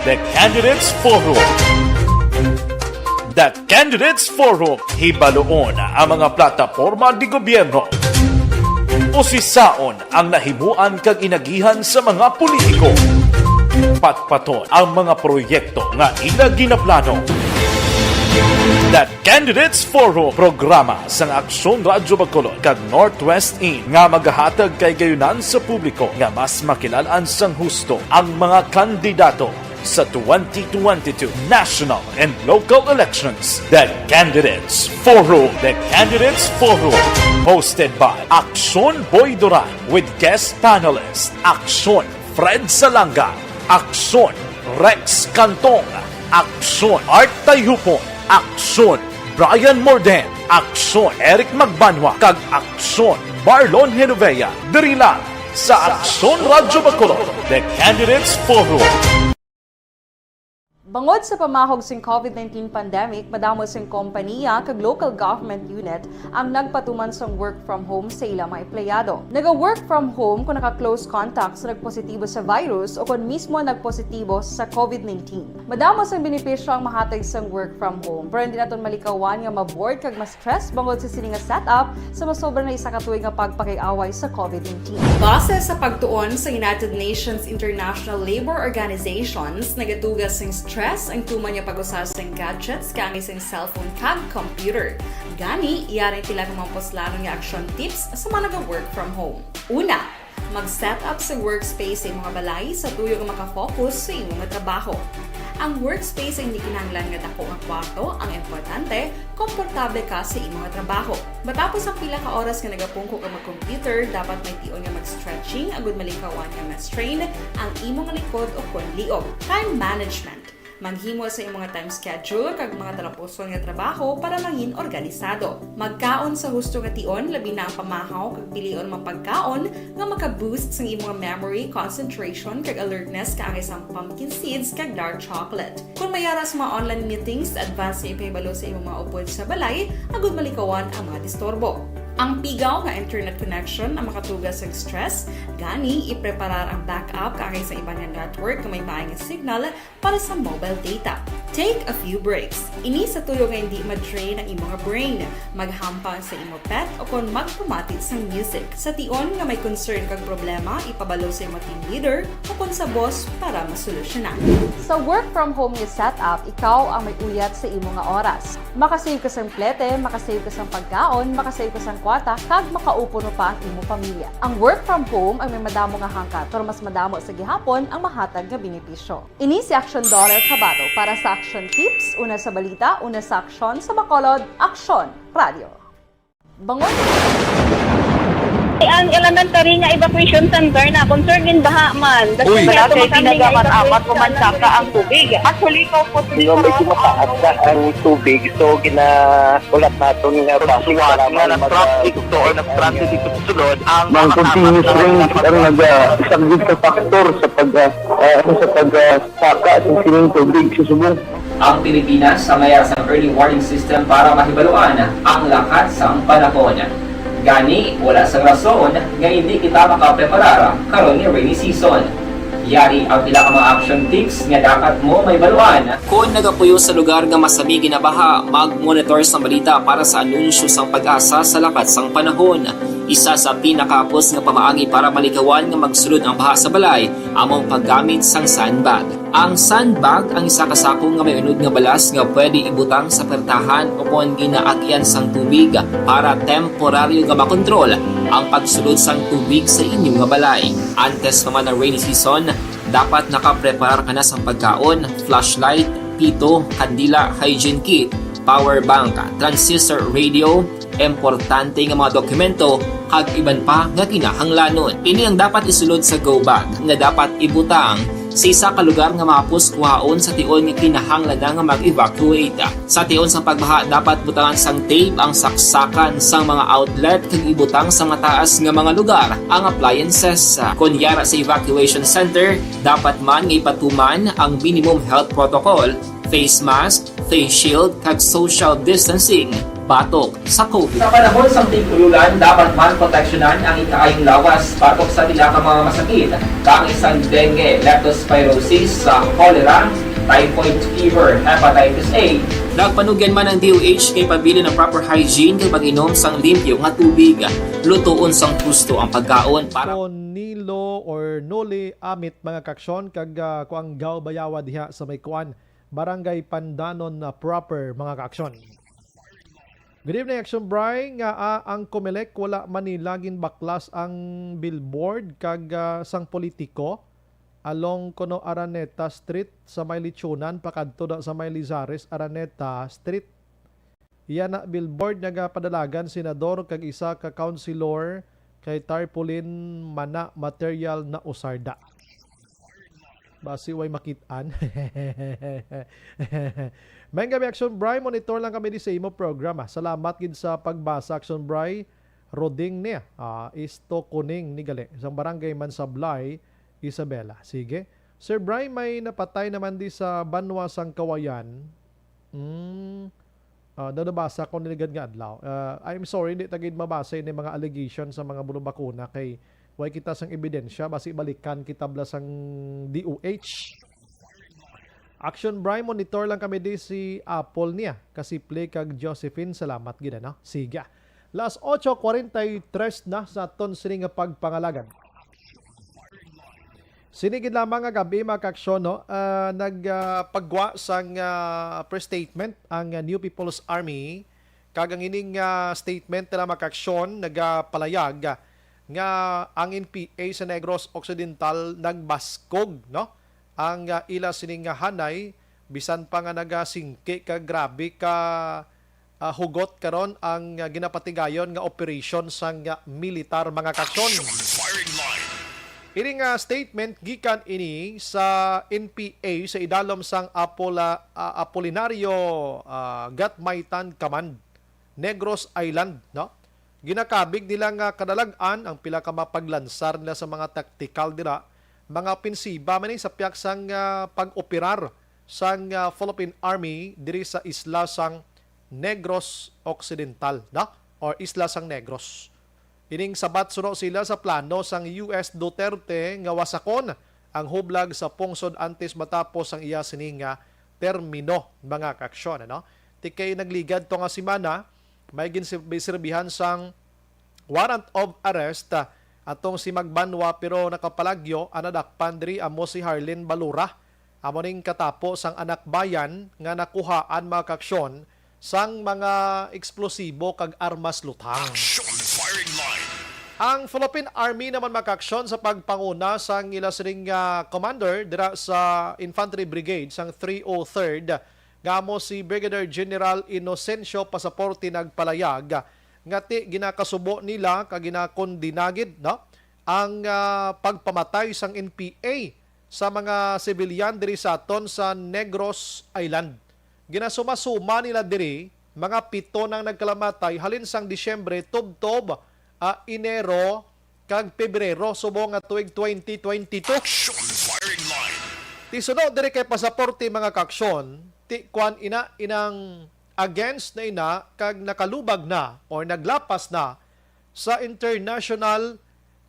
The Candidates Forum. The Candidates Forum. Hibaluon ang mga plataporma de gobyerno. Usisaon ang nahimuan kag inagihan sa mga politiko. Patpaton ang mga proyekto nga ila ginaplano. The Candidates Forum, programa sang Aksyon Radyo Bacolod kag Northwest In nga magahatag kahigayonan sa publiko nga mas makilal-an sang husto ang mga kandidato sa twenty twenty-two national and local elections. The Candidates Forum. The Candidates Forum, hosted by Aksyon Boy Duran with guest panelist Aksyon Fred Salanga, Aksyon Rex Cantong, Aksyon Art Tayhupon, Aksyon Brian Morden, Aksyon Eric Magbanwa, kag Aksyon Marlon Genovea. Diri lang sa Aksyon Radyo Bacolod, The Candidates Forum. Bangod sa pamahog sing COVID nineteen pandemic, madamo sing kompaniya kag local government unit ang nagpatuman sang work from home sa ila mga empleyado. Naga-work from home kung naka-close contact sa nagpositibo sa virus o kon mismo nagpositibo sa COVID nineteen. Madamo sang benepisyo ang mahatag sang work from home, pero hindi naton malikawan nga ma-bored kag ma-stress bangod sa sini nga setup sa masobra na isa ka tuig nga pagpakig-away sa COVID nineteen. Base sa pagtuon sa United Nations International Labor Organizations, nagatuga sing stress ang tuman nga pag-usa sing gadgets kaangay sing cellphone kag computer. Gani, yari pila ka mga puslanon nga action tips sa mga naga-work from home. Una, mag-set up sa workspace sa imong balay sa tuyo nga makafocus sa imong trabaho. Ang workspace ay hindi kinahanglan nga dako nga kwarto ang importante, komportable ka sa imong trabaho. Matapos ang pila ka oras nga nagapungko ka mag-computer, dapat may tion nga mag-stretching agud malikawan nga ma-strain ang imong likod o kon liog. Time management. Maghimo sa imong time schedule kag mga talapuson nga trabaho para mangin organisado. Magkaon sa husto nga tion, labi na ang pamahaw kag pilion mga pagkaon nga maka-boost sang imong memory, concentration, kag alertness kaangay sang pumpkin seeds kag dark chocolate. Kon may ara sa mga online meetings, advance nga ipahibalo sa imong mga upod sa balay agud malikawan ang mga disturbo. Ang pigaw nga internet connection ang makatuga sang stress, gani ipreparar ang backup kaangay sa iban nga network nga may maay nga signal para sa mobile data. Take a few breaks. Ini sa tuyo nga hindi ma-drain ang imong brain. Maghampang sa imo pet o kon magpamati sang music. Sa tion nga may concern kag problema, ipabalo sa imo team leader o kon sa boss para masolusyonan. Sa work from home nga setup, ikaw ang may uyat sa imo nga oras. Makasave ka sang plete, makasave ka sang pagkaon, makasave ka sang kwarta, kag makaupod pa ang imo pamilya. Ang work from home ang may madamo nga hangkat, pero mas madamo sa gihapon ang mahatag nga benepisyo. Ini si Action Dollar Cabato para sa Action Tips, una sa balita, una sa aksyon, sa Bacolod, Aksyon Radio. Bangon. Ang elementary nga evacuation center na concern din baha man. Uy. Malaki, tinaga man amat o mansaka ang tubig. Actually, ikaw po, di ba, medyo mataas na ang tubig. So, ginaulat naton nga base nga nag-traffic to or nag-transit dito sa sulod, ang mga continuous rain ang nagasaglit sa factor sa pag, ah, ah, sa pag, ah, saka sa sining tubig sa subong. Ang Pilipinas ang may ara sang early warning system para mahibaluan ang lakat sang panahon. Gani, wala sang rason nga hindi kita makapreparar karon nga rainy season. Yari ang pila ka mga action tips nga dapat mo mahibaluan. Kon nagapuyo sa lugar nga masami ginabaha, mag-monitor sang balita para sa anunsyo sang PAGASA sa lakat sang panahon. Isa sa pinakahapos nga pamaagi para malikawan nga magsulod ang baha sa balay amo ang paggamit sang sandbag. Ang sandbag ang isa ka sako nga may unod nga balas nga pwede ibutang sa pertahan o kon ginaagian sang tubig para temporaryo nga makontrol ang pagsulod sang tubig sa inyo nga balay. Antes pa man ang rainy season, dapat nakapreparar ka na sang pagkaon, flashlight, pito, kandila, hygiene kit, power bank, transistor radio, importante nga mga dokumento, kag iban pa nga kinahanglanon. Ini ang dapat isulod sa go bag nga dapat ibutang sa isa ka lugar nga mahapos kuhaon sa tion nga kinahanglan na nga mag-evacuate. Sa tion sang pagbaha, dapat butangan sang tape ang saksakan sang mga outlet kag ibutang sa mataas nga mga lugar ang appliances. Kon yara sa evacuation center, dapat man nga ipatuman ang minimum health protocol, face mask, face shield, kag social distancing batok sa COVID. Sa panahon sang tig-ululan, dapat man proteksyonan ang ikaayong lawas batok sa pila ka mga masakit, kaangay sang dengue, leptospirosis, sa cholera, typhoid fever, hepatitis A. Nagpanugyan man ang D O H kay pabilin ang proper hygiene kag pag-inom sang limpyo nga tubig. Lutoon sang husto ang pagkaon para Conilo or Noli Amit, mga kaaksyon, kag, ah, Kuang Gao Bayawa diha sa may kuan, Barangay Pandanon na proper, mga kaaksyon. Good evening, Action Bry. Nga, ah, ang Comelec, wala man nila ginbaklas ang billboard kag, ah, sang politiko along kuno Araneta Street sa may Lechonan pakadto da sa may Lizares Araneta Street. Iya na billboard nagapadalagan senador kag isa ka councilor kay tarpaulin man na material na usarda. Basi way makit-an. May gabi, Action Bry, monitor lang kami di sa imo programa. Salamat gid sa pagbasa, Action Bry. Roding niya, ah, Isto Kuning ni gali, sang barangay Mansablay, Isabela. Sige. Sir Bry, may napatay naman di sa banwa sang Kawayan. Hmm. Ah, daw nabasa ko niligad nga adlaw. Ah, I'm sorry, di ta gid mabasa ini mga allegation sa mga bulubakuna kay way kita sang ebidensya, basi balikan kita bala sang D O H. Action Bry, monitor lang kami di si Apple niya. Kasiple kag Josephine, salamat gid, ano? Sige. Las ocho cuarenta y tres na sa aton sini nga pagpangalagan. Sini gid lamang nga gabi, mga kaaksyon, no? Ah, nag, ah, pagwa sang, ah, press statement ang, ah, New People's Army, kag ang ining, ah, statement nila, mga kaaksyon, nagapalayag, ah, nga ang N P A sa Negros Occidental nagbaskog, no? Ang, ah, ila sining nga hanay, bisan pa nga nagasingki ka grabe ka ah, hugot karon ang, ah, ginapatigayon nga operasyon sang, ah, militar, mga kaaksyon. Ini nga statement gikan ini sa N P A sa idalom sang Apola-, ah, Apolinario, ah, Gatmaitan Command, Negros Island, no? Ginakabig nila nga kadalag-an ang pila ka mapaglansar nila sa mga taktikal dira, mga opensiba man ni sa piyak sang, ah, pag-operar sang, ah, Philippine Army diri sa isla sang Negros Occidental, no? Or Isla sang Negros. Ining sabat suno sila sa plano sang U S Duterte nga wasakon ang hublag sa pungsod antes matapos ang iya sini nga termino, mga kaaksyon, ano? Ti kay nagligad to nga semana, may ginsirbihon sang warrant of arrest, ah, atong si Magbanwa, pero nakapalagyo ang nadakpan diri amo si Harlin Balura. Amo ning katapo sang anak bayan nga nakuhaan, mga kaaksyon, sang mga eksplosibo kag armas luthang. Action firing line. Ang Philippine Army naman, mga kaaksyon, sa pagpanguna sang ila sining, ah, commander dira sa Infantry Brigade sang three oh third, nga amo si Brigadier General Inocencio Pasaporte, nagpalayag nga ti ginakasubo nila kag ginakondena gid, no, ang, ah, pagpamatay sang N P A sa mga sibilyan diri sa aton sa Negros Island. Ginasuma-suma nila diri, mga pito nang nagkalamatay halin sang Disyembre tubtob, ah, Enero kag Pebrero subong nga tuig twenty twenty-two. Action firing line. Ti suno diri kay Pasaporte, mga kaaksyon, ti kuan ina, inang against na ina kag nakalubag na or naglapas na sa international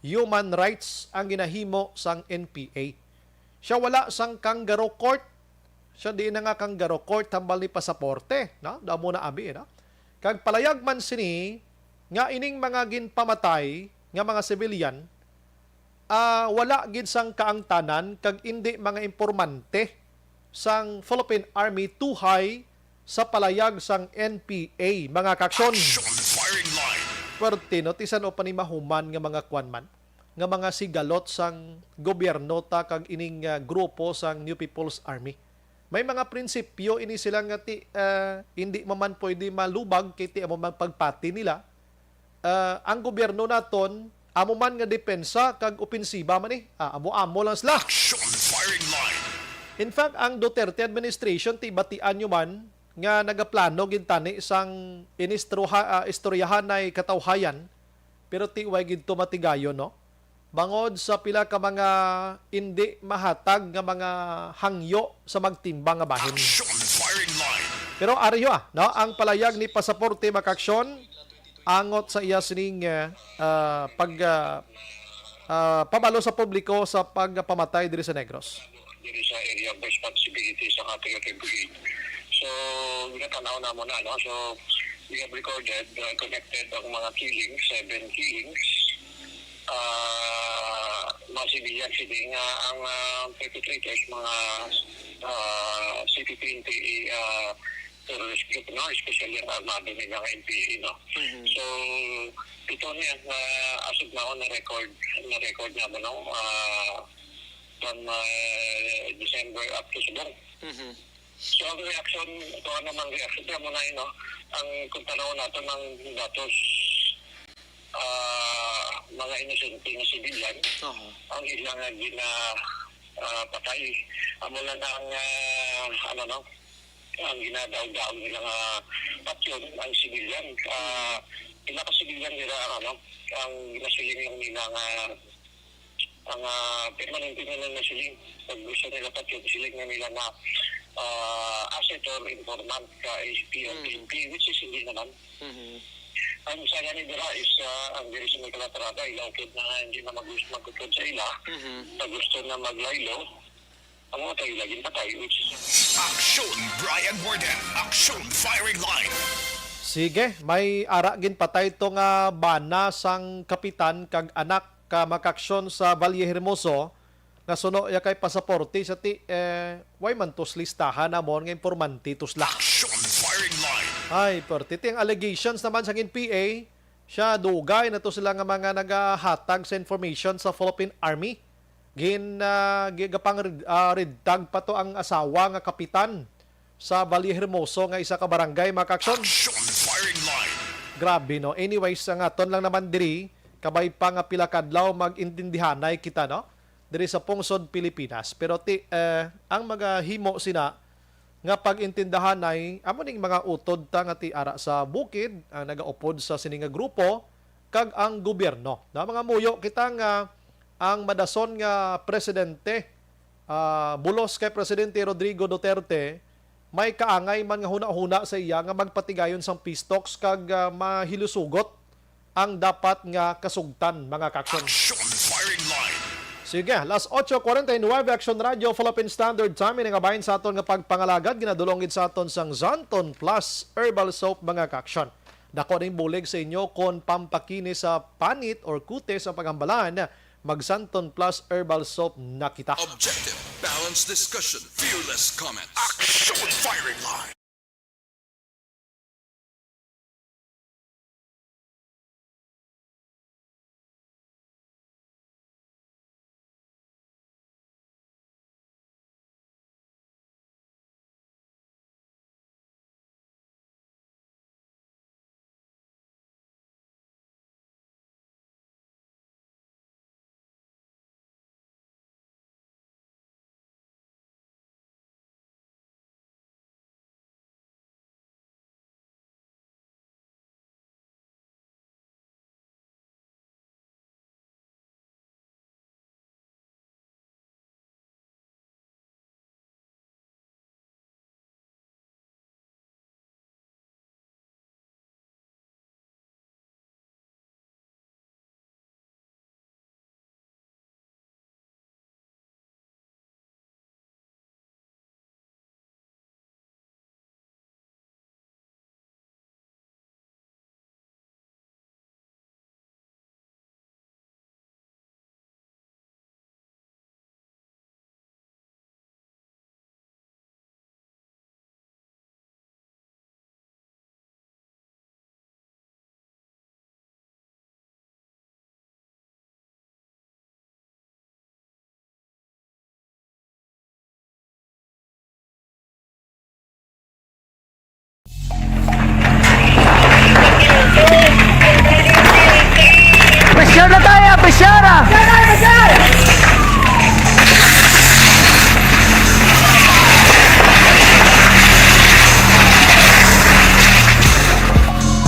human rights ang ginahimo sang N P A. Siya wala sang kangaroo court. Siya di na nga kangaroo court hambal ni Pasaporte, no? Daw mo na abi, no? Kag palayag man sini nga ining mga ginpamatay nga mga civilian, ah, wala gid sang kaangtanan kag indi mga impormante sang Philippine Army tuhay sa palayag sang N P A, mga kaaksyon. Action firing line. Pwerte, no? Ti san-o pa ni mahuman nga mga kwan man, nga mga sigalot sang gobyerno ta kag ining, ah, grupo sang New People's Army. May mga prinsipyo ini sila nga ti, ah, hindi man, man pwede malubag kay ti amo man pagpati nila. Ah, ang gobyerno naton, amo man nga depensa kag opensiba man eh. Ah, amo-amo lang sila. Action firing line. In fact, ang Duterte administration, ti batian nyo man nga nagaplano gid tani sang inistroha-, ah, istoryahanay katawhayan, pero ti way gid to matigayon, no? Bangod sa pila ka mga indi mahatag nga mga hangyo sa magtimbang nga bahin. Action firing line. Pero ariho, ah, no, ang palayag ni Pasaporte Makaksyon angot sa iya sining, eh, ah, pag, ah, ah, pabalo sa publiko sa pagpamatay diri sa Negros. Diri sa area of responsibility sa ating brigade. So, ginatanaw namo na, no? So, we have recorded, uh, connected ang mga killings, seven killings. Ah, mga civilian sini nga ang, ah, perpetrators, mga, ah, C P P N P A, ah, terrorist group, no? Especially ang armado nila nga N P A, no? Mhm. So, ito niya, ah, as of now, na-record, na-record na mo, no? Ah, from, ah, December up to subong. Mhm. So, ang reaction, kung ano man reaction, kaya mo na yun, no? Ang, kung tanaw nato ng datos, ah, mga inosente nga civilian, Oho. ang ilang nga gina, ah, patay. Amo na na ang, ah, ano, no? Ang ginadaog-daog nila nga patyon, ang civilian. Ah, pila ka civilian nila, ano, ang ginasiling lang nila nga ang, ah, permanente na lang na siling. Pag gusto nila pa, siling na nila na, ah, asset or informant ka A P o Mm. P N P, which is hindi naman. Mhm. Ang isa nga ni dira is, ah, ang diri sa may Calatrava, ila upod na nga hindi na mag-, mag-upod sa ila. Mhm. Sa gusto na maglaylo, ang mga tayo laging patay, which is Action, Brian Warden. Action, firing line. Sige, may ara ginpatay to nga bana sang kapitan kag anak ka Makaksyon sa Valle Hermoso nga suno ya kay pasaporte sa ti, eh, way man tos listahan namon nga impormante tos la. Action firing line. Ay, perti. Ti ang allegations naman sa N P A, siya dugay na to sila nga mga nagahatag sa information sa Philippine Army. Gin, ah, gi-, gapang red, ah, red tag pa to ang asawa nga kapitan sa Valle Hermoso nga isa ka barangay, Makaksyon. Action firing line. Grabe, no? Anyways, ang aton lang naman diri, kabay pa nga pila kadlaw mag-intindihanay kita, no? Diri sa pungsod Pilipinas. Pero ti, eh, ang magahimo sina nga pag-intindahanay, amo ning mga utod ta nga ti ara sa bukid, ang nagaupod sa sini nga grupo, kag ang gobyerno. Na mga muyo kita nga ang madason nga presidente, ah, bulos kay Presidente Rodrigo Duterte, may kaangay man nga hunahuna sa iya nga magpatigayon sang peace talks kag, ah, mahilusugot ang dapat nga kasugtan, mga Kaaksyon. Action firing line. Sige, las ocho cuarenta y nueve, Action Radio, Philippine Standard Time, ini nga bahin sa aton nga pagpangalagad, ginadulong gid sa aton sang Xanthone Plus Herbal Soap, mga Kaaksyon. Dako ning bulig sa inyo kon pampakinis sa panit or kutis ang paghambalan, mag Xanthone Plus Herbal Soap na kita. Objective, balanced discussion, fearless comments. Action firing line.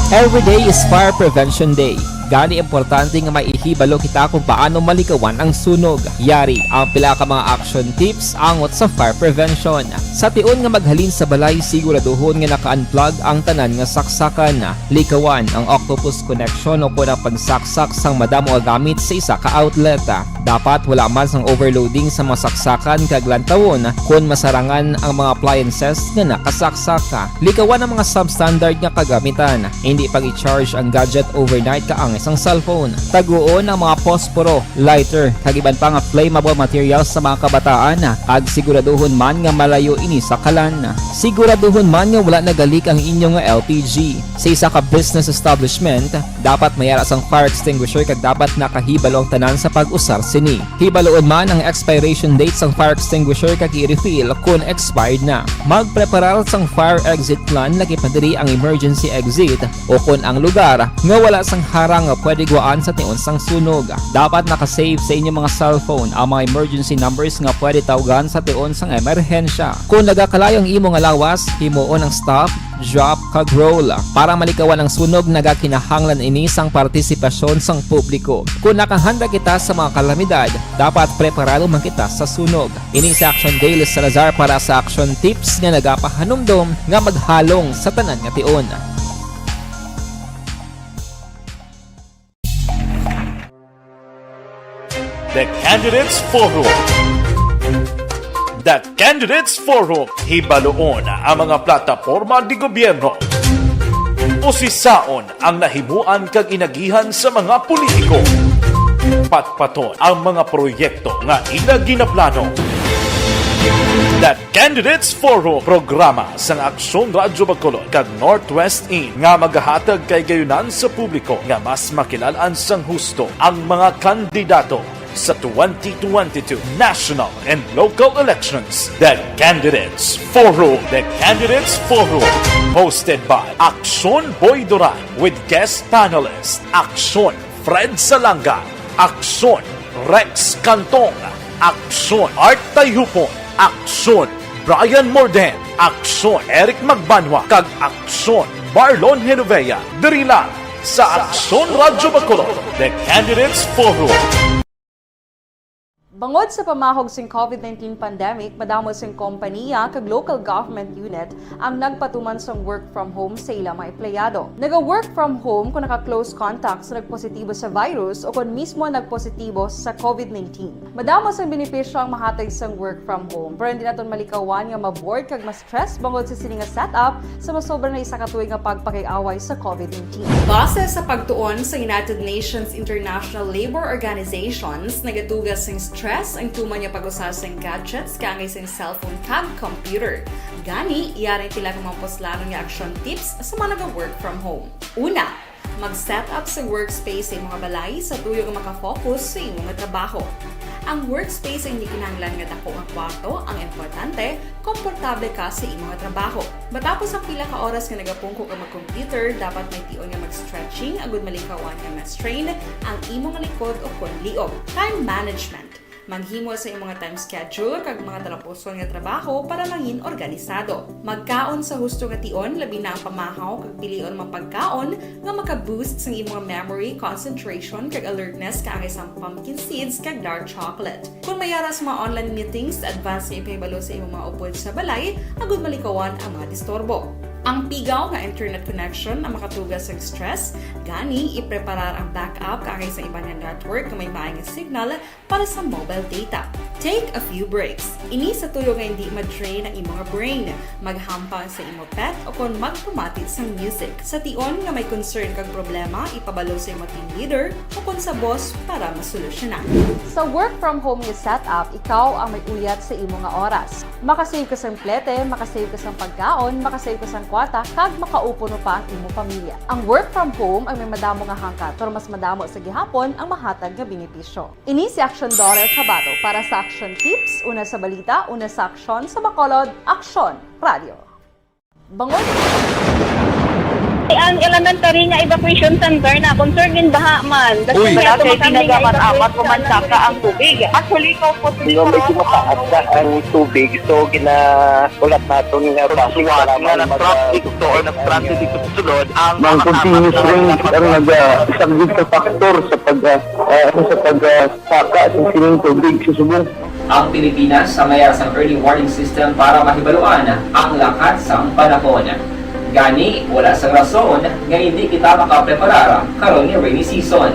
Every day is Fire Prevention Day. Gani importante nga may ihibalo kita kung paano malikawan ang sunog. Yari ang pila ka mga action tips angot sa fire prevention. Sa tion nga maghalin sa balay, siguraduhon nga naka-unplug ang tanan nga saksakan. Likawan ang octopus connection o kon ang pagsaksak sang madamo nga gamit sa isa ka outlet. Dapat wala man sang overloading sa mga saksakan kag lantawon kon masarangan ang mga appliances nga nakasaksak. Likawan ang mga substandard nga kagamitan. Hindi pag-i-charge ang gadget overnight kaangay sang cellphone. Taguon ang mga posporo, lighter, kag iban pa nga flammable materials sa mga kabataan, kag siguraduhon man nga malayo ini sa kalan. Siguraduhon man nga wala nagalik ang inyo nga L P G. Sa isa ka business establishment, dapat may ara sang fire extinguisher kag dapat nakahibalo ang tanan sa pag-usar sini. Hibaluon man ang expiration date sang fire extinguisher kag i-refill kon expired na. Magpreparar sang fire exit plan, laki pa diri ang emergency exit o kon ang lugar nga wala sang harang nga pwede gwaan sa tion sang sunog. Dapat naka-save sa inyo mga cellphone ang mga emergency numbers nga pwede tawgan sa tion sang emerhensya. Kon nagakalayo ang imo nga lawas, himuon ang stop, drop, kag roll. Para malikawan ang sunog, nagakinahanglan ini sang partisipasyon sang publiko. Kon nakahanda kita sa mga kalamidad, dapat preparado man kita sa sunog. Ini si Action Daily Salazar para sa Action Tips nga nagapahanumdom nga maghalong sa tanan nga tion. The Candidates Forum. The Candidates Forum. Hibaluon ang mga plataporma de gobyerno. Usisaon ang nahimuan kag inagihan sa mga politiko. Patpaton ang mga proyekto nga ila ginaplano. The Candidates Forum, programa sang Aksyon Radyo Bacolod kag Northwest In nga magahatag kay gayunan sa publiko nga mas makilal-an sang husto ang mga kandidato sa twenty twenty-two national and local elections. The Candidates Forum. The Candidates Forum, hosted by Aksyon Boy Duran with guest panelist Aksyon Fred Salanga, Aksyon Rex Cantong, Aksyon Art Tayhupon, Aksyon Brian Morden, Aksyon Eric Magbanwa, kag Aksyon Marlon Genovea, diri lang sa Aksyon Radyo Bacolod, The Candidates Forum. Bangod sa pamahog sing covid nineteen pandemic, madamo sing kompanya kag local government unit ang nagpatuman sang work from home sa ila mga empleyado. Naga-work from home kung naka-close contact sa nagpositibo sa virus o kon mismo nagpositibo sa covid nineteen. Madamo sang benepisyo ang mahatag sang work from home, pero hindi naton malikawan nga ma-bored kag ma-stress bangod sa sini nga setup sa masobra na isa ka tuig nga pagpakig-away sa covid nineteen. Base sa pagtuon sa United Nations International Labor Organizations, nagatuga sing stress ang tuman nga pag-usa sing gadgets kaangay sing cellphone kag computer. Gani, yari ang pila ka mga puslanon nga action tips sa mga naga-work from home. Una, mag-set up sa workspace sa imo nga balay sa tuyo nga makafocus sa imo nga trabaho. Ang workspace ay hindi kinahanglan nga dako nga kwarto ang importante, komportable ka sa imo nga trabaho. Matapos ang pila ka oras nga nagapungko ka mag-computer, dapat may tion nga mag-stretching agud malikawan nga ma-strain ang imo nga likod o kon liog. Time management. Maghimo sa imo nga time schedule kag mga talapuson nga trabaho para mangin organisado. Magkaon sa husto nga tion, labi na ang pamahaw kag pilion mga pagkaon nga maka-boost sang imo nga memory, concentration, kag alertness kaangay sang pumpkin seeds kag dark chocolate. Kon may ara sa mga online meetings, advance nga ipahibalo sa imo mga upod sa balay agud malikawan ang mga disturbo. Ang pigaw nga internet connection ang makatuga sa stress, gani ipreparar ang backup kaangay sa iban nga network nga may maay nga signal para sa mobile data. Take a few breaks. Ini sa tuyo nga hindi ma-drain ang imo nga brain. Maghampang sa imo pet o kon magpamati sang music. Sa tion nga may concern kag problema, ipabalo sa imo team leader o kon sa boss para masolusyonan. Sa work from home nga setup, ikaw ang may uyat sa imo nga oras. Makasave ka sang plete, makasave ka sang pagkaon, makasave ka sang kwarta, kag makaupo pa ang imo pamilya. Ang work from home ay may madamo nga hangkat, pero mas madamo sa gihapon ang mahatag nga benepisyo. Ini si Action Daughter Kabato para sa Action Tips, una sa balita, una sa aksyon, sa Bacolod, Aksyon Radio. Bangod Ang elementary nga evacuation center na concern in baha man. Uy. Wala kay ginagamit-amat o mansaka ang tubig. Actually, ikaw po, medyo mataas na ang tubig, so gina-, ulat naton nga basi nga nag-traffic to or nag-transit dito sa sulod ang mga continuous rain ang nag-, ah, isang big factor sa pag, ah, ah, sa pag, ah, saka sa sining tubig sa subong. Ang Pilipinas sa mayara sang early warning system para mahibaluan ang lakat sang panahon. Gani, wala sang rason nga hindi kita makapreparar karon nga rainy season.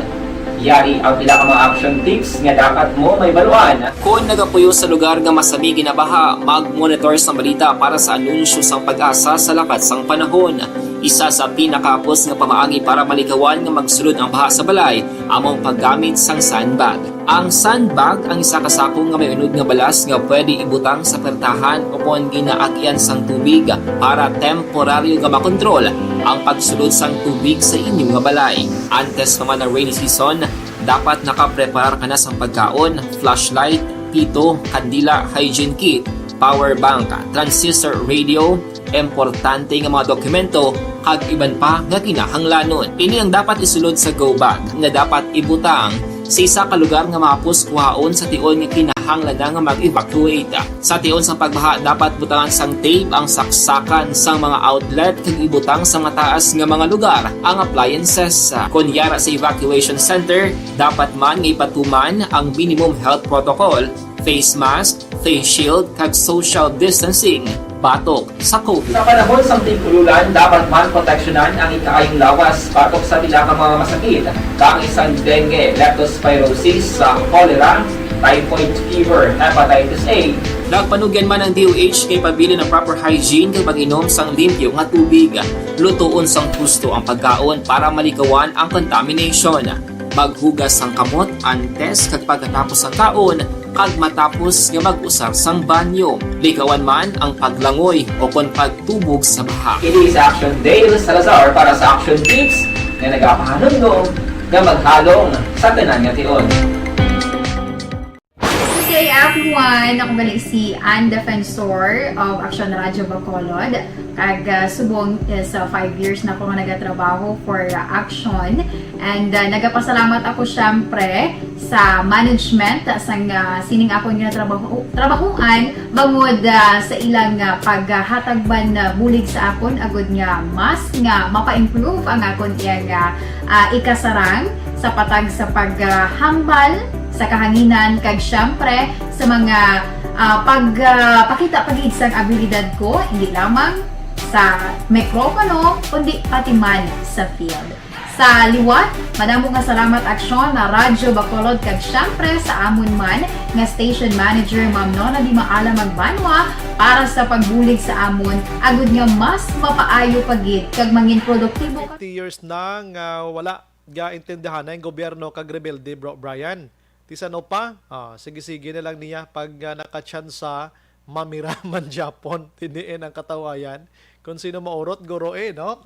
Yari ang pila ka mga action tips nga dapat mo mahibaluan. Kon nagapuyo sa lugar nga masami ginabaha, mag-monitor sa balita para sa anunsyo sang PAGASA sa lakat sang panahon. Isa sa pinakahapos nga pamaagi para malikawan nga magsulod ang baha sa balay amo ang paggamit sang sandbag. Ang sandbag ang isa ka sako nga may unod nga balas nga pwede ibutang sa pertahan o kon ginaagyan sang tubig para temporaryo nga makontrol ang pagsulod sang tubig sa inyo nga balay. Antes pa man ang rainy season, dapat nakapreparar ka na sang pagkaon, flashlight, pito, kandila, hygiene kit, power bank, transistor radio, importante nga mga dokumento, kag iban pa nga kinahanglanon. Ini ang dapat isulod sa go bag nga dapat ibutang sa isa ka lugar nga mahapos kuhaon sa tion nga kinahanglan na nga mag-evacuate. Sa tion sang pagbaha, dapat butangan sang tape ang saksakan sang mga outlet kag ibutang sa mataas nga mga lugar ang appliances. Kon yara sa evacuation center, dapat man nga ipatuman ang minimum health protocol, face mask, face shield, kag social distancing batok sa COVID. Sa panahon sang tig-ululan, dapat man proteksyonan ang ikaayong lawas batok sa pila ka mga masakit, kaangay sang dengue, leptospirosis, sa cholera, typhoid fever, hepatitis A. Nagpanugyan man ang D O H kay pabilin ang proper hygiene kag pag-inom sang limpyo nga tubig, lutoon sang husto ang pagkaon para malikawan ang contamination. Maghugas sang kamot antes kag pagkatapos sang kaon kag matapos nga mag-usar sang banyo. Likawan man ang paglangoy o kon pagtubog sa baha. Ini si Action Dale Salazar para sa Action Tips nga nagapahanumdom nga maghalong sa tanan nga tion. Good day, everyone. Ako gali si Ann Defensor of Action Radio Bacolod. Kag, ah, subong is, ah, five years na ako nga nagatrabaho for, ah, Action. And, ah, nagapasalamat ako, syempre, sa management sang, ah, sining akon nga trabaho, trabahoan bangod, ah, sa ilang, ah, paghatag man, ah, bulig sa akon agud nga mas nga mapa-improve ang akon iyang, ah, ah, ikasarang sa patag sa paghambal sa kahanginan kag, syempre, sa mga, ah, pag, ah, pakita pa gid sang abilidad ko, hindi lamang sa mikropono, kundi pati man sa field. Sa liwat, madamo nga salamat, Aksyon, na Radyo Bacolod, kag syempre sa amon man nga station manager, Ma'am Nona Di Maala Magbanwa, para sa pagbulig sa amon, agud nga mas mapaayo pa gid kag mangin produktibo. Fifty years na nga wala ga intindihan ang gobyerno kag rebelde, Bro Brian. Ti sano pa? Ah, sige-sige na lang niya pag, ah, nakatsansa, mamira man gyapon, tiniin ang katawayan. Kung sino maurot, guro eh, no?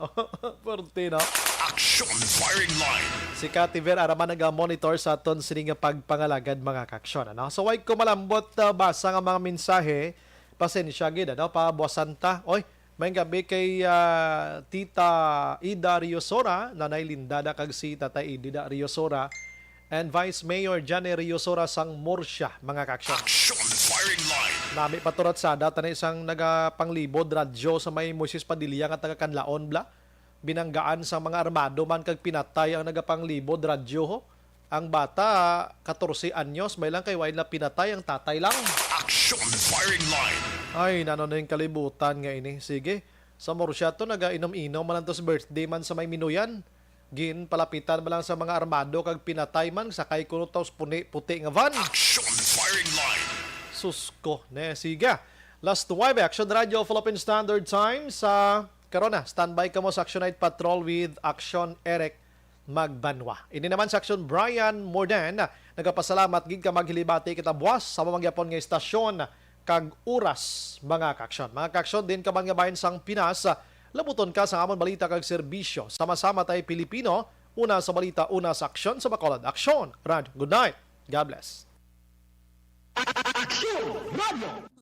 Porte, no? Action Firing Line. Si Cathy Ver Araman naga-monitor sa aton sini nga pagpangalagad, mga kaaksyon, ano? So, way ko malambot, ah, basa nga mga mensahe. Pasensya gid, ano? Pabuasan ta. Oy, may gabi kay, ah, Tita Ida Riosora, Nanay Linda na kag si Tatay Ida Riosora, and Vice Mayor Johnny Riosora sang Murcia, mga kaaksyon. Action Firing Line. Nami pa to ratsada, tani sang nagapanglibod radyo sa may Moises Padilla nga taga Canlaon, bla. Binanggaan sang mga armado man kag pinatay ang nagapanglibod radyo, ho. Ang bata, katorse anyos, may lang kay way na pinatay ang tatay lang. Action Firing Line. Ay, nano na yung kalibutan nga ini. Sige, sa Murcia to, nagainom-inom man to sa birthday man sa may Minuyan. Ginpalapitan man lang sa mga armado kag pinatay man, sakay kuno taos puni, puti nga van. Action Firing Line. Sus ko, ne, siga. Last Nueve, Action Radio, Philippine Standard Time sa karon na. Standby kamo sa Action Night Patrol with Action Eric Magbanwa. Ini naman sa Action Brian Morden. Nagapasalamat gid ka maghilibati kita buwas sa mamangyapon nga istasyon kag oras, mga kaaksyon. Mga kaaksyon, din ka man nga bahin sang Pinas, labuton ka sa amon balita kag serbisyo. Sama-sama tay Pilipino, una sa balita, una sa aksyon, sa Bacolod Aksyon. Rad, good night. God bless. Aksyon Radio.